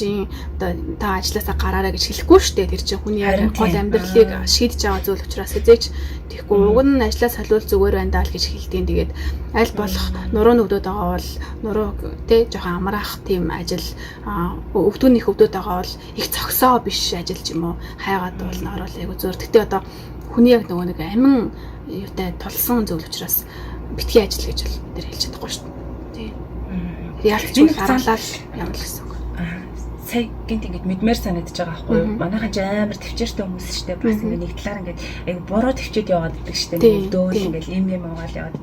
одоо та ажилласаа гараарай гэж хэлэхгүй шүү дээ. Тэр чинь хүний яг гол амьдралыг шийдэж байгаа зүйл учраас хэзээч тэгэхгүй уг нь ажиллаа солиул зүгээр байна даа л гэж хэлдэг. Тэгээд аль болох нуруу нүгдүүд байгаа бол нуруу тэ жоохон амраах тийм ажил өвдгөнийх өвдөд байгаа бол их цогсоо биш ажил ч юм уу хайгаад бол нөрөөл айгу зөөр. Гэтэ одоо хүний яг нөгөө нэг амин юутай тулсан зүйл учраас битгий ажил гэж бол тэр хэлж чадахгүй шүү дээ. Тий. Ялч аргалал ямар л гэсэн. Сая гинт ингээд мэдмээр санагдаж байгаа байхгүй юу? Манайхан ч амар төвчээртэй хүмүүс шүү дээ. Бас ингээд нэг талаар ингээд айгу буруу төвчээд яваад идэг шүү дээ. Дөөл ингээд им юм угаал яваад.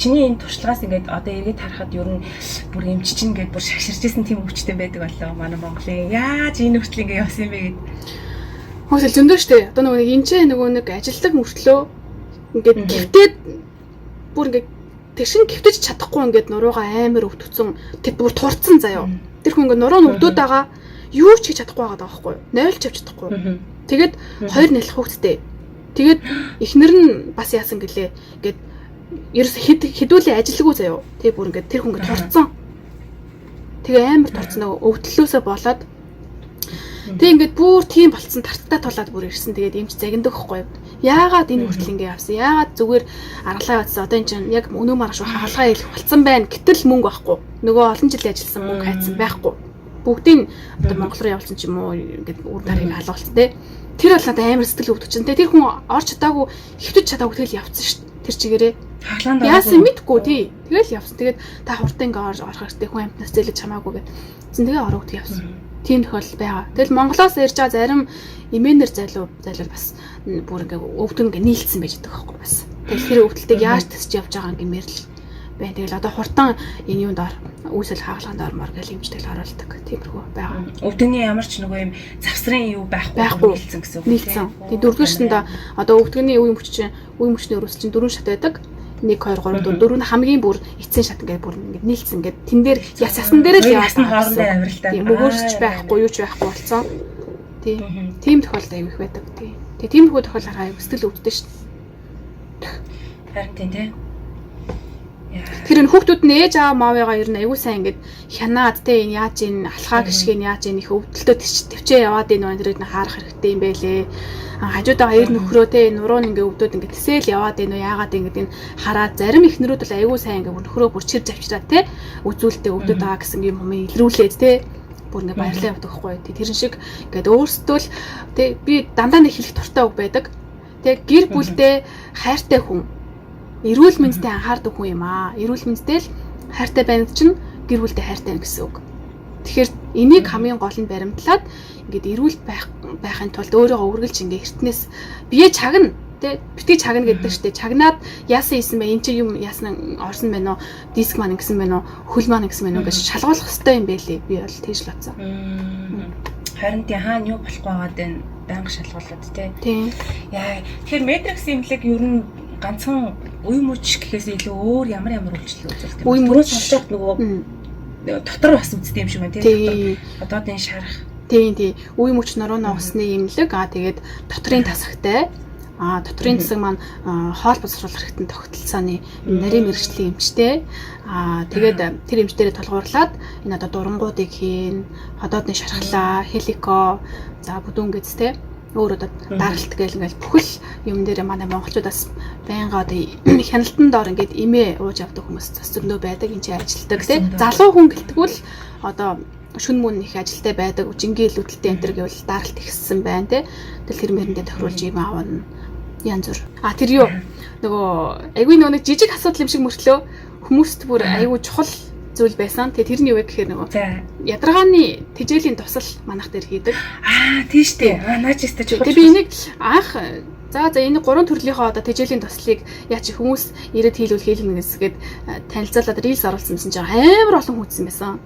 Чиний энэ туршлагаас ингээд одоо эргээд харахад ер нь бүр эмч чинь ингээд бүр шагширч исэн тийм өвчтөн байдаг болоо. Манай Монголын яаж энэ хүртэл ингээд явсан юм бэ гэд. Хөөсөл зөндөө шүү дээ. Одоо нөгөө нэг энэ ч нөгөө нэг ажилтдаг мөртлөө ингээд гівтээд бүр ингээд тэгшин гівтэж чадахгүй ингээд нуруугаа амар өвдөгцөн тэр бүр турцсан заяо. Тэр хүн ингээд нуруу нь өвдөд байгаа юу ч хийж чадахгүй байгаа байхгүй юу? Нойлч авч чадахгүй. Тэгээд хоёр нялх хүүхэдтэй. Тэгээд эхнэр нь бас яасан гэлээ. Ингээд ерөөс хэдүүлээ ажилгүй заяо. Тэг бүр ингээд тэр хүн ингээд турцсан. Тэгээ амар турцсан нөгөө өвдлөөсөө болоод тэг ингээд бүр тийм болцсон тартаа тулаад бүр ирсэн. Тэгээд эмч загиндаг хгүй юу? Яагаад энэ хүртэл ингэ явсан? Яагаад зүгээр аргалаа явуулсан? Одоо энэ чинь яг өнөө маргааш хагалгаа хийх болцсон байна. Гэтэл мөнгө байхгүй. Нөгөө олон жил ажилласан мөнгө хайцсан байхгүй. Бүгдийг одоо Монгол руу явуулсан ч юм уу ингээд үр дарыг алгуулсан те. Тэр бол надад амар сэтгэл өвдөг чинь те. Тэр хүн орч чадаагүй, хэвтэж чадаагүй тэгэл явцсан шүү дээ. Тэр чигээрээ. Хаглаанд яасан мэдгүй тий. Тэгэл явсан. Тэгээд та хурдан ингээ орох хэрэгтэй хүн амтнаас зээлэж хамаагүй гэд. Зин тэгээ ороогд явсан. Тийм тохиолдол байгаа. Тэгэл Монголоос ирж байгаа зарим эмээнэр зайлуу бас бүр ингээ өвдөн ингээ нийлцсэн байж байгаа байхгүй бас. Тэгэл тэр өвдөлтийг яаж тасч явж байгаа гэмээр л байна. Тэгэл одоо хурдан энэ юунд ор үүсэл хагалгаанд ормоор гэл эмчтэл оруулдаг. Тиймэрхүү байгаа. Өвдөгний ямар ч нөгөө юм завсрын юу байхгүй нийлцсэн гэсэн үг. Нийлцсэн. Тэгээ дөрөвдүгээр шатанд одоо өвдөгний үе мөч чинь үе мөчний өрөөс чинь дөрвөн шат байдаг. 1 2 3 4 дөрөв нь хамгийн бүр эцсийн шат ингээд бүр ингээд нийлцсэн ингээд тэн дээр яс ясан дээр л явсан хоорондоо авиралтай. Тийм мөгөөрч байхгүй юу ч байхгүй болсон. Тий. Тийм тохиолдол аяг их байдаг. Тий. Тэгээ тиймэрхүү тохиолдол хараа аяг сэтгэл өвддөг шүү дээ. Харин тийм тий. Тэр энэ хүүхдүүд нь ээж аав маавыгаа ер нь аягүй сайн ингээд хянаад те энэ яаж энэ алхаа гიშгийг яаж энэ их өвдөлтөө төвчээ яваад энэ тэрийг нь харах хэрэгтэй юм байлээ. Хажуудаа хоёр нөхрөө те нуруу нь ингээд өвдөд ингээд тэсэл яваад энэ үү яагаад ингээд энэ хараад зарим эхнэрүүд бол аягүй сайн ингээд нөхрөө бүр чир завчраад те үзүүлэлтээ өвдөд байгаа гэсэн юм юм илрүүлээд те бүр ингээд баярлаа явдаг байхгүй. Тэрэн шиг ингээд өөрсдөө л те би дандаа нэг хэлэх дуртай үг байдаг. Те гэр бүлдээ хайртай хүн эрүүл мэндэд анхаардаг хүн юм аа. Эрүүл мэндэд л хайртай байна чинь гэр бүлдээ хайртай байна гэсэн үг. Тэгэхээр энийг хамгийн гол нь баримтлаад ингээд эрүүл байхын тулд өөрийгөө үргэлж ингээд эртнээс бие чагна. Тэ битгий чагна гэдэг штэ. Чагнаад яасан ийсэн бэ? Энд чи юм яасан орсон байна уу? Диск маань ингэсэн байна уу? Хөл маань ингэсэн байна уу гэж шалгуулах хэрэгтэй юм байлээ. Би бол тэгж л бодсон. Харин тий хаана юу болохгүй байгаад байна? Байнга шалгуулад тий. Тийм. Яа, тэгэхээр Метрикс имлэг ер нь ганцхан үе мөч гэхээс илүү өөр ямар ямар үйлчлэл үзүүлдэг юм. Үе мөч сонсоод нөгөө дотор бас үздэг юм шиг байна тий. Дотоодын шарах. Тийм тий. Үе мөч нуруу нугасны имлэг аа тэгээд дотрын тасагтай. А дотрын тасаг маань хоол боловсруулах хэрэгтэн тогтолцооны нарийн мэргэжлийн эмчтэй. А тэгээд тэр эмчдэрээ тулгуурлаад энэ одоо дурангуудыг хийн, ходоодны шархлаа, хелико, за бүдүүн гэц те. Өөр одоо даралт гээл ингээл бүхэл юм дээр манай монголчуудаас байнга одоо хяналтан доор ингээд имээ ууж авдаг хүмүүс бас зөндөө байдаг, энэ чинь ажилтдаг те. Залуу хүн гэлтгүүл одоо шүн мөн их ажилтай байдаг, жингийн илүүдэлтэй энэ төр гэвэл даралт ихссэн байна те. Тэгэл тэр мэрэндээ тохируулж юм аавна. Янз бүр. А тэр юу нөгөө айгүй нөгөө нэг жижиг асуудал юм шиг мөртлөө хүмүүст бүр айгүй чухал зүйл байсан. Тэгээ тэр нь юу вэ гэхээр нөгөө ядаргааны тэжээлийн тусал манах дээр хийдэг. Аа тийм штэ. Аа наач өстэй чухал. Тэгээ би энийг анх за энэ гурван төрлийнхөө одоо тэжээлийн туслыг яа чи хүмүүс ирээд хийлүүл хийлнэ гэсгээд танилцуулаад рилс оруулсан гэсэн чинь амар олон хүн үзсэн байсан.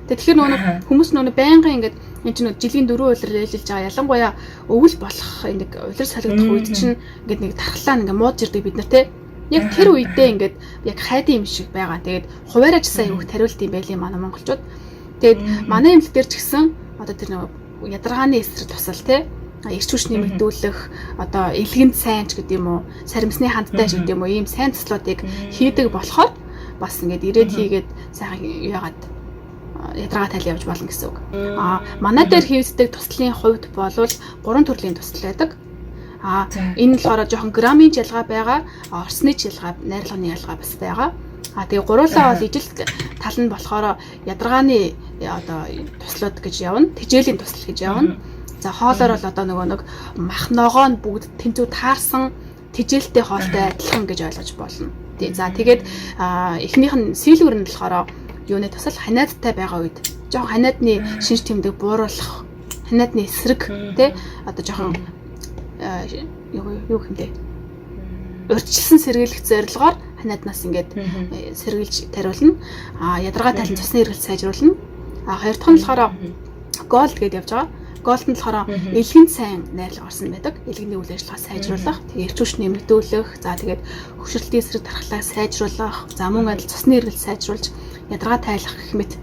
Тэгэхээр нөгөө хүмүүс нөгөө байнгын ингээд энэ чинь жилийн 4 улирал ээлжилж байгаа, ялангуяа өвөл болох нэг улир солигдох үед чинь ингээд нэг тархлаа ингээд муудж ирдэг бид нар те. Яг тэр үедээ ингээд яг хайдын юм шиг байгаа. Тэгээд хуваараа ч гэсэн аюух тариулт юм байли манай монголчууд. Тэгээд манай эмнэлэг дээр ч гэсэн одоо тэр нөгөө ядаргааны эсрэг тусал те, эрч хүч нэмэгдүүлэх, одоо элгэнд сайн ч гэдэг юм уу, саримсны хандтай ч гэдэг юм уу, ийм сайн туслуудыг хийдэг болохоор бас ингээд ирээд хийгээд сайхан яагаад ядаргаа тайл явж болно гэсэн үг. А манай дээр хийгддэг туслалын хувьд болвол гурван төрлийн туслал байдаг. А энэ нь болохоор жоохон грамын ялгаа байгаа, орсны ч ялгаа, найрлагын ялгаа бас байгаа. А тэгээ гуруулаа бол ижил тал нь болохоор ядаргааны одоо туслууд гэж явна, тэжээлийн туслал гэж явна. За хоолоор бол одоо нөгөө нэг мах ногоо нь бүгд тэнцүү таарсан тэжээлтэй хоолтой адилхан гэж ойлгож болно. Тий. За тэгээд эхнийх нь сэлвэр нь болохоор юуны тусал ханиадтай байгаа үед жоохон ханиадны шинж тэмдэг бууруулах, ханиадны эсрэг тий одоо жоохон юу гэмдэ урьдчилсан сэргийлэх зорилгоор ханиаднаас ингээд сэргийлж тариулна. А ядаргаа тайлан цусны эргэлт сайжруулна. А хоёр дахь нь болохоор голд гэдээ явж байгаа. Голд нь болохоор элгэнд сайн найрлага орсон байдаг. Элгэний үйл ажиллагаа сайжруулах, тэгээ эрч хүч нэмэгдүүлэх, за тэгээд хөвшрөлтийн эсрэг дархлааг сайжруулах, за мөн адил цусны эргэлт сайжруулж ядаргаа тайлах гэх мэт.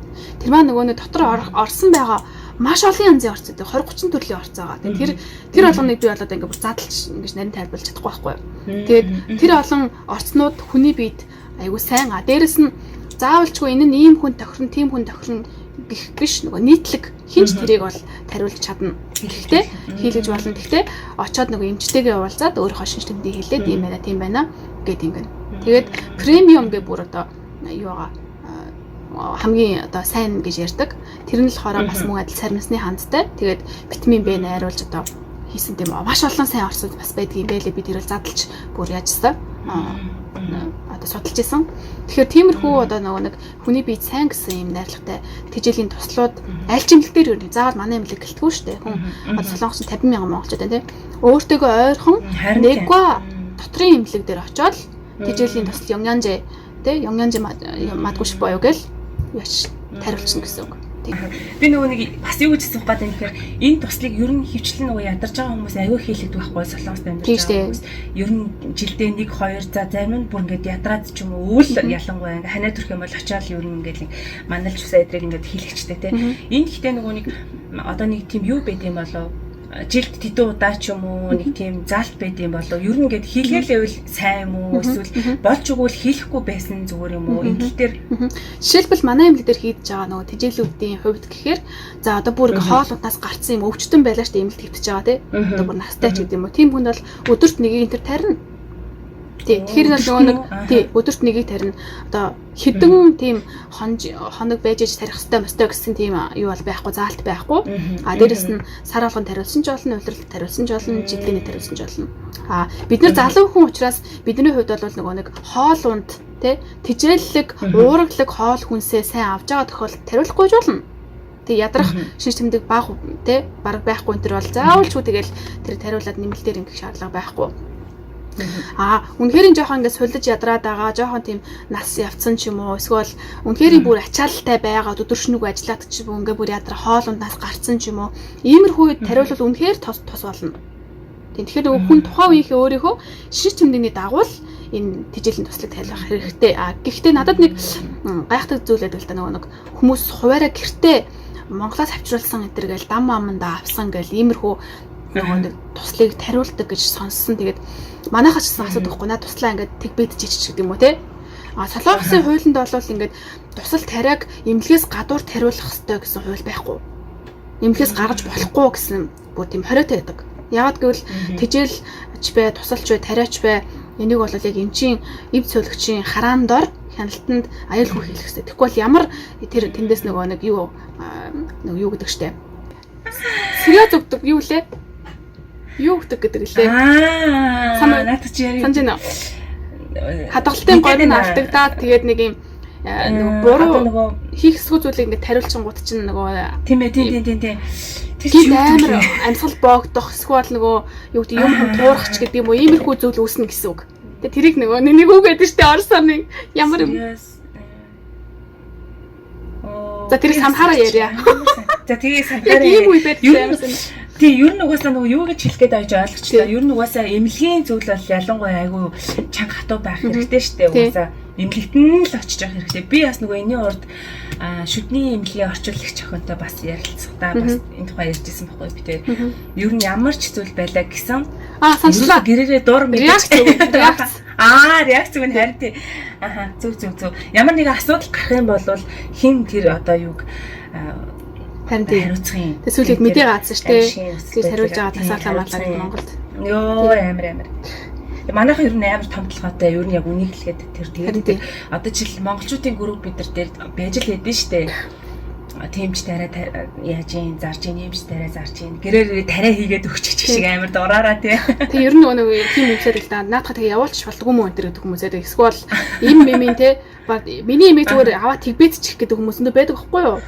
Тэр маань нөгөө нэг дотор орсон байгаа маш олон янзын орц гэдэг 20 30 төрлийн орц байгаа. Тэгээд тэр болгоныг би болоод ингээд бүр задлж ингэж нарийн тайлбарлаж чадахгүй байхгүй юу. Тэгээд тэр олон орцнууд хүний биед айгүй сайн. А дээрэс нь заавалчгүй энэ нь ийм хүн тохирно, тийм хүн тохирно гэх биш, нөгөө нийтлэг хинч тэрийг бол тариулж чадна. Гэхдээ хийлгэж болно. Гэхдээ очоод нөгөө эмчтэйгээ уулзаад өөрийнхөө шинж тэмдгийг хэлээд ийм байна, тийм байна гэд ингэнэ. Тэгээд премиум гэ бүр одоо юу байгаа хамгийн одоо сайн гэж ярьдаг. Тэр нь болохоор бас мөн адил саримсны хандтай. Тэгээд витамин Б найруулж одоо хийсэн тийм маш олон сайн орсууд бас байдаг юм байлээ. Би тэр бол задлж бүр яажсан. Одоо судалж исэн. Тэгэхээр тиймэрхүү одоо нөгөө нэг хүний биед сайн гэсэн юм найрлагатай тэжээлийн туслууд аль ч эмнэлэг дээр юу нэг заавал манай эмнэлэг гэлтгүй шүү дээ. Хүн одоо Солонгос 50 мянган монголчууд байна тийм. Өөртөөгөө ойрхон нэгва дотрын эмнэлэг дээр очиод тэжээлийн тусал 영양제 тий 영양제 мадгүй боёо гэл яаш тариулчихна гэсэн үг. Би нөгөө нэг бас юу гэж асуух гээд байна гэхээр энэ туслыг ер нь хөвчлэн нөгөө ядарч байгаа хүмүүс аюу хийлэгдэх байхгүй Солонгост амьдарч байгаа хүмүүс. Ер нь жилдээ 1 2 за зарим нь бүр ингээд ядраад ч юм уу өвөл ялангуяа ингээд ханиа төрөх юм бол очиад ер нь ингээд маналж усаа эдрийг ингээд хийлэгчтэй те. Энэ гэхдээ нөгөө нэг одоо нэг тийм юу байд юм болов жилд тэдэн удаа ч юм уу нэг тийм заалт байд юм болов ер нь ингээд хийлгэлээвэл сайн юм уу эсвэл болж өгвөл хийлэхгүй байсан зүгээр юм уу энэ тал дээр жишээлбэл манай эмнэлэг дээр хийдэж байгаа нөгөө тэжээлүүдийн хувьд гэхээр за одоо бүр ингээ хоол ундаас гарцсан юм өвчтөн байлаа шүү дээ эмнэлэгт хэвтэж байгаа тий одоо бүр настай ч гэдэг юм уу тийм хүнд бол өдөрт нэгийг энэ төр тарина. Тий, тэгэхээр нөгөө нэг тий өдөрт нэгийг тарина. Одоо хэдэн тийм хоног байж иж тарих хэвээр мөстэй гэсэн тийм юу бол байхгүй, заалт байхгүй. А дээрэс нь сар болгон тариулсан ч болно, улиралд тариулсан ч болно, жилдээ тариулсан ч болно. А бид нар залуу хүн учраас бидний хувьд бол нөгөө нэг хоол унд тий тэжээллэг, уураглаг хоол хүнсээ сайн авч байгаа тохиолдолд тариулахгүй ч болно. Тэг ядрах шинж тэмдэг баг тий бараг байхгүй энэ төр бол заавалчгүй тэгэл тэр тариулаад нэмэлтээр ингэх шаардлага байхгүй. Аа үнэхээр жоохон ингээд сулж ядраад байгаа, жоохон тийм нас явцсан ч юм уу, эсвэл үнэхээр бүр ачаалалтай байгаа, өдөршнөг ажиллаад ч юм уу, ингээд бүр ядраа хоол ундаас гарцсан ч юм уу. Иймэрхүү үед тариулвал үнэхээр тос тос болно. Тийм, тэгэхээр нөгөө хүн тухайн үеийнхээ өөрийнхөө шинж тэмдэгний дагуу л энэ тэжээлийн туслыг тариулах хэрэгтэй. А гэхдээ надад нэг гайхдаг зүйл байдаг л да, нөгөө нэг хүмүүс хуваараа гэртээ Монголоос авчруулсан энэ төр гээл дам амандаа авсан гээл иймэрхүү нөгөө нэг туслыг тариулдаг гэж сонссон. Тэгээд манайхаа ч гэсэн асуудаг хгүй, наа туслаа ингээд тэг бэдэж ич гэдэг юм уу те. А Солонгосын хуулинд бол ингээд тусал тариаг эмнэлгээс гадуур тариулах ёстой гэсэн хууль байхгүй. Эмнэлгээс гаргаж болохгүй гэсэн бүр тийм хориотой байдаг. Яагаад гэвэл тэжээлч бай, тусалч бай, тариач бай энийг бол яг эмчийн, эв цөөлөгчийн хараан дор хяналтанд аюулгүй хийх хэрэгтэй. Тэгэхгүй бол ямар тэр тэндээс нөгөө нэг юу нөгөө юу гэдэг штэ. Сэрьё зүгдэг юу лээ? Юу гэдэг гэдэг лээ. Аа, надад чи яри. Санаж байна уу? Хадгалтын гол нь алдагдаад тэгээд нэг юм нөгөө буруу хийх эсгүй зүйлийг ингээд тариулчингууд чинь нөгөө тийм ээ, тийм тийм тийм тэр чинь амар амьсгал боогдох эсвэл нөгөө юу гэдэг юм хүн туурах ч гэдэг юм уу, иймэрхүү зүйл үүснэ гэсэн үг. Тэгээ тэрийг нөгөө нэг үг гэдэг штэ, Оросоор нэг ямар юм. За тэрийг санахаараа ярья. За тэрийг санахаараа. Яг ийм үе байдаг амар сайн. Тийм, ер нь угаасаа нөгөө юу гэж хэлэх гээд байж ойлгочлаа. Ер нь угаасаа эмнэлгийн зүйл бол ялангуяа айгүй чанга хатуу байх хэрэгтэй штэ. Угаасаа эмнэлэгт нь л очиж явах хэрэгтэй. Би бас нөгөө энэний урд шүдний эмнэлгийн орчуулагч охинтой бас ярилцахдаа бас энэ тухай ярьжсэн байхгүй би тэр. Ер нь ямар ч зүйл байлаа гэсэн. Аа, санчлаа. Гэрээрээ дур мэдээж. Реакц. Аа, реакц үн харин тий. Аха, зөв зөв зөв. Ямар нэгэн асуудал гарах юм бол хин тэр одоо юг харин тий хариуцах юм. Тэг сүүлээд мэдээ гаацсан шүү дээ. Тэр хариулж байгаа тасаалаа малаа гэдэг Монголд. Йоо, амар амар. Манайхан ер нь амар том толгойтой, ер нь яг үнийг хэлгээд тэр тэгээд тэр одоо жишээл монголчуудын групп бид нар дээр байж л хэдэн штэ. Тэмч тариа яаж ийн зарж ийн, юмч тариа зарж ийн, гэрээр тариа хийгээд өгчих шиг амар дураараа тий. Тэг ер нь нөгөө тийм хүмүүсээр л да наадах тэгээ явуулчих болдгоо мөн энэ гэдэг хүмүүсээр эсвэл им мэмийн тий миний имийг зүгээр аваа тэгбэдчих гэдэг хүмүүс өндөө байдаг байхгүй юу?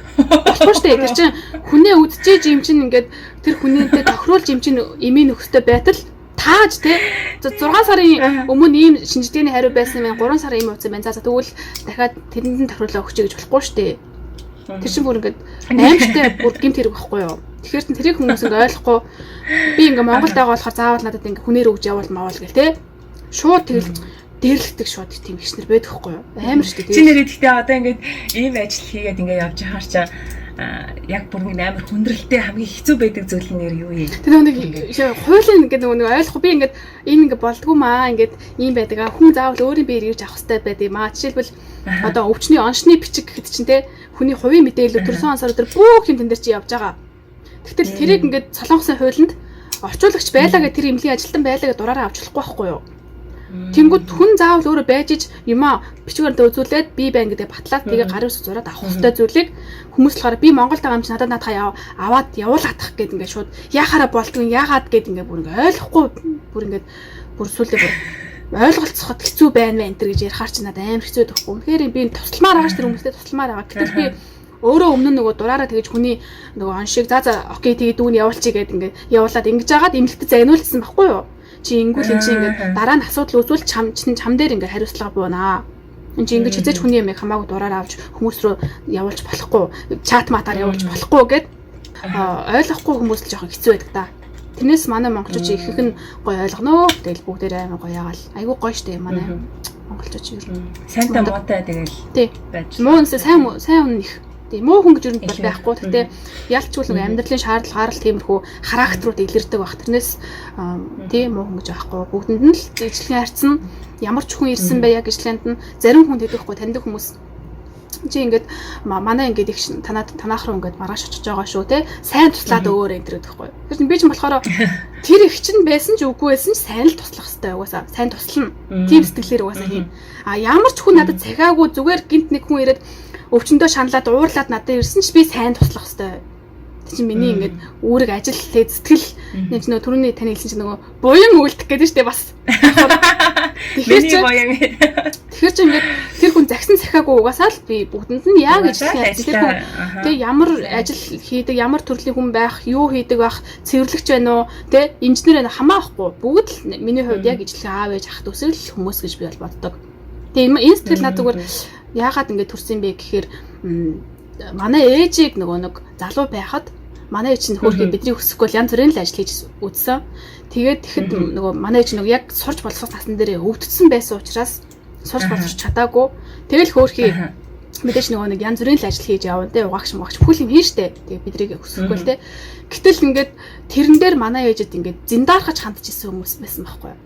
Болохгүй штэ. Тэр чинь хүнээ үдчихэж юм чинь ингээд тэр хүнээдээ тохируулж юм чинь эмийн нөхөстэй байтал тааж тий 6 сарын өмнө ийм шинжилгээний хариу байсан юм байна. 3 сарын ийм утсан байна. За тэгвэл дахиад тэрэнд нь тохируулаа өгч гэж болохгүй штэ. Тэр чинь бүр ингээд аимшигтай бүр гэмт хэрэг байхгүй юу? Тэгэхээр чин тэрийг хүмүүс ингээд ойлгохгүй би ингээд Монголд байгаа болохоор заавал надад ингээд хүнээр өгж явуул маавал гэл те. Шууд тэгэл дээрлэхдэг шууд тийм ихснэр байдаг хгүй юу? Амар шүү дээ. Чи нэрээ гэхдээ одоо ингээд ийм ажил хийгээд ингээд явж байхаар чаа яг бүр ингээд амар хүндрэлтэй хамгийн хэцүү байдаг зүйл нь нэр юу юм? Тэр нэг хуулийн ингээд нөгөө нэг ойлгохгүй би ингээд ийм ингээд болдгоо маа ингээд ийм байдаг а хүн заавал өөрийн биеэр ирж авах хэрэгтэй байд юм аа. Жишээлбэл одоо өвчний оншны бичиг гэхэд чинь те хүний хувийн мэдээлэл төрсөн он сар өдөр бүх юм тэн дээр чи явж байгаа. Тэгтэл тэрийг ингээд Солонгосын хуулинд орчуулагч байлаа гэх тэр эмнэлгийн ажилтан байлаа гэж дураараа авч болохгүй байхгүй юу? Тэнгүүд хүн заавал өөрөө байж ич юмаа бичгээр үзүүлээд би байна гэдэг батлаад тэгээ гарын үсэг зураад авах хэрэгтэй зүйлийг хүмүүс болохоор би Монголд байгаа юм чи надад наадхаа яв аваад явуулах гэд ингээд шууд яхаараа болдгүй яагаад гэд ингээд бүр ингээд ойлгохгүй бүр ингээд бүр сүлдээ бүр ойлголцоход хэцүү байна мэн энэ гэж ярихаар чи надад амар хэцүү байхгүй. Үнэхээр би тусламаар байгаа ш тэр хүмүүстэй тусламаар байгаа. Гэтэл би өөрөө өмнө нь нөгөө дураараа тэгэж хүний нөгөө оншиг за за окей тэгээ дүүн явуулчих гэд ингээд явуулаад ингэж жагаад эмнэлэгт загнуулсан байхгүй юу? Чи ингүүл эн чи ингээд дараа нь асуудал үүсвэл чам чин чам дээр ингээд хариуцлага буунаа. Энд чи ингэж хизээч хүний ямыг хамаагүй дураараа авч хүмүүс рүү явуулж болохгүй, чат матаар явуулж болохгүй гэд ойлгохгүй хүмүүс л жоохон хэцүү байдаг та. Тэрнээс манай монголчууд ихэнх нь гоё ойлгоно. Тэгэл бүгдээрээ амар гоё ягаал. Айгүй гоё штэ манай монголчууд ер нь. Сайнтай муутай тэгэл байж. Муу үнсээ сайн сайн үнэн их. Тийм муу хүн гэж ер нь бол байхгүй. Гэхдээ ялчгүй нэг амьдралын шаардлага гарал тиймэрхүү характерууд илэрдэг баг. Тэрнээс тийм муу хүн гэж байхгүй. Бүгдэнд нь л ижлэхэн харьцсан. Ямар ч хүн ирсэн бай яг ижлэхэнд нь зарим хүн тэдэхгүй таньдаг хүмүүс чи ингээд манай ингээд их танаад танаах руу ингээд маргааш очиж байгаа шүү те сайн туслаад өгөөрэй энэ гэдэг байхгүй. Тэр чинь би ч болохоор тэр их чинь байсан ч үгүй байсан ч сайн л туслах хэрэгтэй угаасаа сайн туслана. Тийм сэтгэлээр угаасаа хийн. А ямар ч хүн надад захиагүй зүгээр гинт нэг хүн ирээд өвчнөдөө шаналаад уурлаад надад ирсэн ч би сайн туслах хэрэгтэй. Тэр чинь миний ингээд үүрэг ажил тэ сэтгэл нэг ч нөгөө түрүүний таны хэлсэн чинь нөгөө буян үлдэх гэдэг нь штэ бас. Тэгэхээр чи буян. Тэгэхээр чи ингээд тэр хүн хүн загсан захиагүй угаасаа л би бүгдэнд нь яг ижлэхэн тэр хүн тэг ямар ажил хийдэг, ямар төрлийн хүн байх, юу хийдэг байх, цэвэрлэгч байна уу, тэ инженер байна хамаахгүй. Бүгд л миний хувьд яг ижлэхэн аав ээж ах дүүсэл хүмүүс гэж би бол боддог. Тэгээ энэ сэтгэл над зүгээр яагаад ингэ төрсөн бэ гэхээр манай ээжийг нөгөө нэг залуу байхад манай ээж нь хөөрхий бидний хүсэхгүй л янз бүрийн л ажил хийж үзсэн. Тэгээд тэгэхэд нөгөө манай ээж нөгөө яг сурч боловсрох насн дээрээ өвдсөн байсан учраас сурч боловсрч чадаагүй. Тэгэл хөөрхий мэдээж нөгөө нэг янз бүрийн л ажил хийж явна те, угаагч мугаагч бүхэл юм хийн штэ. Тэгээ бидрийг хүсэхгүй л те. Гэтэл ингээд тэрэн дээр манай ээжэд ингээд зиндаархаж хандчихсан хүмүүс байсан байхгүй юу?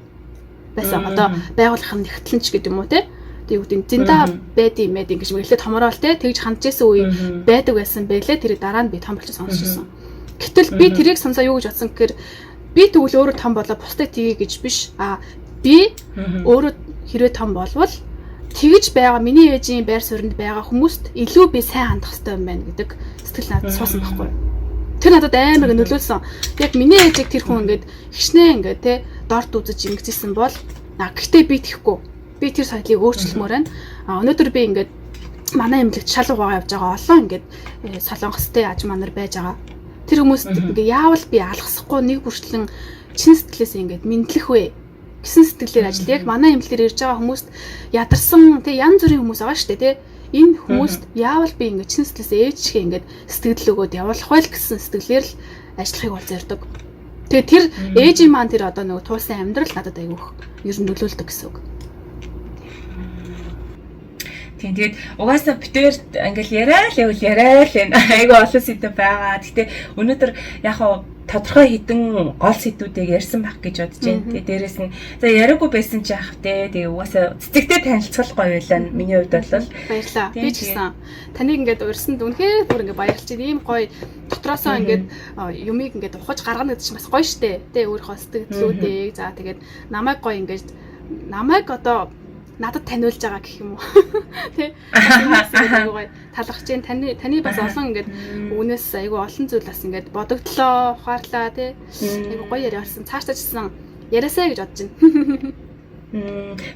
Байсан. Одоо байгууллагын нэгтлэн ч гэдэг юм уу те. Тэг юу гэдэг зинда байд юм байд ингэж мэглээ томроол те тэгж хандж исэн үе байдаг байсан байлээ. Тэр дараа нь би том болчих сонсч ирсэн. Гэтэл би тэрийг сонсоо юу гэж бодсон гэхээр би тэгвэл өөрөө том болоо бусдад тгий гэж биш. А би өөрөө хэрвээ том болвол тэгж байгаа миний ээжийн байр сууринд байгаа хүмүүст илүү би сайн хандах хэрэгтэй юм байна гэдэг сэтгэл надад суусан байхгүй юу. Тэр надад амар нөлөөлсөн. Яг миний ээжийг тэр хүн ингээд хичнээн ингээд те дорд үзэж ингэжсэн бол гэхдээ би тэхгүй. Би тэр соёлыг өөрчлөмөр байна. Өнөөдөр би ингээд манай эмнэлэгт шал угаагаа явж байгаа олон ингээд солонгостой аж манар байж байгаа. Тэр хүмүүст ингээд яавал би алгасахгүй нэг бүрчлэн чин сэтгэлээс ингээд мэдлэх вэ гэсэн сэтгэлээр ажил. Яг манай эмнэлгээр ирж байгаа хүмүүст ядарсан тэг янз бүрийн хүмүүс байгаа шүү дээ тий. Энэ хүмүүст яавал би ингээд чин сэтгэлээс ээж шиг ингээд сэтгэл өгөөд явуулах вэ гэсэн сэтгэлээр л ажиллахыг бол зорддог. Тэгээ тэр ээжийн маань тэр одоо нөгөө туулсан амьдрал надад айгүйх ер нь нөлөөлдөг гэсэн үг. Тийм, тэгээд угаасаа битээр ингээл яриа л явал яриа л байна. Айгүй олон сэдв байгаа. Гэтэ өнөөдөр яг хаа тодорхой хідэн гол сэдвүүдийг ярьсан байх гэж бодож байна. Тэгээ дээрэс нь за яриаггүй байсан ч яах вэ? Тэгээ угаасаа цэцэгтэй танилцгал гоё байлаа. Миний хувьд бол баярлаа. Би ч гэсэн таныг ингээд урьсанд үнэхээр бүр ингээд баярлж байна. Ийм гоё дотроосоо ингээд юмыг ингээд ухаж гаргана гэдэг чинь бас гоё штэ. Тэ өөрийнхөө сэтгэлдлүүдийг за тэгээд намайг гоё ингээд намайг одоо надад таниулж байгаа гэх юм уу. Тэ. Айгуу гоё талархаж байна. Таны бас олон ингээд үүнээс айгуу олон зүйл бас ингээд бодогдлоо, ухаарлаа тэ. Айгуу гоё яриа болсон. Цаашдаа ч гэсэн яриасаа гэж бодож байна.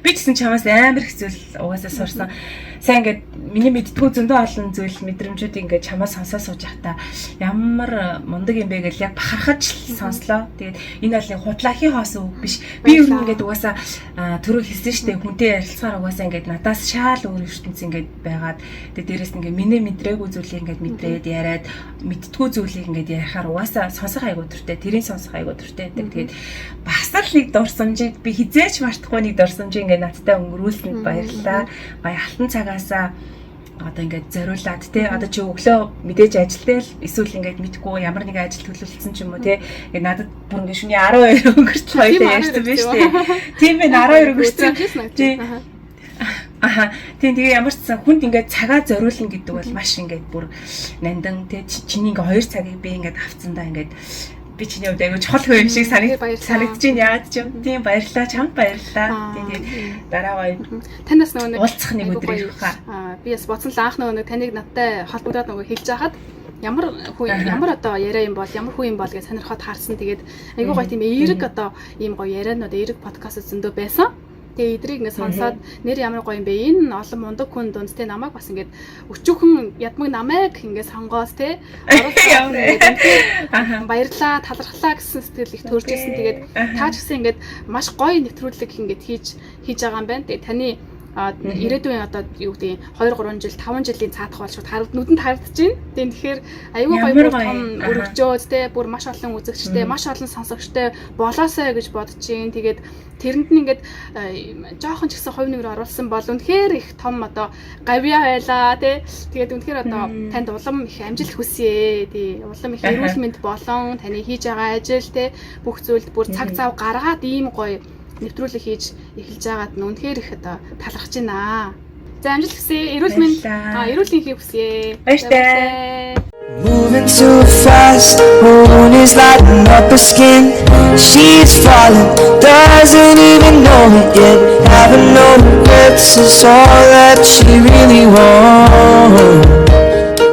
Би ч гэсэн чамаас амар их зүйл угаасаа сурсан. Сайн ингээд миний мэддгүү зөндөө олон зүйл мэдрэмжүүд ингээд чамаас сонсоо сууж байхдаа ямар мундаг юм бэ гэж яг бахархаж сонслоо. Тэгээд энэ бол нэг худлахын хоосон үг биш. Би ер нь ингээд угаасаа түрүү хэлсэн шүү дээ. Хүнтэй ярилцахаар угаасаа ингээд надаас шаал өөр ертөнц ингээд байгаад тэгээд дээрэс нь ингээд миний мэдрээгүй зүйлийг ингээд мэдрээд яриад мэддгүү зүйлийг ингээд ярихаар угаасаа сонсох айгуу дуртай. Тэрийг сонсох айгуу дуртай гэдэг. Тэгээд бас л нэг дурсамжийг би хизээч мартахгүй нэг дурсамжийг ингээд надтай өнгөрүүлсэнд баярлалаа. Баяр алтан цагаасаа одоо ингээд зориулаад те одоо чи өглөө мэдээж ажилтай л эсвэл ингээд мэдгүй ямар нэгэн ажил төлөвлөсөн ч юм уу те ингээд надад бүр ингээд шөнийн 12 өнгөрч хоёлаа ярьсан байж тээ. Тийм ээ 12 өнгөрцөн. Тийм. Аха. Тийм тэгээ ямар ч сан хүнд ингээд цагаа зориулна гэдэг бол маш ингээд бүр нандан те чиний ингээд 2 цагийг би ингээд авцсандаа ингээд би чиний хувьд айгүй чухал хүн юм шиг санагдаж байна. Яагаад ч юм. Тийм баярлалаа. Чамд баярлалаа. Тийм тэгээд дараа гоё. Танаас нөгөө нэг уулзах нэг өдөр ирэх хаа. Би бас бодсон л анх нөгөө нэг таныг надтай холбогдоод нөгөө хэлж байхад ямар хүн ямар одоо яриа юм бол ямар хүн юм бол гэж сонирхоод харсан. Тэгээд айгүй гоё тийм эерэг одоо ийм гоё ярианууд эерэг подкаст зөндөө байсан. Тэгээ эдрийг ингээд сонсоод нэр ямар гоё юм бэ? Энэ олон мундаг хүн дунд те намайг бас ингээд өчүүхэн ядмаг намайг ингээд сонгоос те оруулсан ингээд баярлаа, талархлаа гэсэн сэтгэл их төрж ирсэн. Тэгээд та ч гэсэн ингээд маш гоё нэвтрүүлэг ингээд хийж байгаа юм байна. Тэгээд таны ирээдүйн одоо юу гэдэг 2 3 жил 5 жилийн цаадах бол шууд харагд нүдэнд харагдаж байна. Тэгээд тэгэхээр аюул гоё бүр том өргөжөөд те бүр маш олон үзэгчтэй, маш олон сонсогчтой болоосой гэж бодож байна. Тэгээд тэрэнд нь ингээд жоохон ч гэсэн хувь нэмэр оруулсан бол үнэхээр их том одоо гавьяа байлаа те. Тэгээд үнэхээр одоо танд улам их амжилт хүсье. Тий улам их эрүүл мэнд болон таны хийж байгаа ажил те бүх зүйлд бүр цаг зав гаргаад ийм гоё нэвтрүүлэг хийж эхэлж байгаад нь үнэхээр их одоо талархаж байна. За амжилт хүсье. Эрүүл мэнд эрүүл энхийг хүсье. Баяртай. Moving too fast, moon is lighting up her skin. She's falling, doesn't even know it yet. Having no regrets is all that she really wants.